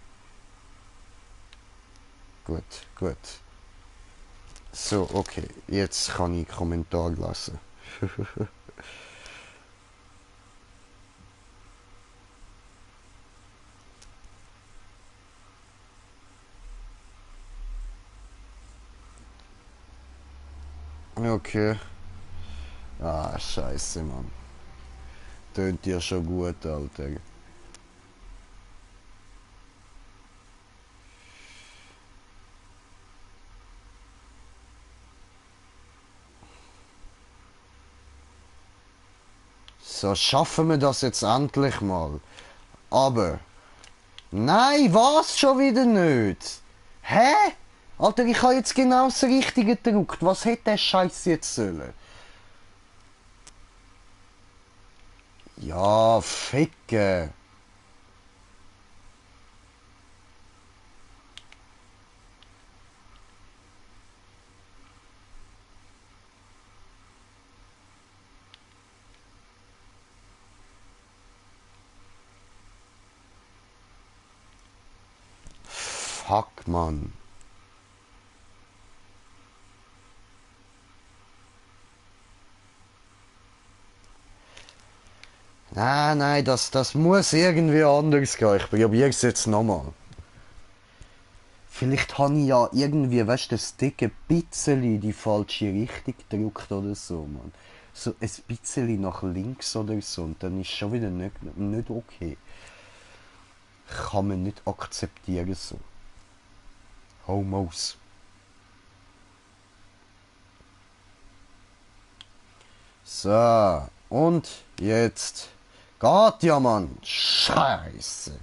Gut. So, okay. Jetzt kann ich Kommentar lassen. Okay. Ah, scheiße, Mann. Tönt dir schon gut, Alter. So, schaffen wir das jetzt endlich mal. Aber... Nein, was schon wieder nicht? Hä? Alter, ich habe jetzt genau das Richtige gedrückt. Was hätte der Scheiß jetzt sollen? Ja, ficke. Fuck, Mann. Nein, das muss irgendwie anders gehen. Ich probiere es jetzt nochmal. Vielleicht habe ich ja irgendwie, weißt du, das Stick ein bisschen in die falsche Richtung gedrückt oder so, Mann. So ein bisschen nach links oder so und dann ist schon wieder nicht okay. Kann man nicht akzeptieren so. Homos. So, und jetzt geht ja, Mann. Scheiße.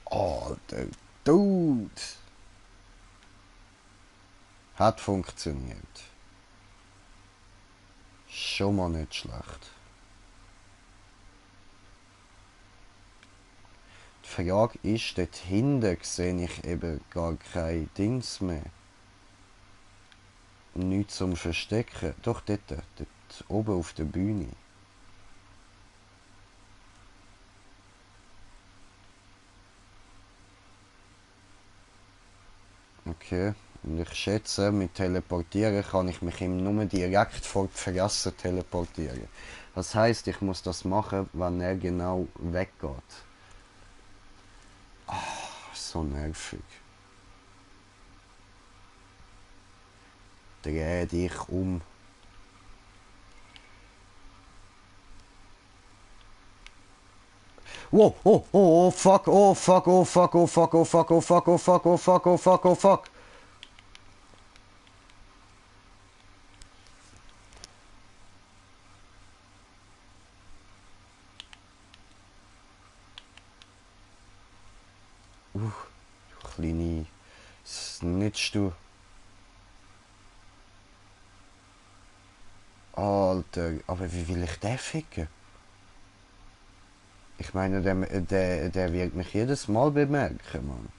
Alter Dude. Hat funktioniert. Schon mal nicht schlecht. Die Frage ist, dort hinten sehe ich eben gar kein Dings mehr. Nichts zum Verstecken. Doch, dort oben auf der Bühne. Okay, und ich schätze, mit Teleportieren kann ich mich ihm nur direkt vor die Fresse teleportieren. Das heisst, ich muss das machen, wenn er genau weggeht. So nervig. Dreh dich um. Wow, oh, fuck, oh, fuck, oh, fuck, oh, fuck, oh, fuck, oh, fuck, oh, fuck, oh, fuck, oh, fuck, oh, fuck. Du kleine Snitch, du. Alter, aber wie will ich den ficken? Ich meine, der wird mich jedes Mal bemerken, Mann.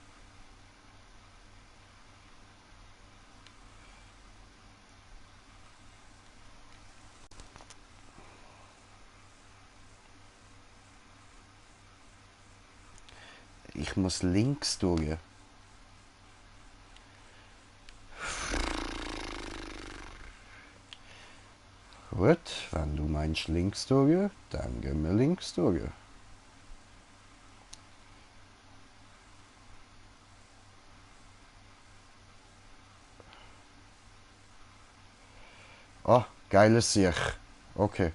Ich muss links durch. Gut, wenn du meinst links durch, dann gehen wir links durch. Ah, geiles Sieg. Okay.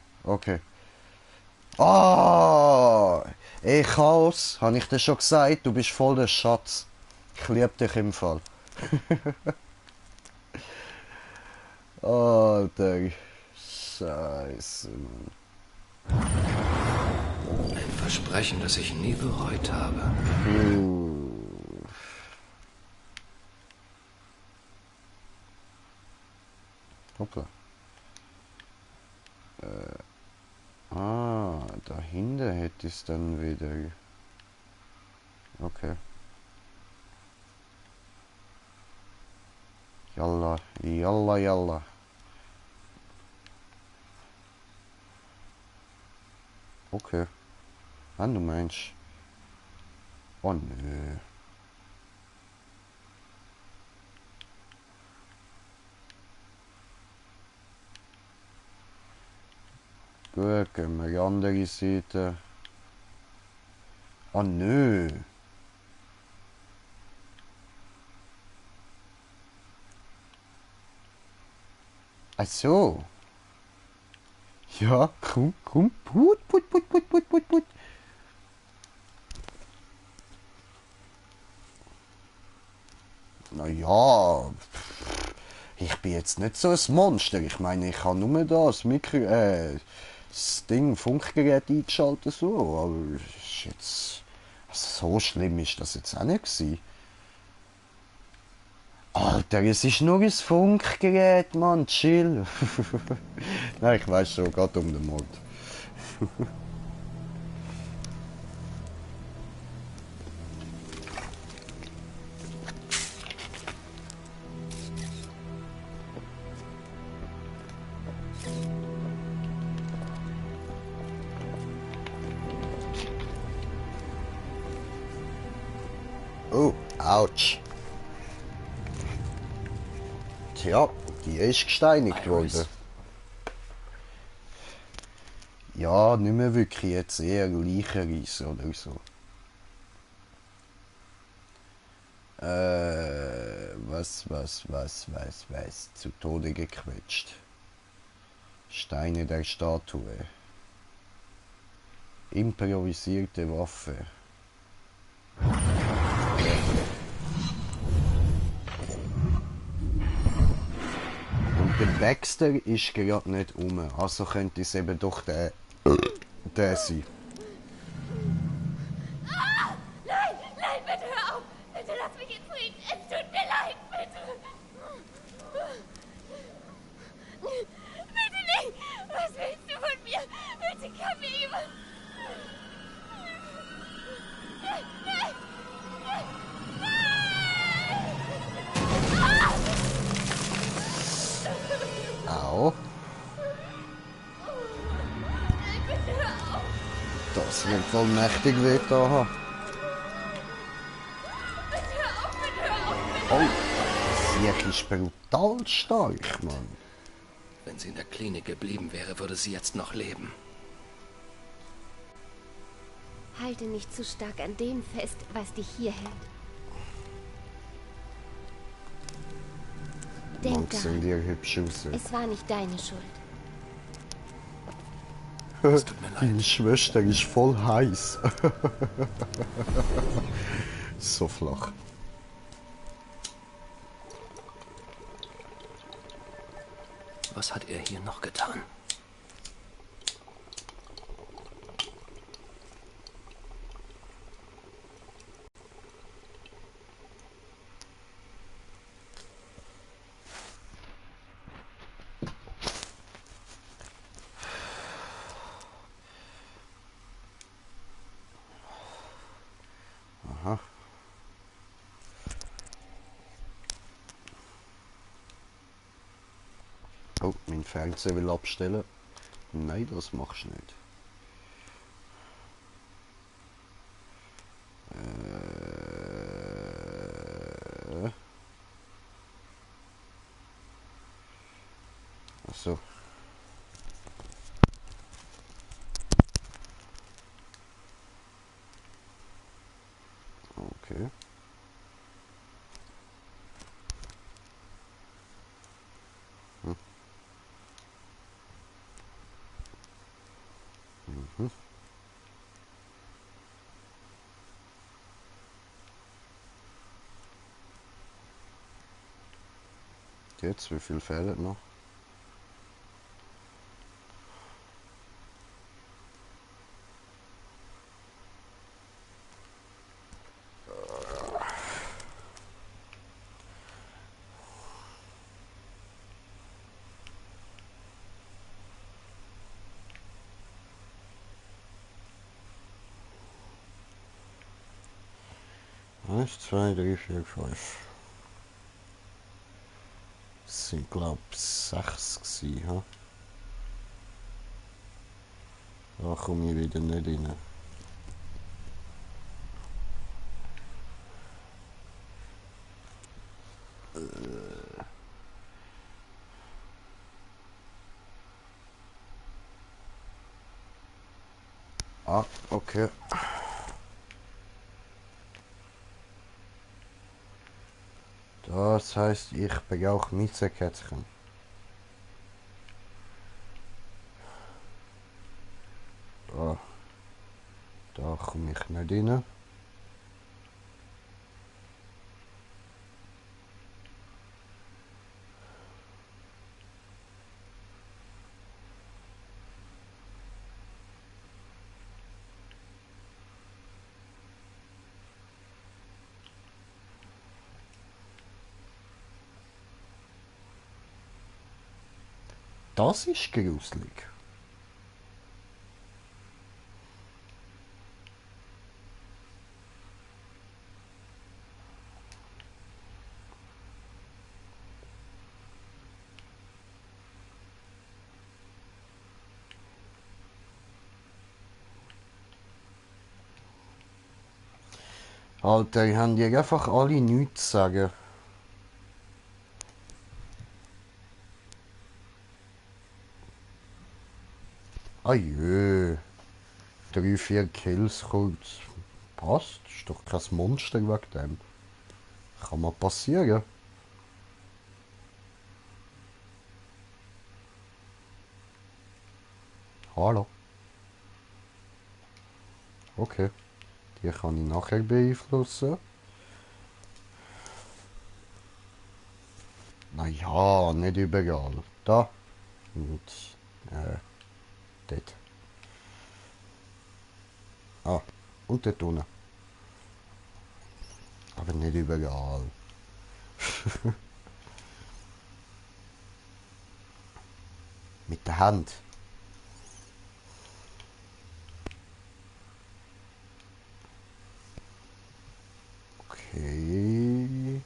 Ah! Ey, Chaos, habe ich dir schon gesagt, du bist voll der Schatz. Ich liebe dich im Fall. Alter, Scheiße, Mann. Ein Versprechen, das ich nie bereut habe. Hoppla. Dahinter hätte ich es dann wieder. Okay. Yalla. Okay. Wenn du meinst. Oh nö. Gut, gehen wir die andere Seite. Oh nö. Ach so. Ja, komm. Put. Naja, ich bin jetzt nicht so ein Monster. Ich meine, ich habe nur das das Funkgerät eingeschaltet so, aber ist jetzt So schlimm ist das jetzt auch nicht gewesen. Alter, es ist nur ein Funkgerät, Mann, chill. Nein, ich weiß schon, geht um den Mord. Oh, ouch. Tja, die ist gesteinigt worden. Ja, nicht mehr wirklich, jetzt eher Leichenreise oder so. Was, zu Tode gequetscht. Steine der Statue. Improvisierte Waffe. Und der Baxter ist gerade nicht um, also könnte es eben doch der sein. Nein, nein, bitte hör auf! Bitte lass mich in Frieden! Es tut mir leid, bitte! Bitte nicht! Was willst du von mir? Bitte komm mir über! Au. Das wird voll mächtig wehgetan haben. Oh, sie ist brutal stark, Mann. Wenn sie in der Klinik geblieben wäre, würde sie jetzt noch leben. Halte nicht zu stark an dem fest, was dich hier hält. Denk Mann, sind dir hübsch aus. es war nicht deine Schuld. Es tut mir leid. Deine Schwester ist voll heiß. So flach. Was hat er hier noch getan? Aha. Oh, mein Fernseher will abstellen. Nein, das machst du nicht. Ach so. Okay. Mhm. Jetzt, wie viel fehlt noch? Eins, zwei, drei, vier, fünf. Das sind, glaube ich, 6 gewesen, ha? Da komme ich wieder nicht rein. Ah, okay. Das heißt, ich brauche Mietzerkätzchen. Da komme ich nicht rein. Das ist gruselig. Alter, ich haben dir einfach alle nichts zu sagen. Ah jö. 3-4 Kills kurz. Passt. Ist doch kein Monster wegen dem. Kann mal passieren. Hallo. Okay. Die kann ich nachher beeinflussen. Naja, nicht überall. Da. Und dort. Ah, und dort unten. Aber nicht überall. Mit der Hand. Okay.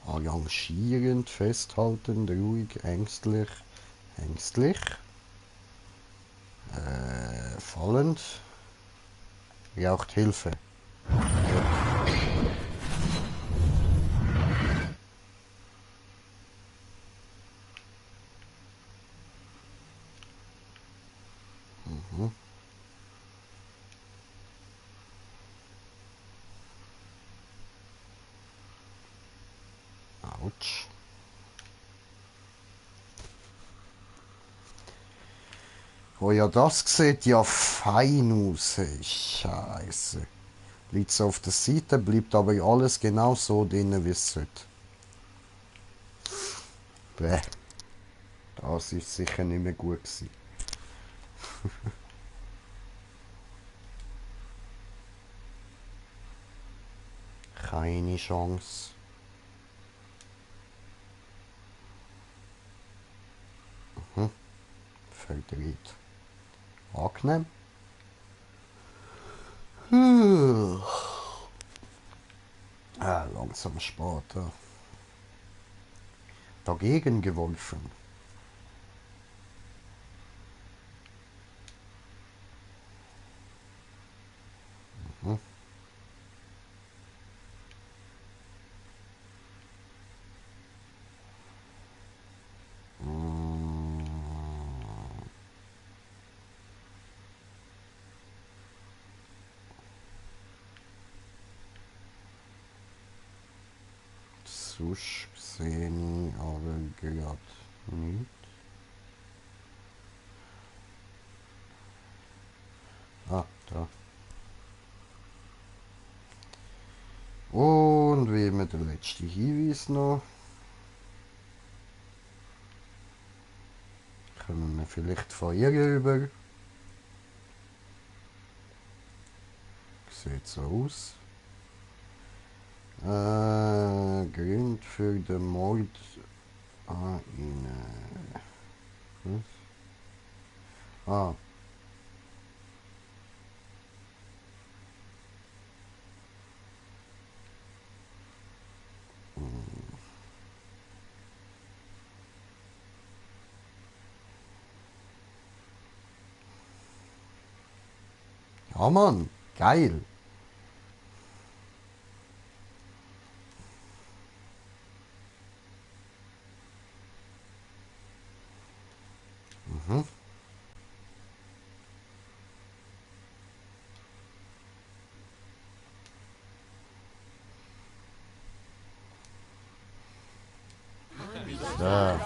Arrangierend, festhaltend, ruhig, ängstlich. Ängstlich. Fallend. Braucht Hilfe. Mhm. Autsch. Oh ja, das sieht ja fein aus. Scheiße. Liegt so auf der Seite, bleibt aber alles genau so drin, wie es sollte. Bäh. Das ist sicher nicht mehr gut gewesen. Keine Chance. Mhm. Verdreht. Angenehm. Langsam Sport. Dagegen geworfen. Mhm. Sonst sehe ich aber gerade nicht. Ah, da. Und wie immer der letzte Hinweis noch. Kommen wir vielleicht von ihr rüber. Sieht so aus. Grund für den Mord an ihnen. Was? Ah. Ja, Mann, geil. Mhm. So.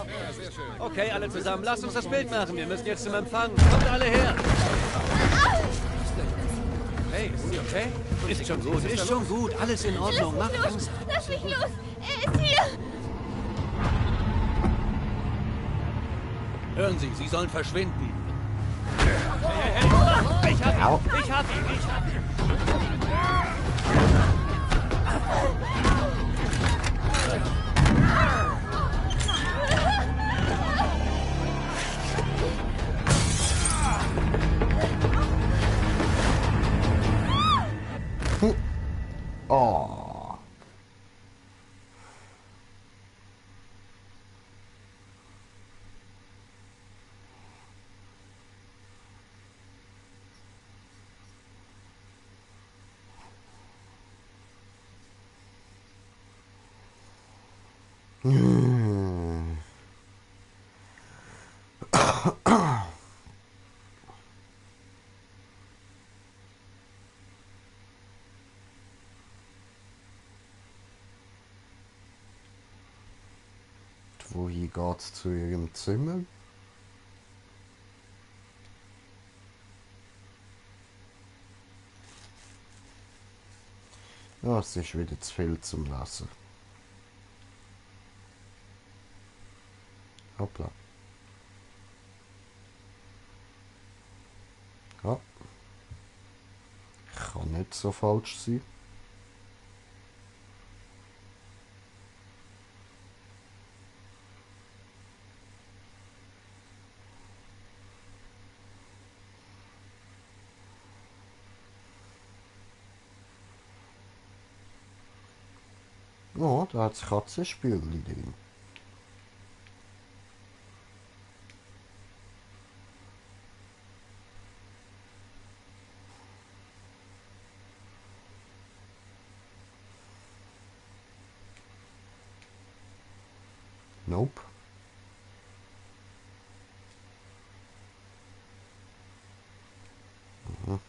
Okay, alle zusammen, lasst uns das Bild machen. Wir müssen jetzt zum Empfang. Kommt alle her. Hey, ist sie okay? Ist schon gut, ist schon gut. Alles in Ordnung. Macht Angst. Lass mich los! Er ist hier! Hören Sie, Sie sollen verschwinden. Hey. Ich hab ihn! Ich hab ihn! Ich hab ihn! Wohin geht's zu ihrem Zimmer? Ja, es ist wieder zu viel zum Lesen. Hoppla. Ja. Kann nicht so falsch sein. Oh, da hat es Katzenspielchen drin. Nope. Mhm.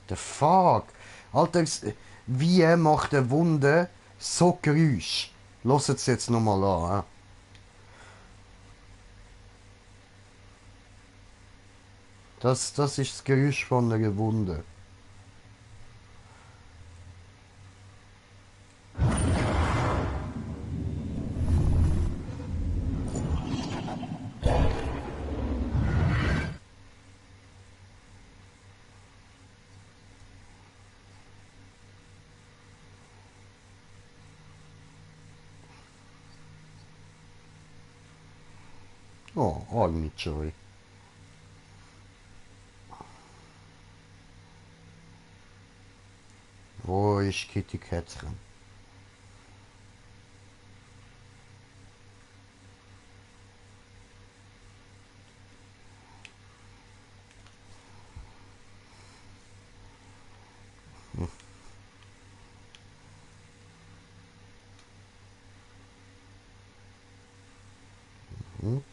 The fuck? Alter, wie macht eine Wunde so Geräusch? Hört es jetzt nochmal an. Das ist das Geräusch von einer Wunde. Oh, arme Joy. Wo ist Kitty Kätzchen? Mhm.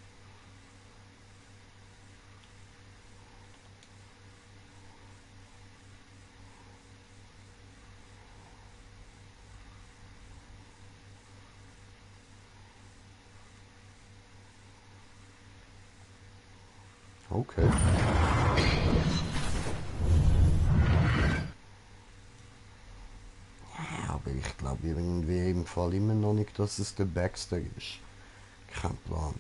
Okay. Ja, aber ich glaube irgendwie im Fall immer noch nicht, dass es der Baxter ist. Kein Plan.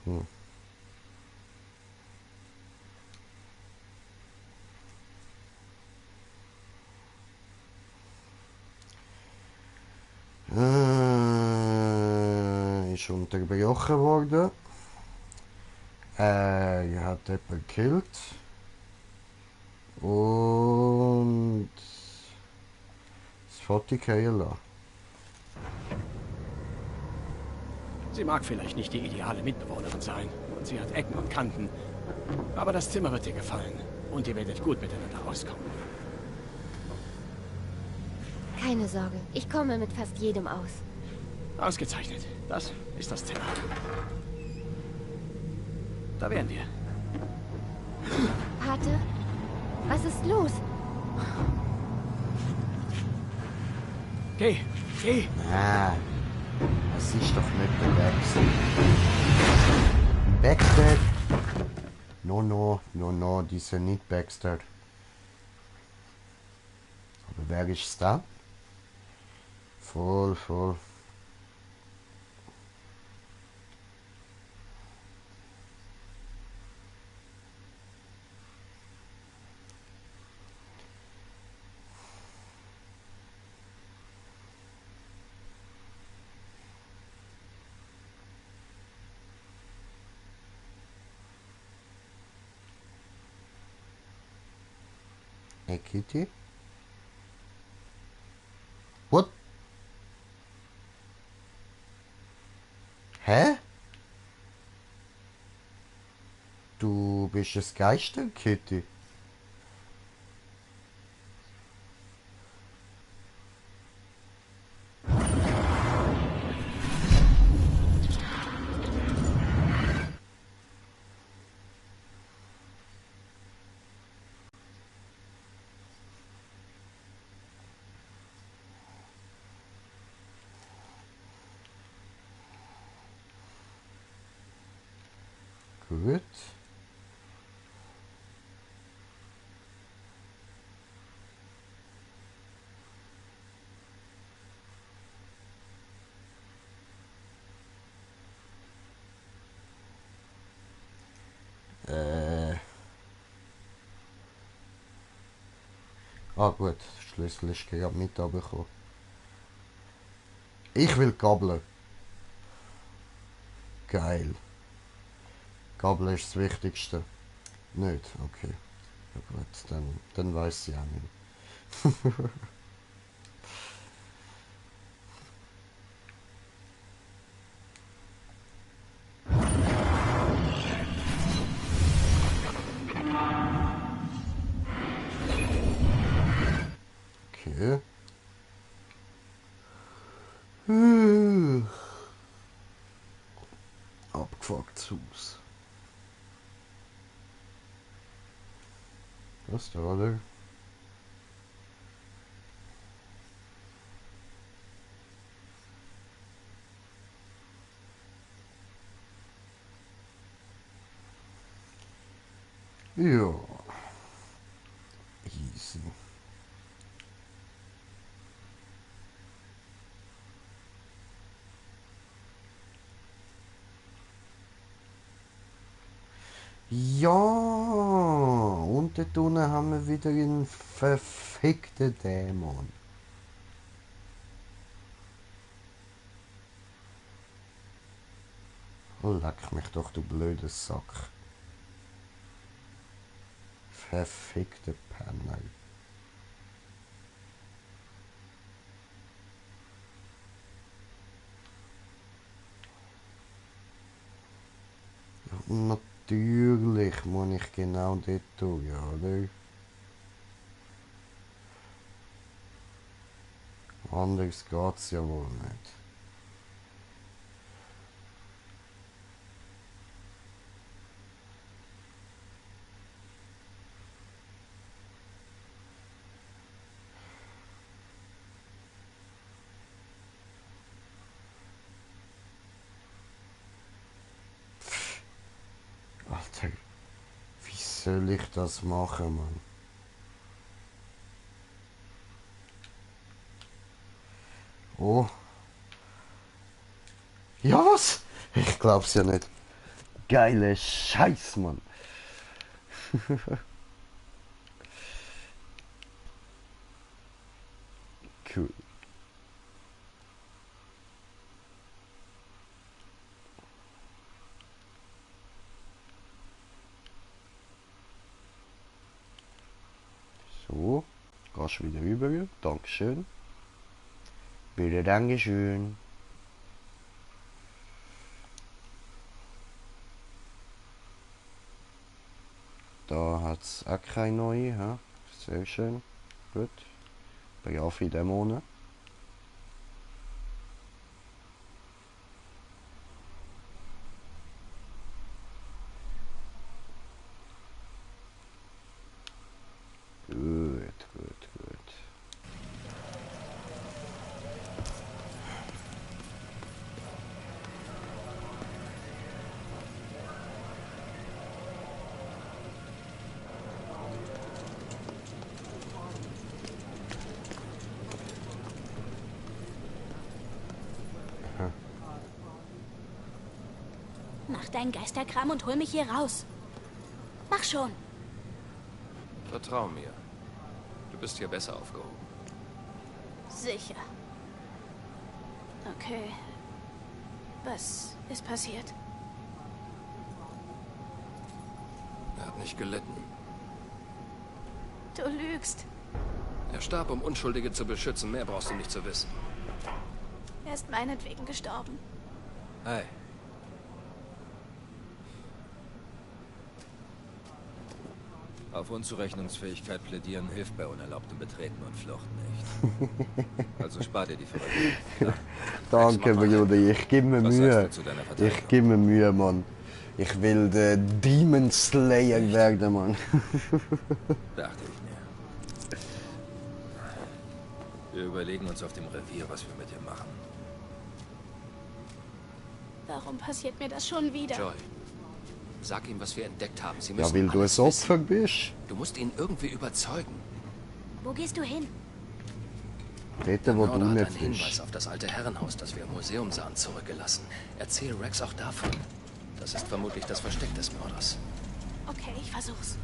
Hm. Ist unterbrochen worden. Er hat jemanden gekillt. Und das Foto fallen lassen. Sie mag vielleicht nicht die ideale Mitbewohnerin sein. Und sie hat Ecken und Kanten. Aber das Zimmer wird dir gefallen. Und ihr werdet gut miteinander auskommen. Keine Sorge, ich komme mit fast jedem aus. Ausgezeichnet. Das ist das Zimmer. Da wären wir. Pate, was ist los? Geh, geh! Nein, das ist doch nicht der Baxter. Baxter? No, die sind nicht Baxter. Aber wer ist da? Voll. Hey Kitty? What? Hä? Du bist ein Geister, Kitty. Gut. Ah gut, Schlüssel ist gerade mit bekommen. Ich will Gabeln. Geil. Gabeln ist das Wichtigste. Nicht? Okay. Ja gut, dann weiß ich auch nicht. Okay. Abgefucktes Haus. Was da, oder? Ja. Easy. Ja, und dort unten haben wir wieder einen verfickten Dämon. Oh, leck mich doch, du blöder Sack. Verfickte Penner. Ja, natürlich muss ich genau dort tun, ja, oder? Anders geht's ja wohl nicht. Alter, wie soll ich das machen, Mann? Oh. Ja, was? Ich glaub's ja nicht. Geile Scheiß, Mann. Cool. So, gehst wieder rüber. Dankeschön. Bitte, Dankeschön. Da hat es auch keine neue. Ha? Sehr schön. Gut. Brave Dämonen. Gut, gut, gut. Mach deinen Geisterkram und hol mich hier raus. Mach schon. Vertrau mir. Du bist hier besser aufgehoben. Sicher. Okay. Was ist passiert? Er hat nicht gelitten. Du lügst. Er starb, um Unschuldige zu beschützen. Mehr brauchst du nicht zu wissen. Er ist meinetwegen gestorben. Hey. Auf Unzurechnungsfähigkeit plädieren hilft bei unerlaubtem Betreten und Flucht nicht. Also spar dir die Verrückten. Ja. Danke, Bruder, ich gebe mir Was Mühe. sagst du zu deiner Verteidigung? Ich gebe mir Mühe, Mann. Ich will der Demon Slayer werden, Mann. Dachte ich mir. Wir überlegen uns auf dem Revier, was wir mit dir machen. Warum passiert mir das schon wieder? Joy, sag ihm, was wir entdeckt haben. Sie Ja, müssen weil du ein alles Opfer wissen. bist. Du musst ihn irgendwie überzeugen. Wo gehst du hin? Dort, Der wo Mörder du hat nicht einen Hinweis bist. auf das alte Herrenhaus, das wir im Museum sahen, zurückgelassen. Erzähl Rex auch davon. Das ist vermutlich das Versteck des Mörders. Okay, ich versuch's.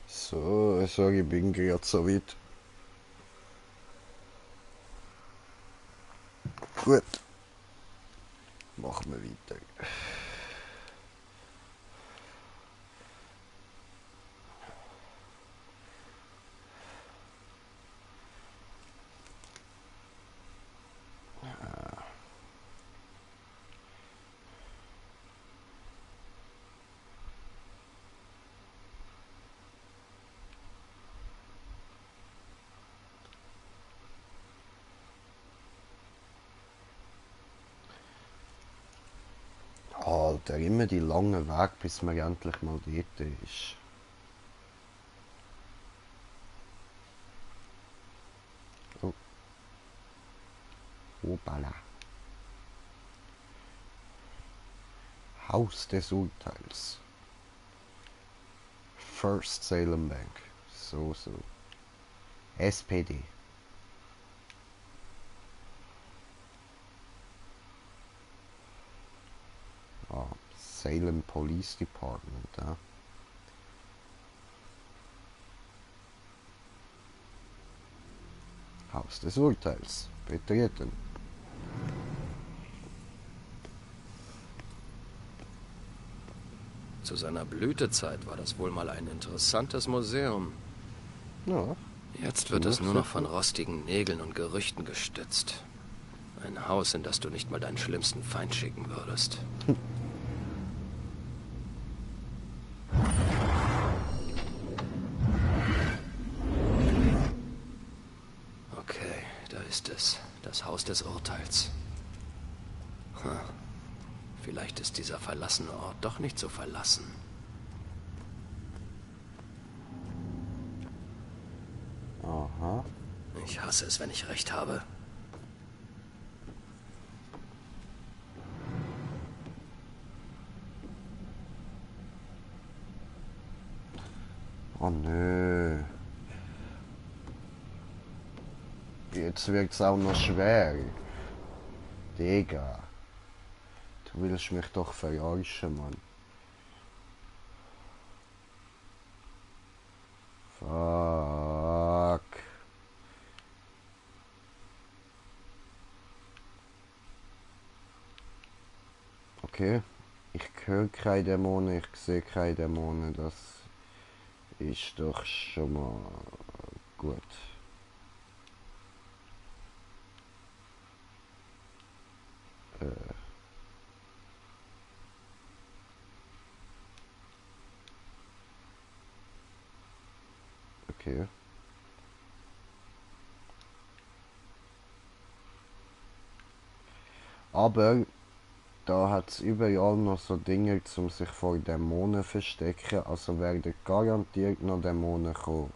So, ich sage, ich bin gerade so weit. Gut. Machen wir weiter. Alter, immer die langen Weg, bis man endlich mal dort ist. Oh. Hoppala. Haus des Urteils. First Salem Bank. So. SPD. Salem Police Department, ja. Haus des Urteils. Betreten. Zu seiner Blütezeit war das wohl mal ein interessantes Museum. Ja. Jetzt wird es nur noch von rostigen Nägeln und Gerüchten gestützt. Ein Haus, in das du nicht mal deinen schlimmsten Feind schicken würdest. Okay, da ist es. Das Haus des Urteils. Vielleicht ist dieser verlassene Ort doch nicht so verlassen. Aha. Ich hasse es, wenn ich recht habe. Oh nö. Jetzt wird's auch noch schwer. Digga. Du willst mich doch verarschen, Mann. Fuck. Okay. Ich höre keine Dämonen, ich sehe keine Dämonen. Das ist doch schon mal gut. Okay. Aber da hat es überall noch so Dinge, um sich vor Dämonen zu verstecken. Also werden garantiert noch Dämonen kommen.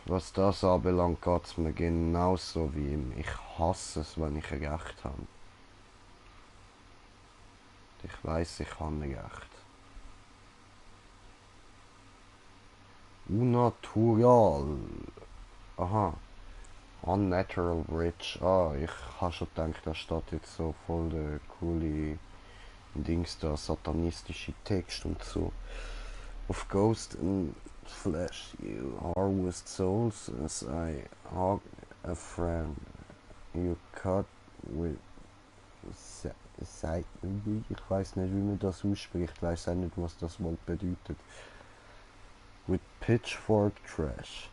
Was das anbelangt, geht es mir genauso wie ihm. Ich hasse es, wenn ich recht habe. Ich weiß, ich habe recht. Unnatural. Aha. Unnatural Rich. Ah, ich habe schon gedacht, da steht jetzt so voll der coole Dings da, satanistische Text und so. Of Ghost and Flesh, you harvest souls as I hug a friend. You cut with ich weiß nicht, wie man das ausspricht, ich weiß auch nicht, was das Wort bedeutet. With pitchfork trash.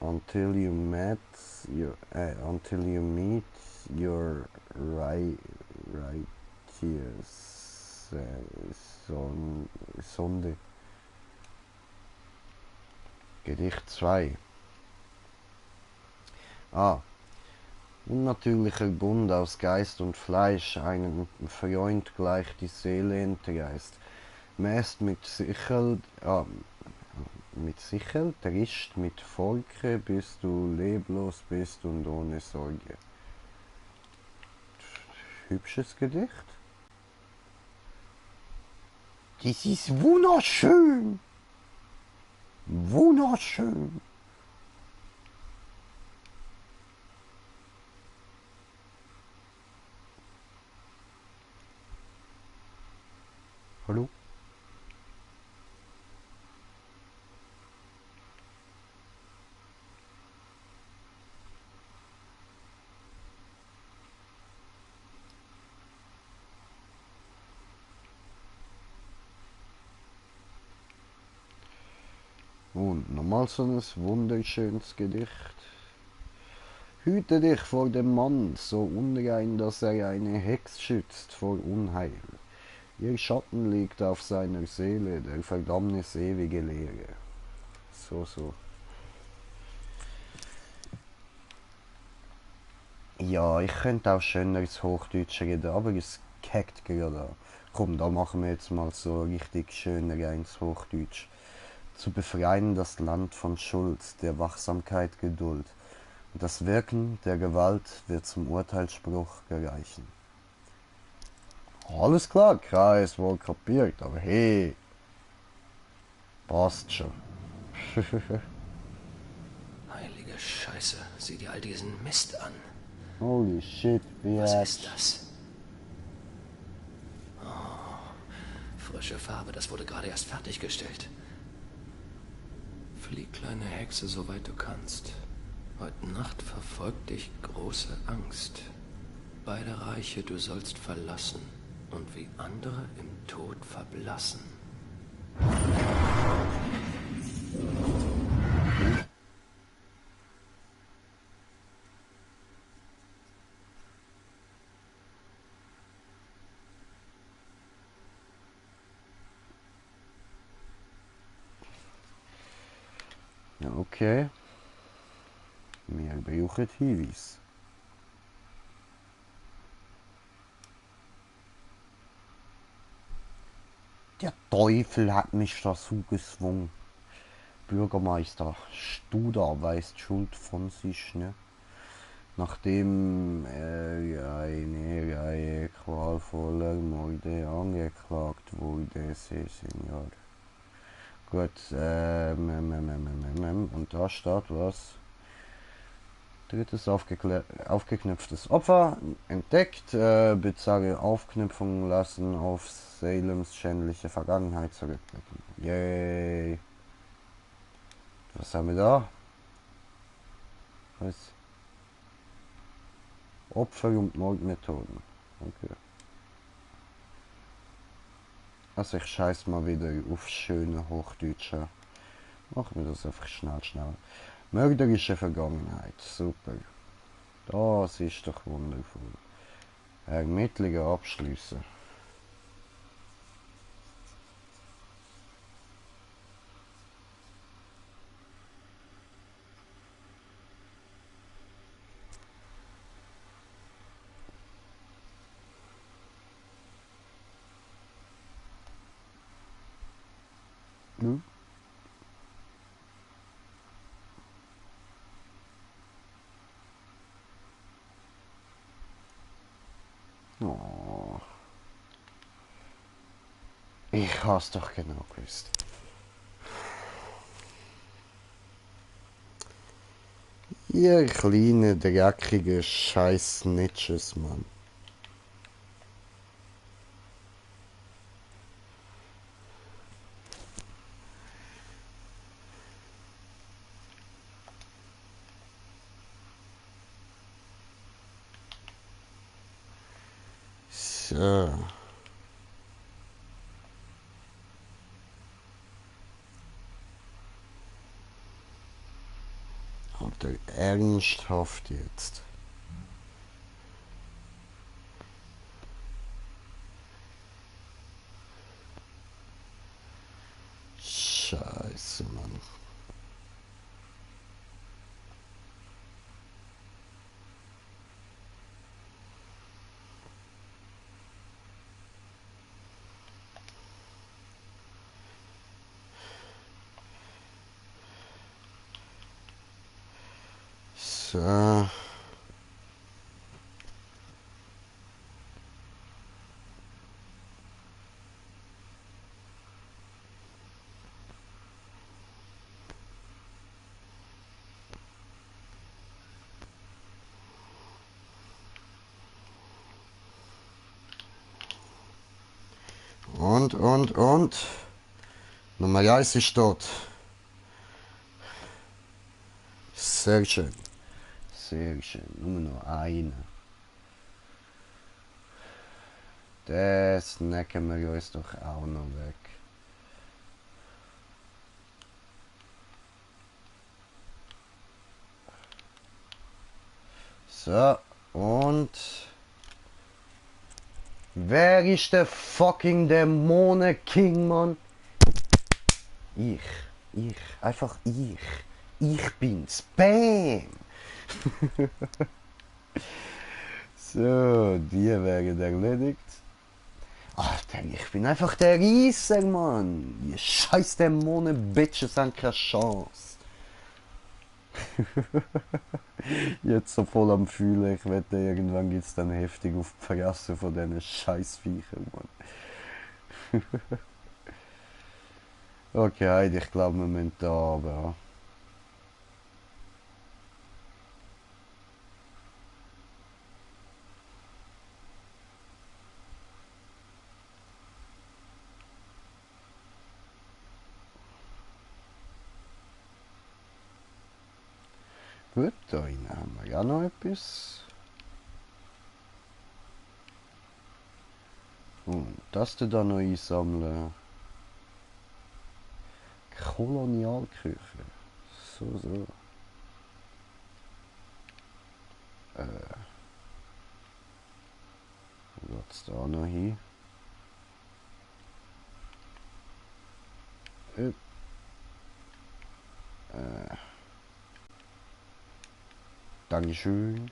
Until you meet your righteous Sonde. Gedicht 2. Unnatürlicher Bund aus Geist und Fleisch, einem Freund gleich die Seele entreißt. Mäst mit Sichel, trischt mit Volke, bis du leblos bist und ohne Sorge. Hübsches Gedicht. Das ist wunderschön. Wunderschön. Hallo? Und nochmal so ein wunderschönes Gedicht. Hüte dich vor dem Mann, so unrein, dass er eine Hex schützt vor Unheil. Ihr Schatten liegt auf seiner Seele, der Verdammnis ewige Lehre. So. Ja, ich könnte auch schöneres Hochdeutsch reden, aber es kackt gerade an. Komm, da machen wir jetzt mal so richtig schön reins Hochdeutsch. Zu befreien das Land von Schuld, der Wachsamkeit Geduld. Und das Wirken der Gewalt wird zum Urteilsspruch gereichen. Alles klar, Kreis wohl kapiert, aber hey, passt schon. Heilige Scheiße, sieh dir all diesen Mist an. Holy shit, Was ist das? Oh, frische Farbe, das wurde gerade erst fertiggestellt. Flieh, kleine Hexe, soweit du kannst. Heute Nacht verfolgt dich große Angst. Beide Reiche du sollst verlassen und wie andere im Tod verblassen. Ja, okay. Wir brauchen Hinweis. Der Teufel hat mich dazu gezwungen. Bürgermeister Studer weist Schuld von sich, ne? Nachdem er eine Reihe qualvoller Morde angeklagt wurde, Senior. Gut, und da steht was. Drittes aufgeknüpftes Opfer entdeckt, bizarre Aufknüpfungen lassen auf Salems schändliche Vergangenheit zurückblicken. Yay! Was haben wir da? Was? Opfer und Mordmethoden. Okay. Also ich scheiß mal wieder auf schöne Hochdeutsche. Machen wir das einfach schnell. Mörderische Vergangenheit. Super. Das ist doch wundervoll. Ermittlungen abschließen. Hm? Oh. Ich hab's doch genau gewusst. Ihr kleine, dreckige Scheiß-Snitches, Mann. So. Oder ernsthaft jetzt? Scheiße, Mann. So. Und. Nummer 1 ist tot. Sehr schön. Sehr schön. Nur noch eine. Das necken wir uns doch auch noch weg. So, und... Wer ist der fucking Dämonen-King, Mann? Einfach ich. Ich bin's. Bam! So, die werden erledigt. Alter, ich bin einfach der Rieser, Mann. Die scheiß Dämonen-Bitches haben keine Chance. Jetzt so voll am Fühlen, ich wette, irgendwann geht's dann heftig auf die Fresse von diesen Scheißviechern, Mann. Okay, Heidi, ich glaube, wir müssen da runter. Gut, da rein haben wir ja noch etwas. Und das da noch einsammeln. Kolonialküche. So. Geht's da noch hin? Dankeschön.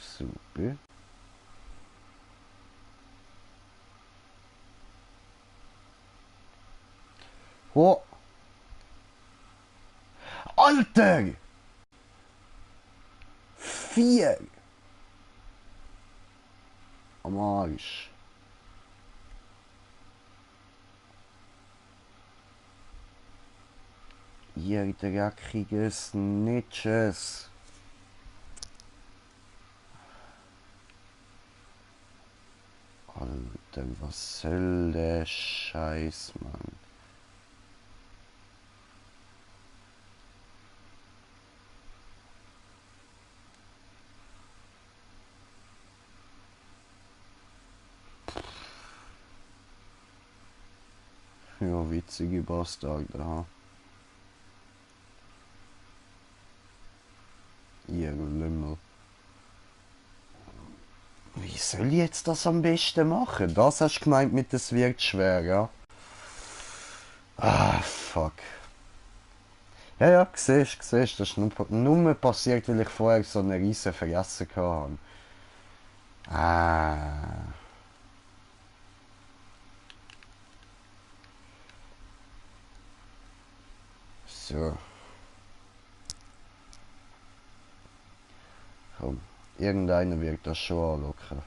Super. Oh! Alter! 4! Am Arsch. Ihr dreckigen Snitches. Alter, was soll der Scheiß, Mann? Ja, witzige Bastarde, ha. Ihr Lümmel. Wie soll ich jetzt das am besten machen? Das hast du gemeint mit, das wird schwer, ja? Ah, fuck. Ja, siehst, das ist nur passiert, weil ich vorher so eine riesen Vergessen hatte. So. Komm, irgendeiner wird das schon anlocken.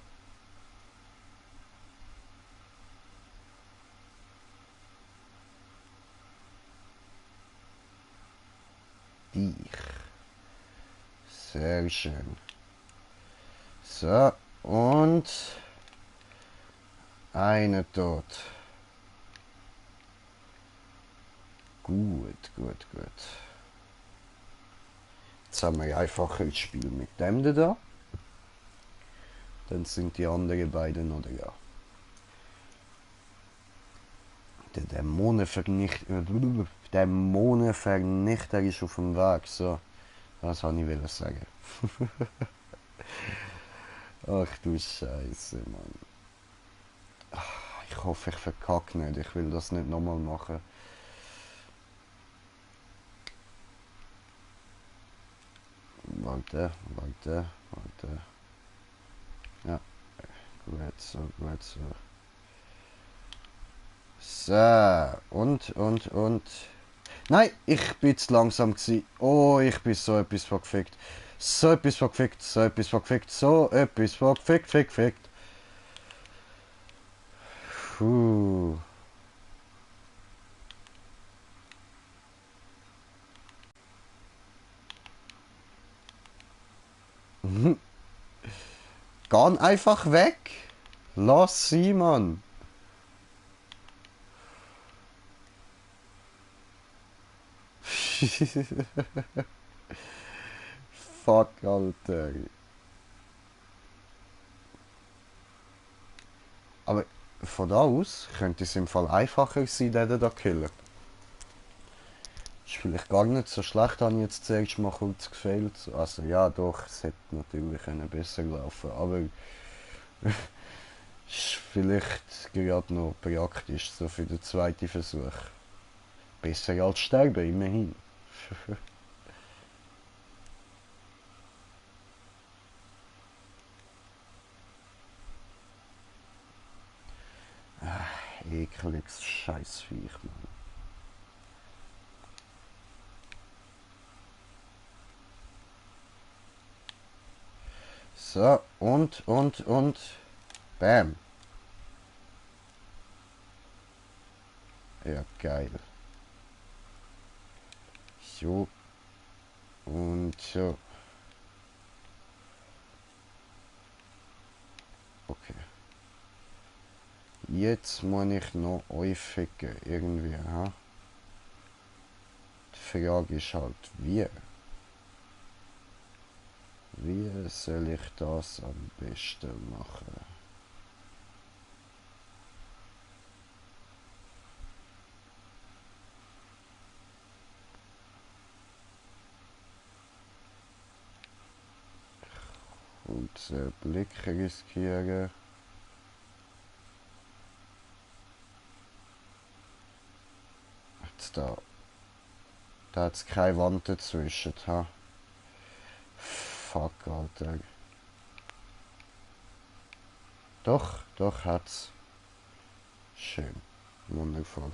Dich. Sehr schön. So, und eine tot. Gut. Jetzt haben wir einfach ein Spiel mit dem da. Dann sind die anderen beiden noch da. Der Dämonenvernichter ist auf dem Weg. So, das wollte ich sagen. Ach du Scheiße, Mann. Ich hoffe, ich verkacke nicht. Ich will das nicht nochmal machen. Warte. Ja, gut so. So, und. Nein, ich bin zu langsam gewesen. Oh, ich bin so etwas verfickt. Puh. Geh einfach weg. Lass sie, Mann. Fuck, Alter. Aber von da aus könnte es im Fall einfacher sein, den da killen. Ist vielleicht gar nicht so schlecht, habe ich jetzt zuerst mal kurz gefehlt. Also ja, doch, es hätte natürlich besser laufen, aber ist vielleicht gerade noch praktisch, so für den zweiten Versuch. Besser als sterben, immerhin. Ekliges Scheißviech, Mann. So, und. Bam. Ja, geil. So. Und so. Okay. Jetzt muss ich noch euch ficken, irgendwie, ha? Die Frage ist halt, wie? Wie soll ich das am besten machen? Und Blick riskieren. Jetzt da. Da hat es keine Wand dazwischen, ha? Fuck, Alter. Doch hat's. Schön. Wundervoll.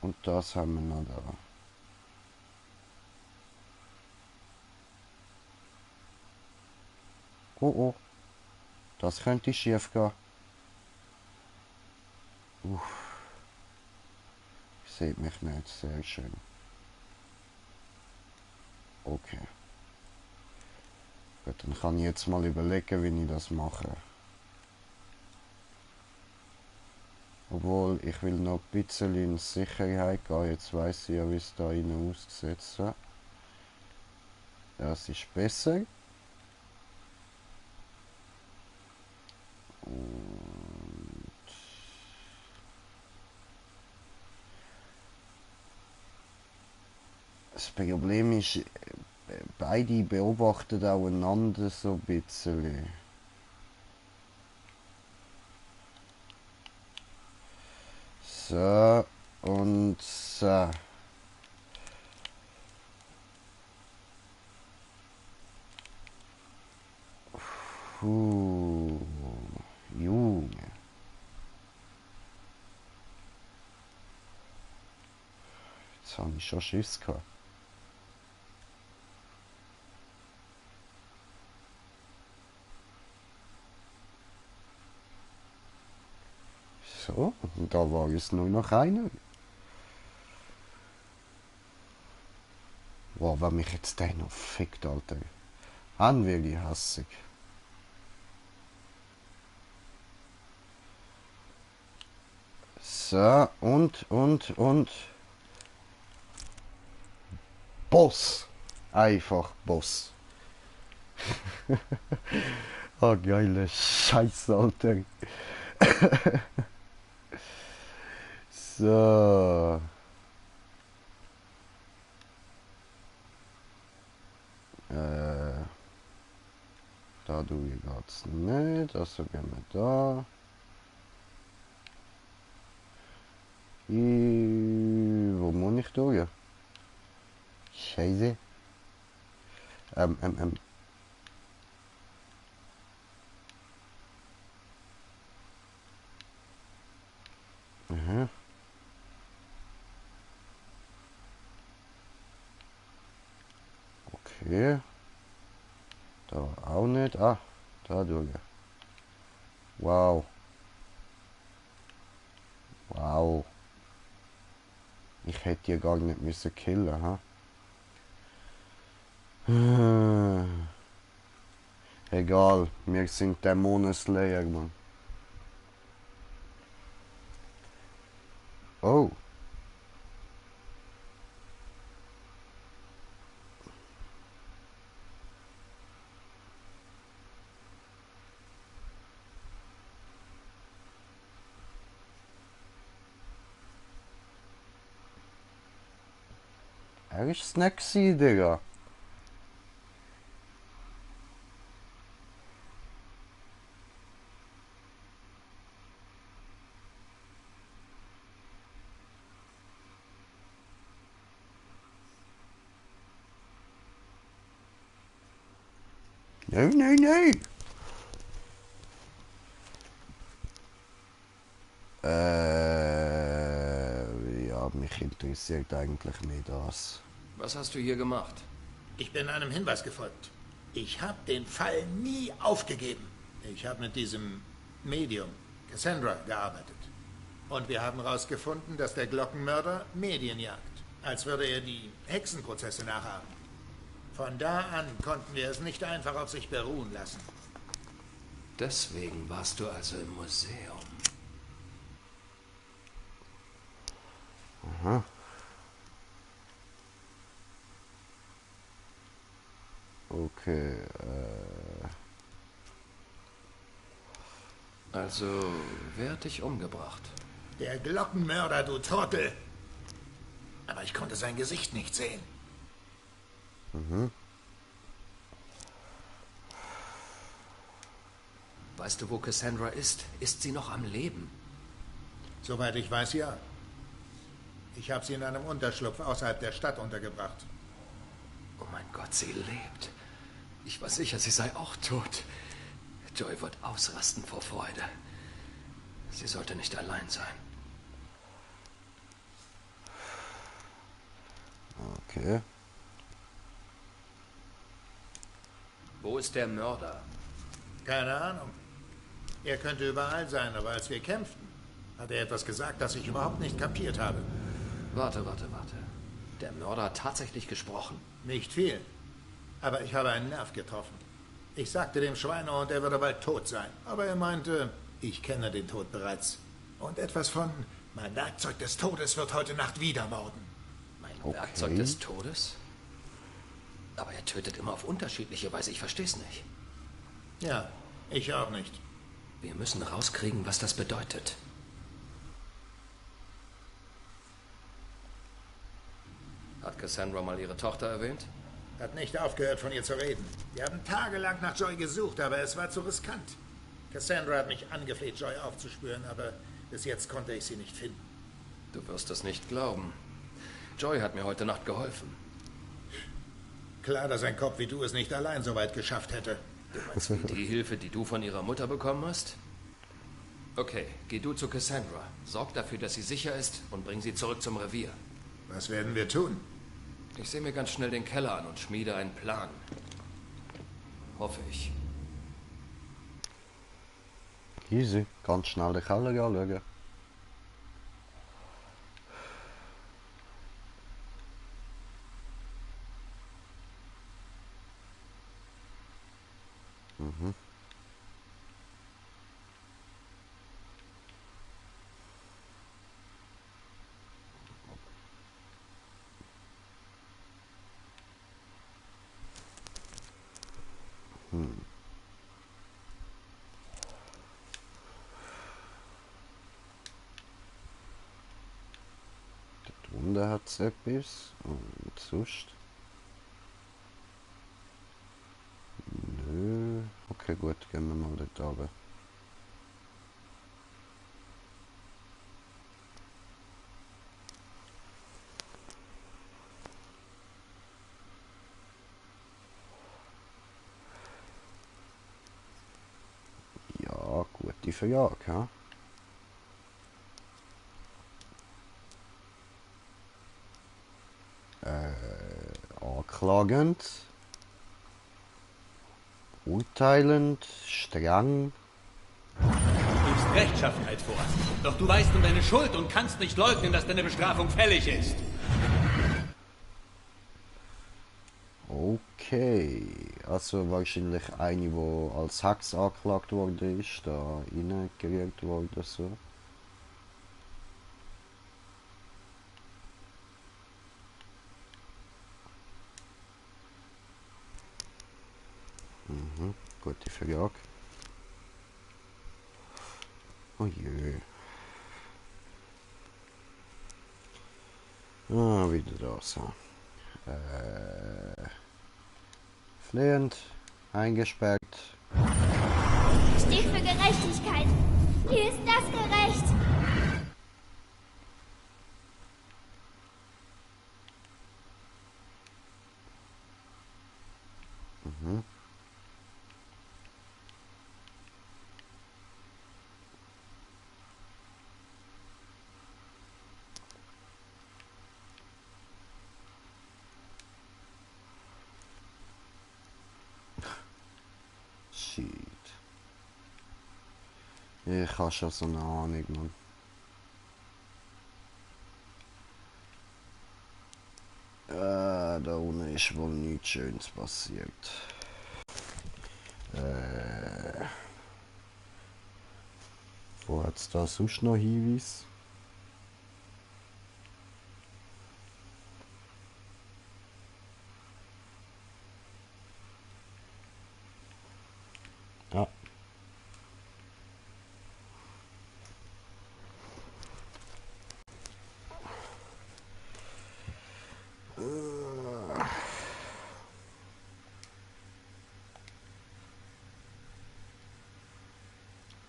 Und das haben wir noch da. Oh. Das könnte schief gehen. Seht mich nicht. Sehr schön. Okay. Gut, dann kann ich jetzt mal überlegen, wie ich das mache. Obwohl, ich will noch ein bisschen in Sicherheit gehen. Jetzt weiss ich ja, wie es da innen aussieht. So. Das ist besser. Und das Problem ist, beide beobachten aufeinander so ein bisschen. So und so. Puh, Junge. Jetzt habe ich schon Schiss gehabt. So, und da war jetzt nur noch einer. Wow, wenn mich jetzt der noch fickt, Alter. An wirklich hassig. So, und. Boss. Einfach Boss. Oh, geile Scheiße, Alter. So. Da geht's nicht, also gehen wir da. Wo muss ich durch? Scheiße. Aha. Okay. Da auch nicht. Ah, da durch. Wow. Wow. Ich hätte die gar nicht müssen killen, ha? Egal, wir sind Dämonen-Slayer, Mann. Oh. Er ist es nicht gewesen, Digga. Nein, nein, nein! Ja, mich interessiert eigentlich nicht das. Was hast du hier gemacht? Ich bin einem Hinweis gefolgt. Ich habe den Fall nie aufgegeben. Ich habe mit diesem Medium, Cassandra, gearbeitet. Und wir haben herausgefunden, dass der Glockenmörder Medien jagt. Als würde er die Hexenprozesse nachahmen. Von da an konnten wir es nicht einfach auf sich beruhen lassen. Deswegen warst du also im Museum. Aha. Okay, Also, wer hat dich umgebracht? Der Glockenmörder, du Trottel! Aber ich konnte sein Gesicht nicht sehen. Mhm. Weißt du, wo Cassandra ist? Ist sie noch am Leben? Soweit ich weiß, ja. Ich habe sie in einem Unterschlupf außerhalb der Stadt untergebracht. Oh mein Gott, sie lebt. Ich war sicher, sie sei auch tot. Joy wird ausrasten vor Freude. Sie sollte nicht allein sein. Okay. Wo ist der Mörder? Keine Ahnung. Er könnte überall sein, aber als wir kämpften, hat er etwas gesagt, das ich überhaupt nicht kapiert habe. Warte. Der Mörder hat tatsächlich gesprochen. Nicht viel. Aber ich habe einen Nerv getroffen. Ich sagte dem Schweinehund, er würde bald tot sein. Aber er meinte, ich kenne den Tod bereits. Und etwas von, mein Werkzeug des Todes wird heute Nacht wieder morden. Mein Werkzeug des Todes? Aber er tötet immer auf unterschiedliche Weise. Ich verstehe es nicht. Ja, ich auch nicht. Wir müssen rauskriegen, was das bedeutet. Hat Cassandra mal ihre Tochter erwähnt? Hat nicht aufgehört, von ihr zu reden. Wir haben tagelang nach Joy gesucht, aber es war zu riskant. Cassandra hat mich angefleht, Joy aufzuspüren, aber bis jetzt konnte ich sie nicht finden. Du wirst es nicht glauben. Joy hat mir heute Nacht geholfen. Klar, dass ein Kopf wie du es nicht allein so weit geschafft hätte. Du meinst wie die Hilfe, die du von ihrer Mutter bekommen hast? Okay, geh du zu Cassandra. Sorg dafür, dass sie sicher ist und bring sie zurück zum Revier. Was werden wir tun? Ich sehe mir ganz schnell den Keller an und schmiede einen Plan. Hoffe ich. Easy, ganz schnell den Keller anschauen. Mhm. Dort unten hat es etwas und sonst. Nö. Okay, gut, gehen wir mal dort runter. Ja, gute Frage, ja. Anklagend, urteilend, streng. Du gibst Rechtschaffenheit vor. Doch du weißt um deine Schuld und kannst nicht leugnen, dass deine Bestrafung fällig ist. Okay, also wahrscheinlich eine, die als Hex angeklagt worden ist, da reingerührt worden so. Mhm, gute Frage. Oh je. Ah, wieder das. Flehend, eingesperrt. Steht für Gerechtigkeit. Wie ist das gerecht? Mhm. Shit. Ich habe schon so eine Ahnung, Mann. Da unten ist wohl nichts Schönes passiert. Wo hat es da sonst noch Hinweis? Ja.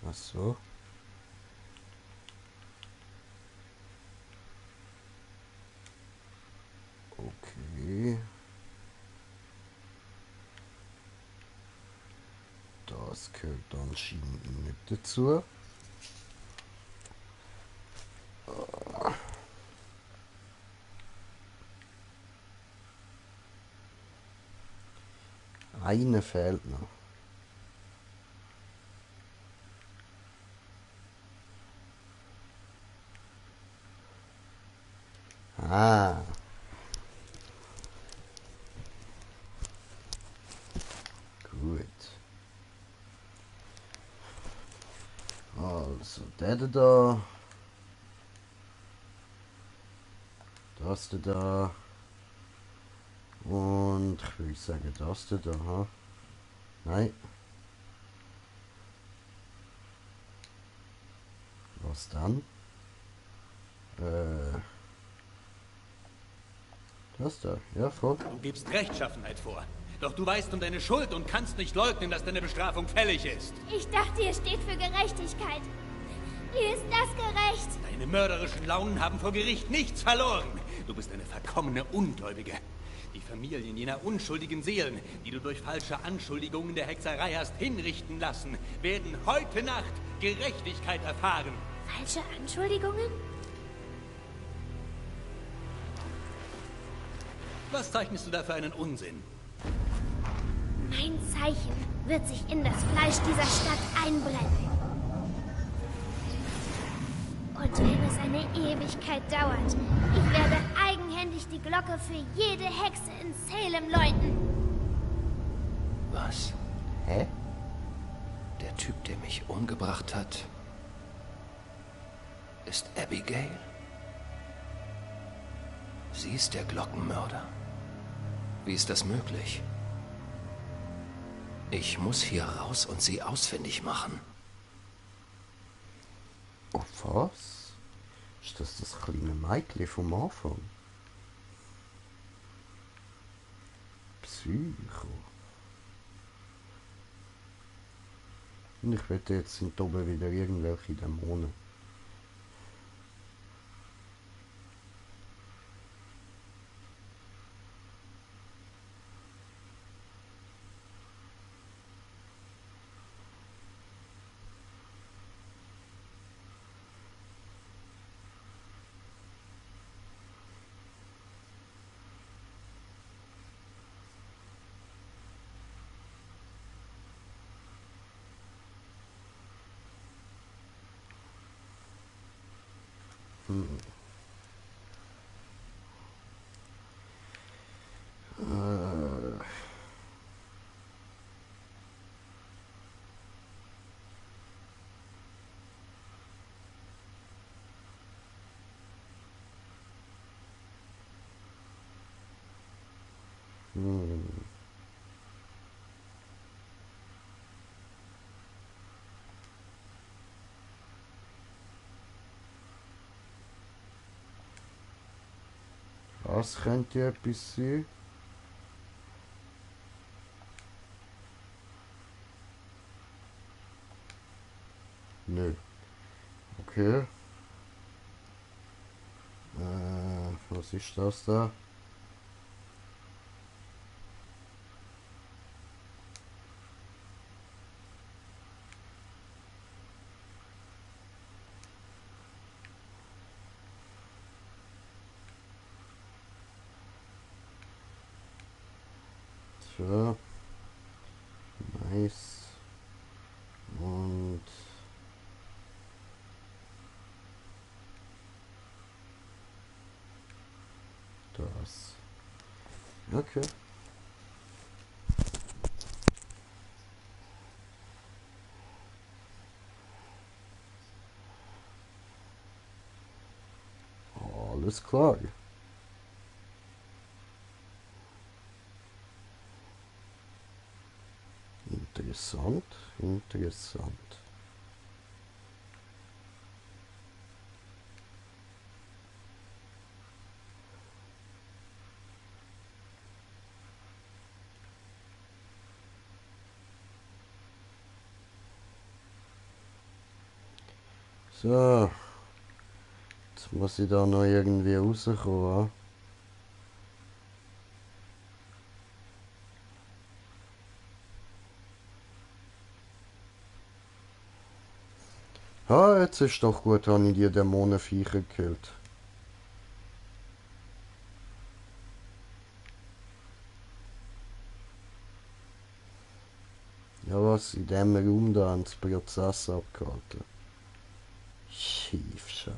Ach so. Okay. Das gehört anscheinend nicht dazu. Eine fehlt noch. Ah. Gut. Also, der da. Das da. Und ich würde sagen, das da. Ha? Nein. Was dann? Das da, ja voll. Du gibst Rechtschaffenheit vor. Doch du weißt um deine Schuld und kannst nicht leugnen, dass deine Bestrafung fällig ist. Ich dachte, ihr steht für Gerechtigkeit. Wie ist das gerecht? Deine mörderischen Launen haben vor Gericht nichts verloren. Du bist eine verkommene Ungläubige. Die Familien jener unschuldigen Seelen, die du durch falsche Anschuldigungen der Hexerei hast hinrichten lassen, werden heute Nacht Gerechtigkeit erfahren. Falsche Anschuldigungen? Was zeichnest du da für einen Unsinn? Mein Zeichen wird sich in das Fleisch dieser Stadt einbrennen. Und wenn es eine Ewigkeit dauert, ich werde eigenhändig die Glocke für jede Hexe in Salem läuten. Was? Hä? Der Typ, der mich umgebracht hat, ist Abigail? Sie ist der Glockenmörder. Wie ist das möglich? Ich muss hier raus und sie ausfindig machen. Oh, was? Ist das kleine Mädchen vom Anfang? Psycho. Und ich wette, jetzt sind oben wieder irgendwelche Dämonen. Was könnte etwas sein? Nö. Okay. Was ist das da? So. Nice. Und das. Okay. Alles klar. Interessant, interessant. So, jetzt muss ich da noch irgendwie rauskommen. Ah, jetzt ist doch gut, habe ich die Dämonenviecher gekillt. Ja, was? In dem Raum da haben sie Prozess abgehalten. Schiefsche.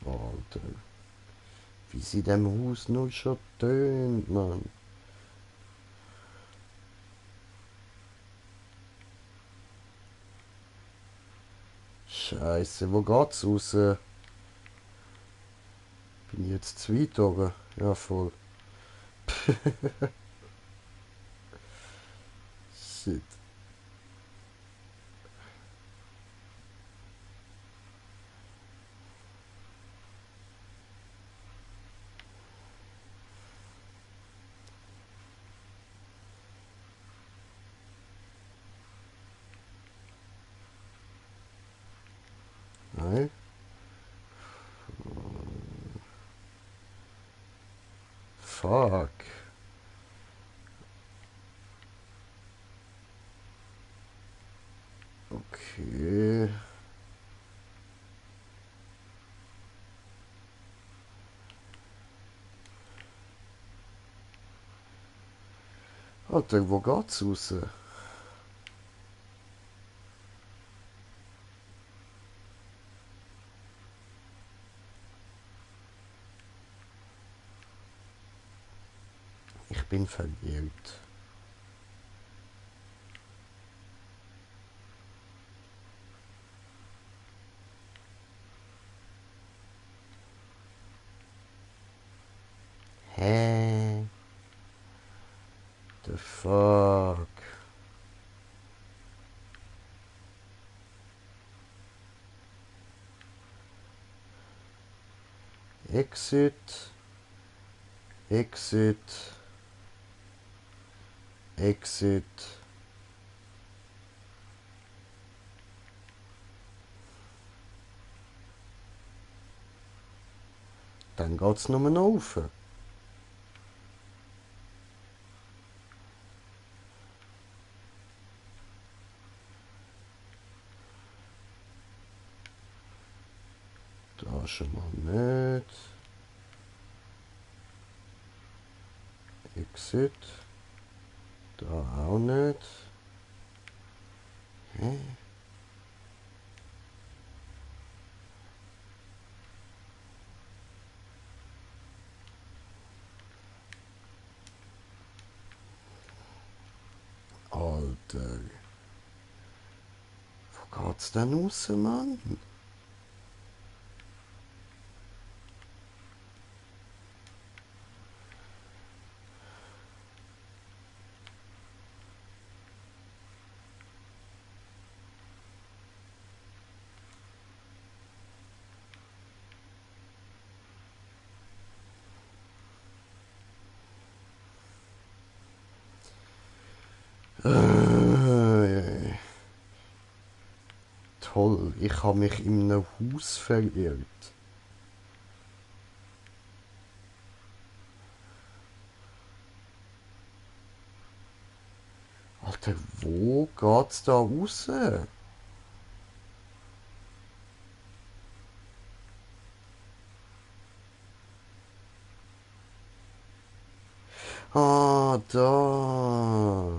Alter. Wie sie dem Haus nur schon tönt, Mann. Scheiße, wo geht's raus? Bin ich jetzt zu weit oben? Ja, voll. Shit. fuck? Okay. Alter, wo geht's raus? Ich bin verwirrt. Hä? The fuck? Exit. Exit. Exit. Dann geht's nur noch rauf. Da schon mal nicht. Exit. Da auch nicht. Hä? Alter. Wo geht's denn raus, Mann? Toll, ich habe mich in einem Haus verirrt. Alter, wo geht's da raus? Ah, da.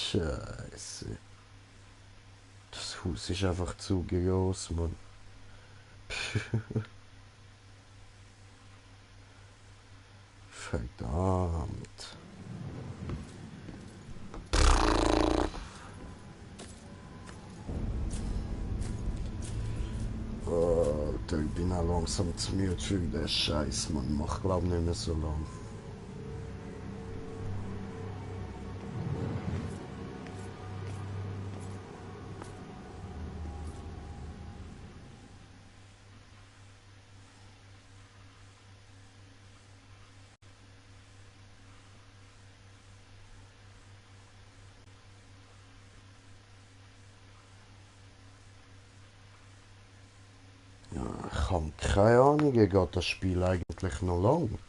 Scheiße. Das Haus ist einfach zu groß, Mann. Verdammt. Alter, ich bin auch langsam zu müde für den Scheiß, Mann. Mach glaub nicht mehr so lang. Ich habe keine Ahnung, geht das Spiel eigentlich noch lang?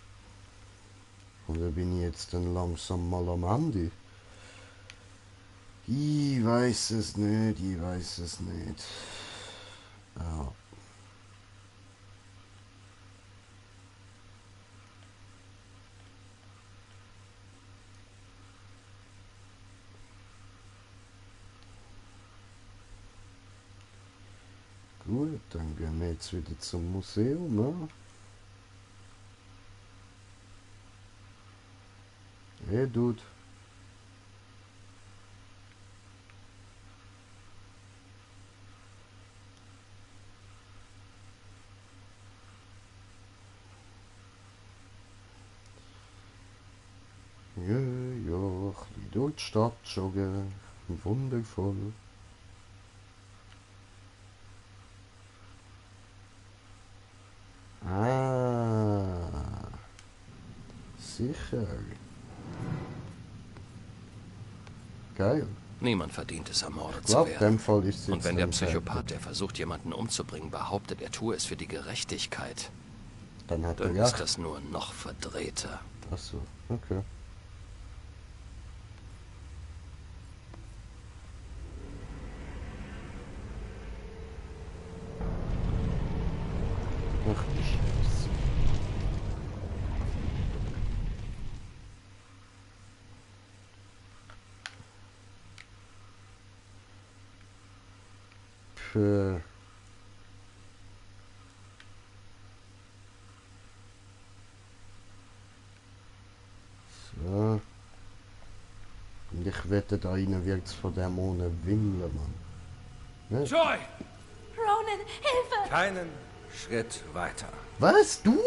Oder bin ich jetzt dann langsam mal am Ende? Ich weiß es nicht, ich weiß es nicht. Ja. Gut, dann gehen wir jetzt wieder zum Museum, ne? Hey, Dude. Ja, ja, ein bisschen durch die Stadt joggen. Wundervoll. Ah. sicher. Geil. Niemand verdient es, ermordet Ich zu glaube, in werden. dem Fall ist es Und wenn der jetzt Psychopath, der versucht, jemanden umzubringen, behauptet, er tue es für die Gerechtigkeit, dann hat er dann recht. ist das nur noch verdrehter. Achso, okay. Ach du Scheiße. Für so. Und ich wette, da innen wird's von Dämonen wimmeln, Mann. Ne? Joy! Ronan, Hilfe! Keinen Schritt weiter. Was? Du?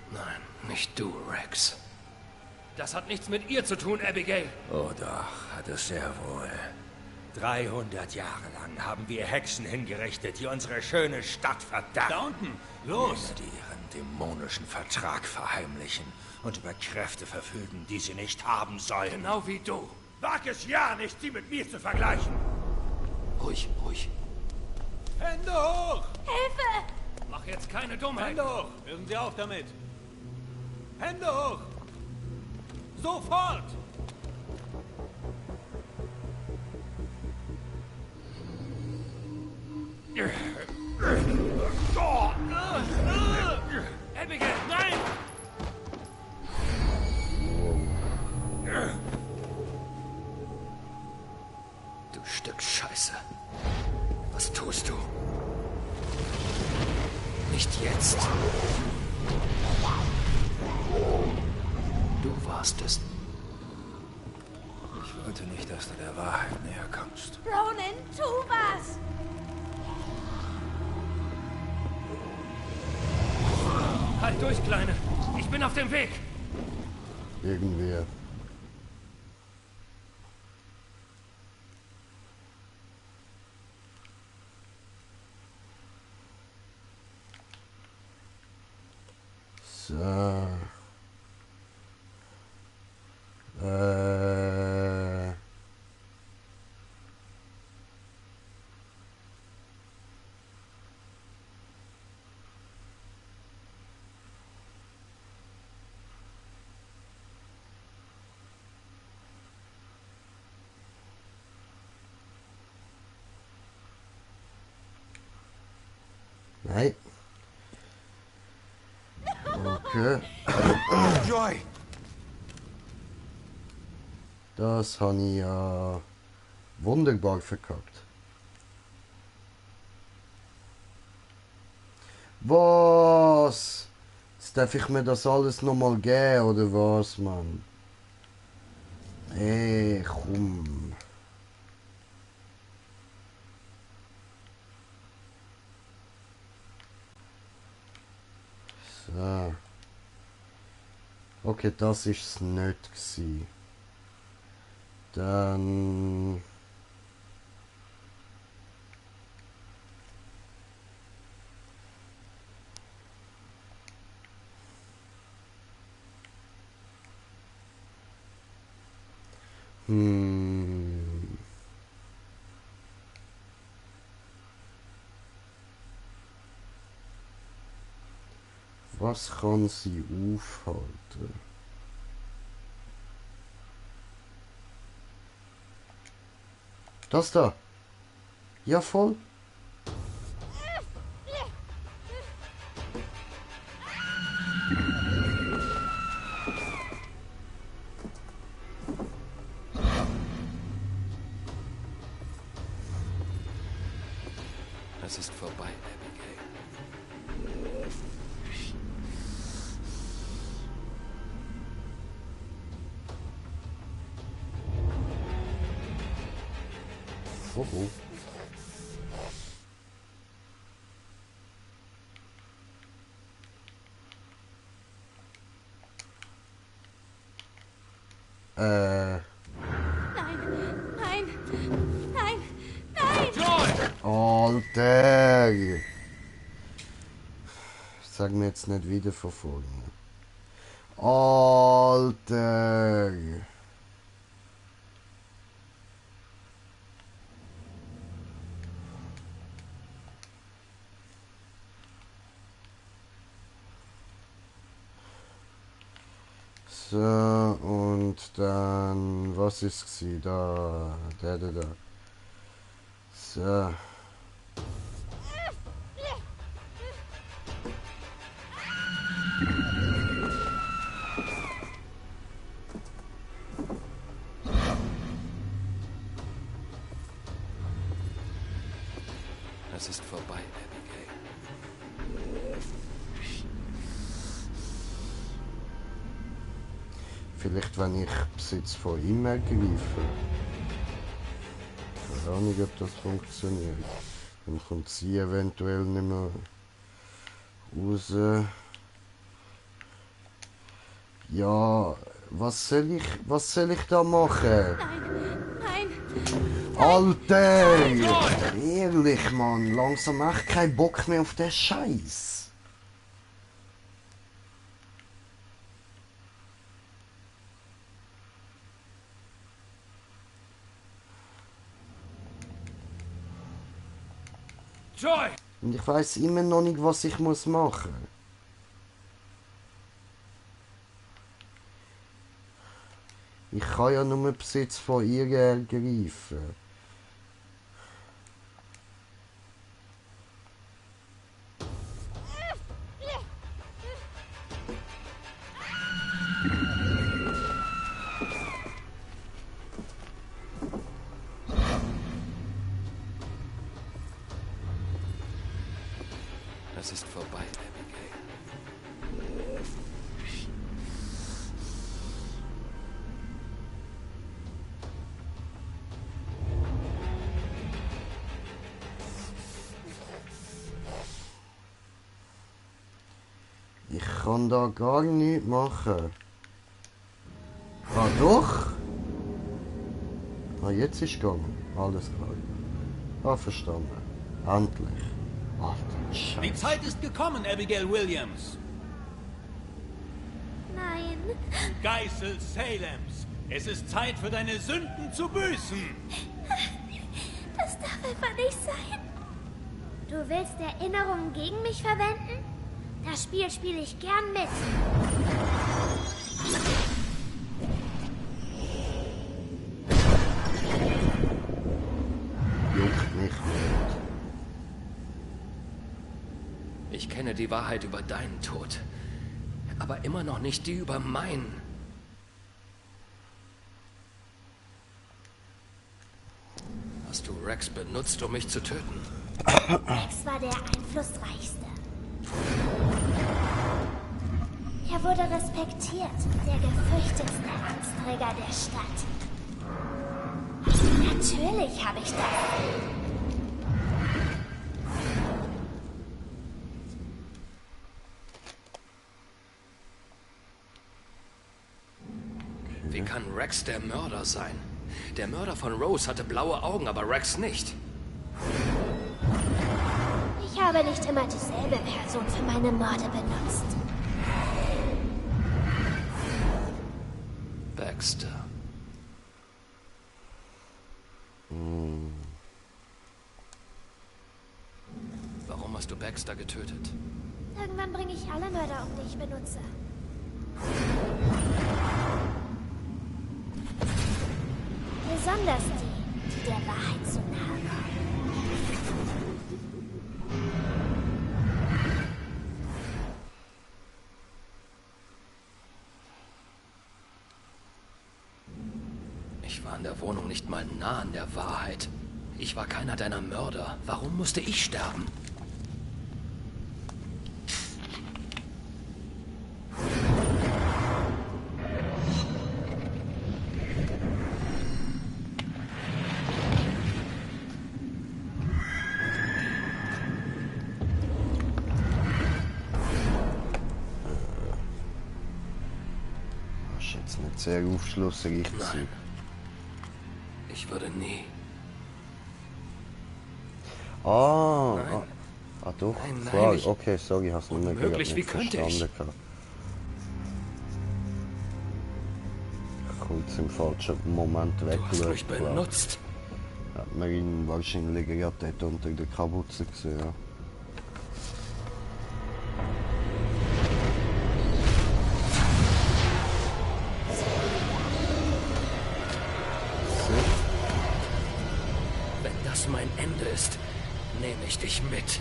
Nein, nicht du, Rex. Das hat nichts mit ihr zu tun, Abigail. Oh doch, hat es sehr wohl. 300 Jahre lang haben wir Hexen hingerichtet, die unsere schöne Stadt verdammen. Da unten, los! Die ihren dämonischen Vertrag verheimlichen und über Kräfte verfügen, die sie nicht haben sollen. Genau wie du. Wag es ja nicht, sie mit mir zu vergleichen. Ruhig, ruhig. Hände hoch! Hilfe! Mach jetzt keine Dummheit. Hände hoch! Hören Sie auf damit! Hände hoch! Sofort! Abigail, nein! Du Stück Scheiße. Was tust du? Nicht jetzt. Du warst es. Ich wollte nicht, dass du der Wahrheit näher kommst. Ronan, tu was! Halt durch, Kleine. Ich bin auf dem Weg. Irgendwie. So. Nein. Okay. Joy! Das habe ich ja wunderbar verkackt. Was? Jetzt darf ich mir das alles nochmal geben, oder was, Mann? Ey, komm. So. Okay, das ist es nicht gewesen. Dann... Was kann sie aufhalten? Das da? Ja, voll. Es ist vorbei, Abigail. Oh oh. Nein, nein, nein, nein! Alter! Sag mir jetzt nicht wieder verfolgen. Alter. So, und dann, was ist sie da? Da. So. Es ist vorbei, Abigail. Vielleicht, wenn ich Besitz von ihm ergreife. Keine Ahnung, ob das funktioniert. Dann kommt sie eventuell nicht mehr raus. Ja, was soll ich da machen? Nein. Alter! Ehrlich, Mann, langsam echt keinen Bock mehr auf den Scheiß. Joy! Und ich weiß immer noch nicht, was ich machen muss. Ich kann ja nur Besitz von ihr ergreifen. Es ist vorbei, Abigail. Ich kann da gar nichts machen. Ah, doch? Ah, jetzt ist gegangen. Alles klar. Ah, verstanden. Endlich. Ach, Scheiße. Die Zeit ist gekommen, Abigail Williams. Nein. Geißel Salems. Es ist Zeit für deine Sünden zu büßen. Das darf einfach nicht sein. Du willst Erinnerungen gegen mich verwenden? Das Spiel spiele ich gern mit. Juckt mich nicht. Ich kenne die Wahrheit über deinen Tod, aber immer noch nicht die über meinen. Hast du Rex benutzt, um mich zu töten? Rex war der einflussreichste. Er wurde respektiert, der gefürchtetste Amtsträger der Stadt. Natürlich habe ich das. Wie kann Rex der Mörder sein? Der Mörder von Rose hatte blaue Augen, aber Rex nicht. Ich habe nicht immer dieselbe Person für meine Morde benutzt. Baxter. Warum hast du Baxter getötet? Irgendwann bringe ich alle Mörder um, die ich benutze. Besonders die, die der Wahrheit zu nahe kommen. Ich war in der Wohnung nicht mal nah an der Wahrheit. Ich war keiner deiner Mörder. Warum musste ich sterben? Das ist jetzt nicht sehr aufschlussreich. Nein. Ich würde nie. Ah, doch. Nein, Klar, ich... okay, sorry, hast du nicht mehr Unmöglich, nicht wie könnte ich? verstanden. kurz im falschen Moment weggeschaut. Du hast mich benutzt. Hat man ihn wahrscheinlich gerade dort unter der Kapuze gesehen, ja. Wenn das mein Ende ist, nehme ich dich mit.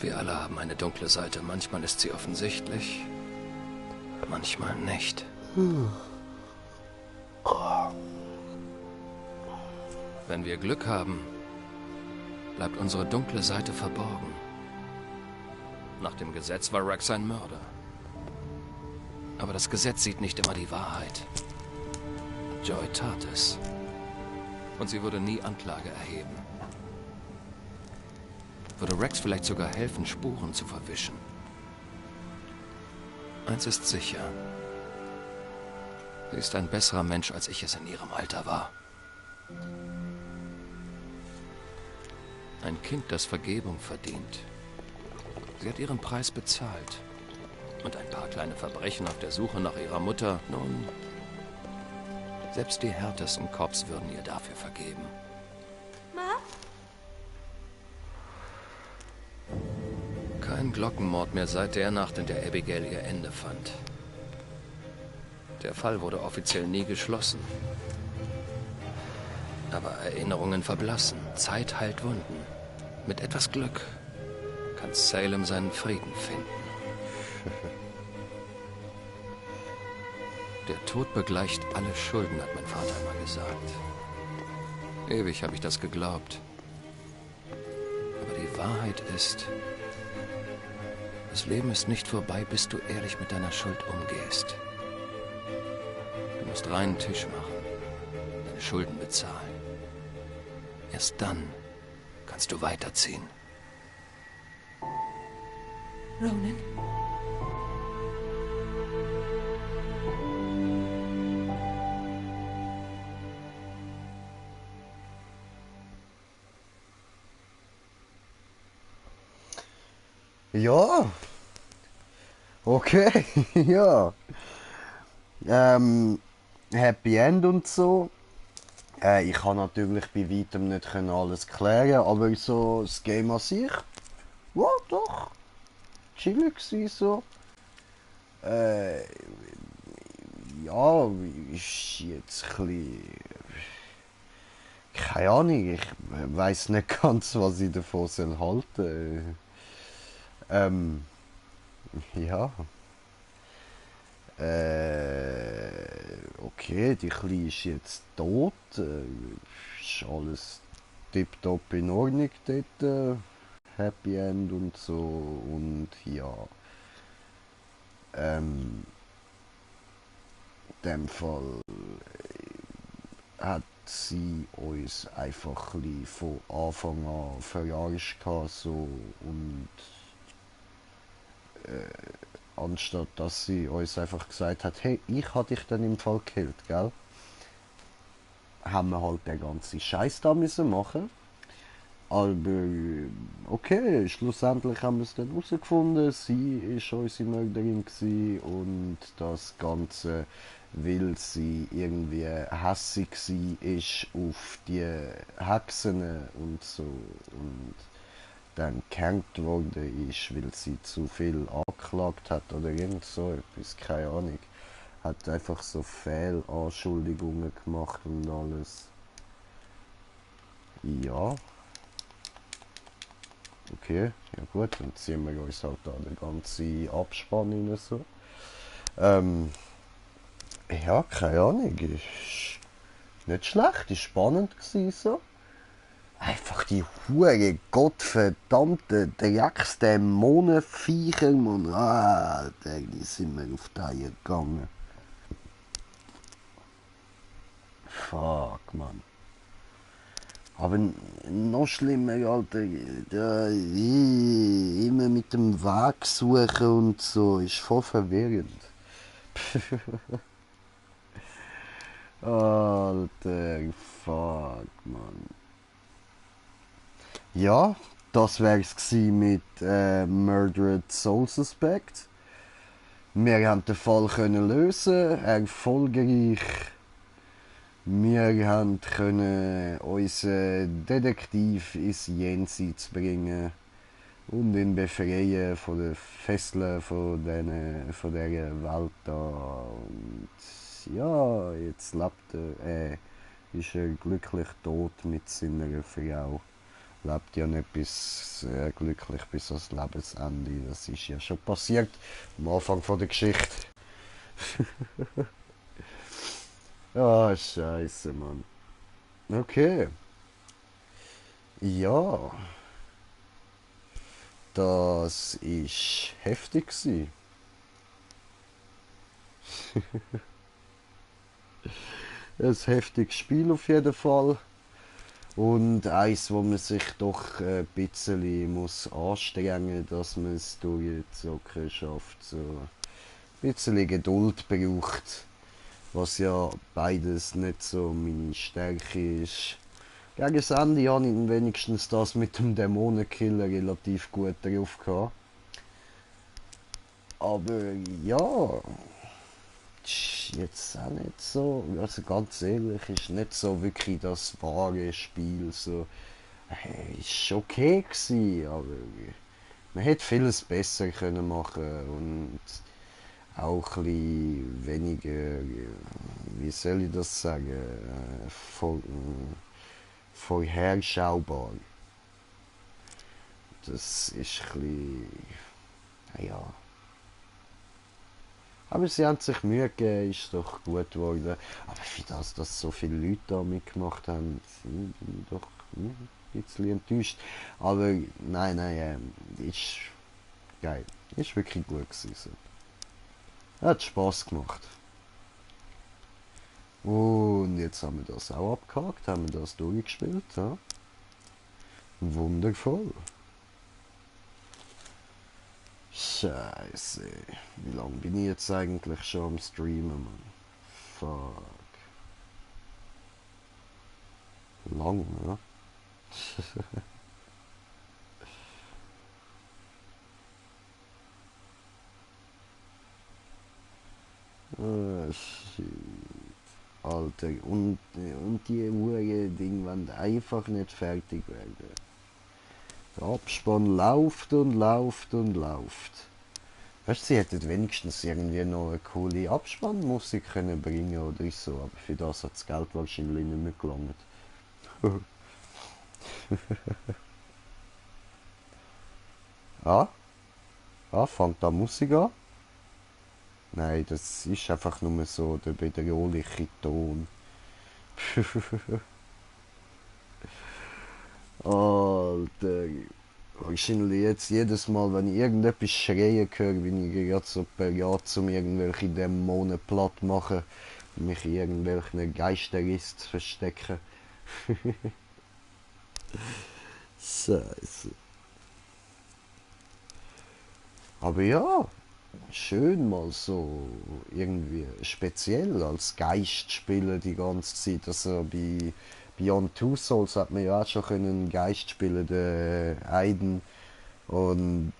Wir alle haben eine dunkle Seite. Manchmal ist sie offensichtlich, manchmal nicht. Wenn wir Glück haben, bleibt unsere dunkle Seite verborgen. Nach dem Gesetz war Rex ein Mörder. Aber das Gesetz sieht nicht immer die Wahrheit. Joy tat es. Und sie würde nie Anklage erheben. Würde Rex vielleicht sogar helfen, Spuren zu verwischen. Eins ist sicher. Sie ist ein besserer Mensch, als ich es in ihrem Alter war. Ein Kind, das Vergebung verdient. Sie hat ihren Preis bezahlt. Und ein paar kleine Verbrechen auf der Suche nach ihrer Mutter. Nun, selbst die härtesten Cops würden ihr dafür vergeben. Kein Glockenmord mehr seit der Nacht, in der Abigail ihr Ende fand. Der Fall wurde offiziell nie geschlossen. Aber Erinnerungen verblassen. Zeit heilt Wunden. Mit etwas Glück kann Salem seinen Frieden finden. Der Tod begleicht alle Schulden, hat mein Vater mal gesagt. Ewig habe ich das geglaubt. Aber die Wahrheit ist, das Leben ist nicht vorbei, bis du ehrlich mit deiner Schuld umgehst. Du musst reinen Tisch machen, deine Schulden bezahlen. Erst dann kannst du weiterziehen. Ronan? Ja. Okay, ja. Happy End und so. Ich kann natürlich bei weitem nicht alles klären, aber so das Game an sich, ja doch, chillig gewesen, so. Ja, ist jetzt ein bisschen, keine Ahnung, ich weiß nicht ganz, was ich davon soll halten. Ja. Okay, die Kleine ist jetzt tot. Ist alles tipptopp in Ordnung dort. Happy End und so. Und ja. In dem Fall hat sie uns einfach ein bisschen von Anfang an verarscht so, und anstatt dass sie uns einfach gesagt hat, hey, ich habe dich dann im Fall gekillt, gell? Haben wir halt den ganzen Scheiß da müssen machen. Aber okay, schlussendlich haben wir es dann herausgefunden, sie ist unsere Mörderin gewesen und das Ganze, weil sie irgendwie hässig ist auf die Hexen und so und dann gehängt worden ist, weil sie zu viel angeklagt hat oder irgend so etwas, keine Ahnung. Hat einfach so Fehlanschuldigungen gemacht und alles. Ja, Okay, ja gut, dann ziehen wir uns halt da den ganzen Abspann rein so. Ja, keine Ahnung, ist nicht schlecht, ist spannend gewesen so. Einfach die hure gottverdammte Drecksdämonenviecher, Mann. Alter, die sind mir auf die Eier gegangen. Fuck, Mann. Aber noch schlimmer, Alter, immer mit dem Weg suchen und so, ist voll verwirrend. Alter, fuck, Mann. Ja, das wär's gsi mit Murdered Soul Suspect. Wir haben den Fall können lösen, erfolgreich. Wir haben können unseren Detektiv ins Jenseits bringen und ihn befreien von den Fesseln von dieser Welt da. Und ja, jetzt lebt ist er glücklich tot mit seiner Frau. Lebt ja nicht bis glücklich bis ans Lebensende. Das ist ja schon passiert am Anfang von der Geschichte. Ah, scheiße, Mann. Okay. Ja. Das ist heftig gsi. Ein heftiges Spiel auf jeden Fall. Und eins, wo man sich doch ein bisschen muss anstrengen, dass man es durchzocken schafft. So ein bisschen Geduld braucht. Was ja beides nicht so meine Stärke ist. Gegen das Ende habe ich wenigstens das mit dem Dämonenkiller relativ gut drauf gehabt. Aber ja, ist jetzt auch nicht so, also ganz ehrlich, ist nicht so wirklich das wahre Spiel. So, ist okay gewesen, aber man hätte vieles besser können machen und auch ein bisschen weniger, wie soll ich das sagen, vorherschaubar. Das ist ein bisschen, ja. Aber sie haben sich Mühe gegeben, ist doch gut geworden. Aber für das, dass so viele Leute da mitgemacht haben, bin ich doch ein bisschen enttäuscht. Aber nein, ist geil. Ist wirklich gut gewesen. Hat Spaß gemacht. Und jetzt haben wir das auch abgehakt, haben wir das durchgespielt. Ja? Wundervoll. Scheiße. Wie lange bin ich jetzt eigentlich schon am Streamen, Mann? Fuck. Lang, ja? Ah, shit. Alter, und die Uhren Ding wollen einfach nicht fertig werden. Der Abspann läuft und läuft und läuft. Weißt du, sie hätten wenigstens irgendwie noch eine coole Abspannmusik können bringen oder so, aber für das hat das Geld wahrscheinlich nicht mehr gelangt. Fängt da Musik an? Nein, das ist einfach nur so der bedrohliche Ton. Alter. Wahrscheinlich jetzt jedes Mal, wenn ich irgendetwas schreien höre, bin ich gerade so bereit, um irgendwelche Dämonen platt zu machen und mich in irgendwelchen Geisterriss zu verstecken. Scheiße. Aber ja, schön mal so irgendwie speziell als Geist spielen die ganze Zeit. Also bei Beyond Two Souls hat man ja auch schon einen Geist spielen, den Aiden. Und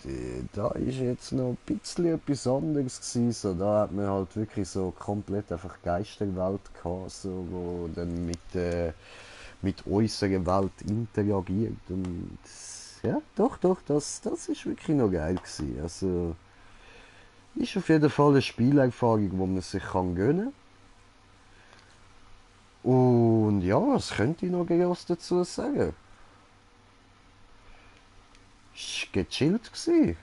da ist jetzt noch ein bisschen etwas anderes gewesen. So, da hat man halt wirklich so komplett einfach Geisterwelt gehabt, so, wo dann mit unserer Welt interagiert. Und ja, doch, das ist wirklich noch geil gewesen. Also, ist auf jeden Fall eine Spielerfahrung, die man sich kann gönnen kann. Und ja, was könnte ich noch groß dazu sagen? Es war gechillt gewesen.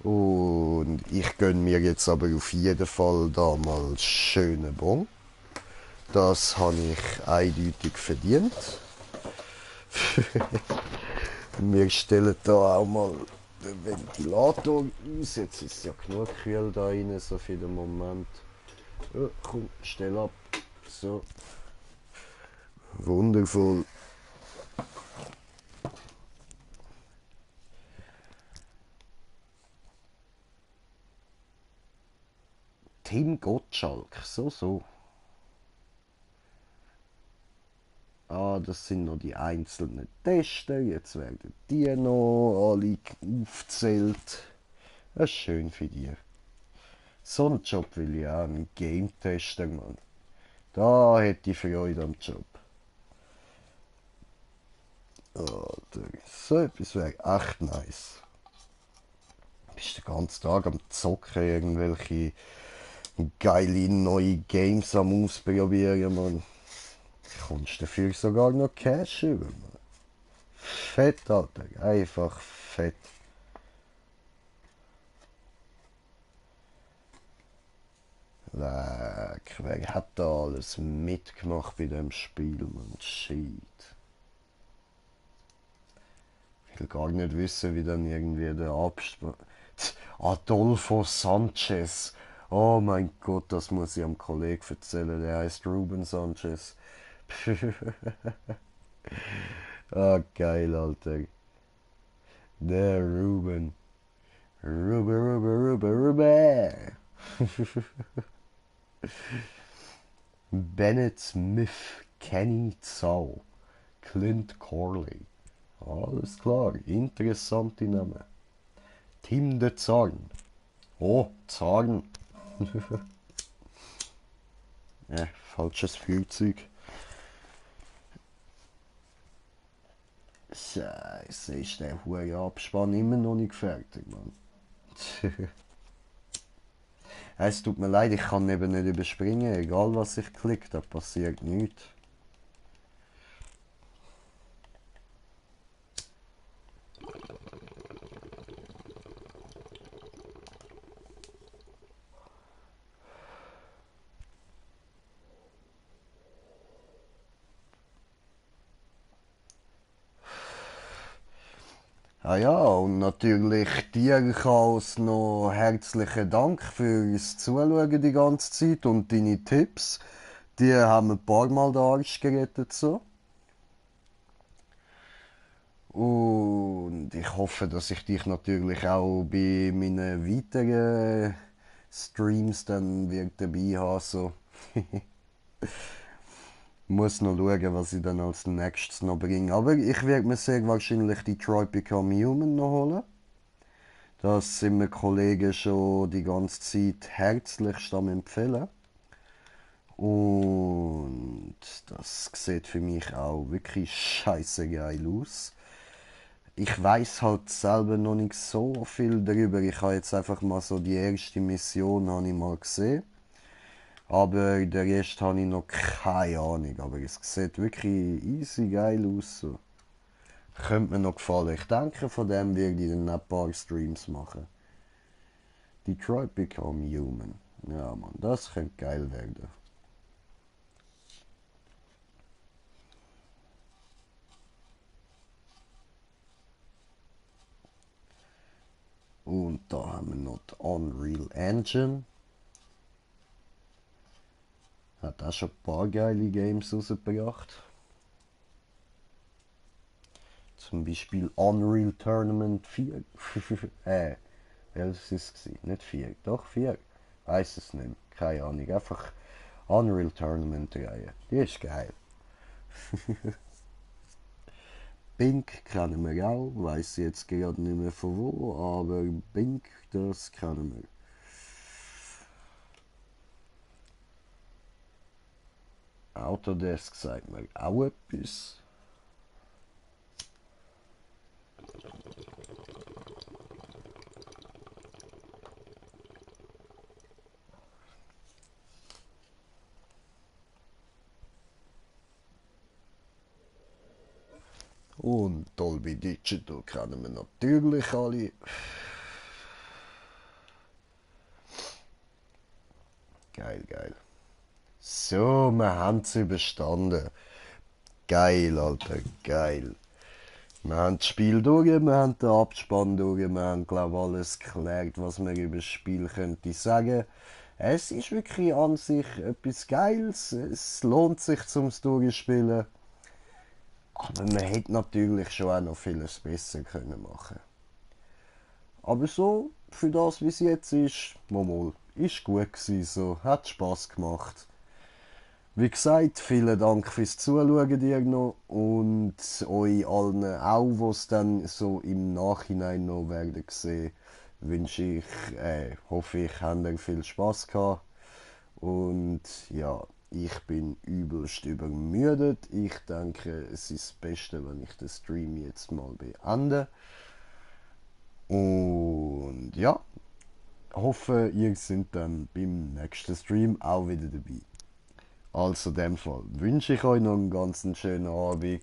Und ich gönne mir jetzt aber auf jeden Fall da mal schönen Bon. Das habe ich eindeutig verdient. Wir stellen da auch mal den Ventilator aus. Jetzt ist es ja genug kühl da rein, so für den Moment. Ja, komm, stell ab. So. Wundervoll. Tim Gottschalk, so. Ah, das sind noch die einzelnen Tester. Jetzt werden die noch alle aufgezählt. Das ist schön für die. So einen Job will ich auch, einen Game-Tester, Mann. Da hätte ich Freude am Job. Alter, so etwas wäre echt nice. Du bist den ganzen Tag am Zocken, irgendwelche geile neue Games am Ausprobieren, Mann. Kommst dafür sogar noch Cash über, Mann. Fett, Alter, einfach fett. Leck, wer hat da alles mitgemacht bei dem Spiel, Mann? Shit. Ich will gar nicht wissen, wie dann irgendwie der Abspann... Adolfo Sanchez. Oh mein Gott, das muss ich am Kollegen erzählen. Der heißt Ruben Sanchez. Ah, geil, Alter. Der Ruben. Ruben. Bennett Smith, Kenny Zau, Clint Corley. Alles klar, interessante Namen. Tim der Zorn. Oh, Zorn. Falsches Flugzeug. Scheiße, ist der hohe Abspann immer noch nicht fertig, Mann. Es tut mir leid, ich kann eben nicht überspringen. Egal was ich klicke, da passiert nichts. Ah ja, und natürlich dir, Chaos, noch herzlichen Dank fürs Zuschauen die ganze Zeit und deine Tipps. Die haben ein paar Mal den Arsch gerettet so. Und ich hoffe, dass ich dich natürlich auch bei meinen weiteren Streams dann dabei haben so. Muss noch schauen, was ich dann als nächstes noch bringe. Aber ich werde mir sehr wahrscheinlich Detroit Become Human noch holen. Das sind mir Kollegen schon die ganze Zeit herzlichst am empfehlen. Und das sieht für mich auch wirklich scheiße geil aus. Ich weiß halt selber noch nicht so viel darüber. Ich habe jetzt einfach mal so die erste Mission habe ich mal gesehen. Aber der Rest habe ich noch keine Ahnung. Aber es sieht wirklich easy geil aus. So. Könnte mir noch gefallen. Ich denke, von dem werde ich dann ein paar Streams machen. Detroit Become Human. Ja, Mann, das könnte geil werden. Und da haben wir noch die Unreal Engine. Hat auch schon ein paar geile Games rausgebracht. Zum Beispiel Unreal Tournament 4. Welches ist es? Nicht 4. Doch 4. Weiß es nicht. Keine Ahnung. Einfach Unreal Tournament Reihe. Die ist geil. Bink kennen wir auch. Weiß jetzt gerade nicht mehr von wo, aber Bink, das kennen wir. Autodesk sagt mir auch etwas. Und Dolby Digital kennen wir natürlich alle. Geil, geil. So, wir haben es überstanden. Geil, Alter, geil. Wir haben das Spiel durch, wir haben den Abspann durch, wir haben, glaube ich, alles geklärt, was man über das Spiel könnte sagen. Es ist wirklich an sich etwas Geiles, es lohnt sich zum Durchspielen. Aber man hätte natürlich schon auch noch vieles besser können machen. Aber so, für das wie es jetzt ist, mal, ist gut gewesen, so, hat Spass gemacht. Wie gesagt, vielen Dank fürs Zuschauen dir noch und euch allen auch, die es dann so im Nachhinein noch werden sehen, hoffe ich, habt ihr viel Spass gehabt. Und ja, ich bin übelst übermüdet. Ich denke, es ist das Beste, wenn ich den Stream jetzt mal beende. Und ja, hoffe, ihr seid dann beim nächsten Stream auch wieder dabei. Also in dem Fall wünsche ich euch noch einen ganz schönen Abend.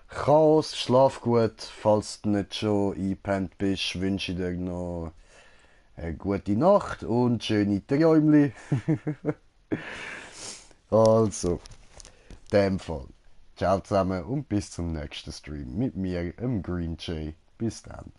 Chaos, schlaf gut. Falls du nicht schon eingepennt bist, wünsche ich dir noch eine gute Nacht und schöne Träumchen. Also, in dem Fall. Ciao zusammen und bis zum nächsten Stream mit mir, dem Green Jay. Bis dann.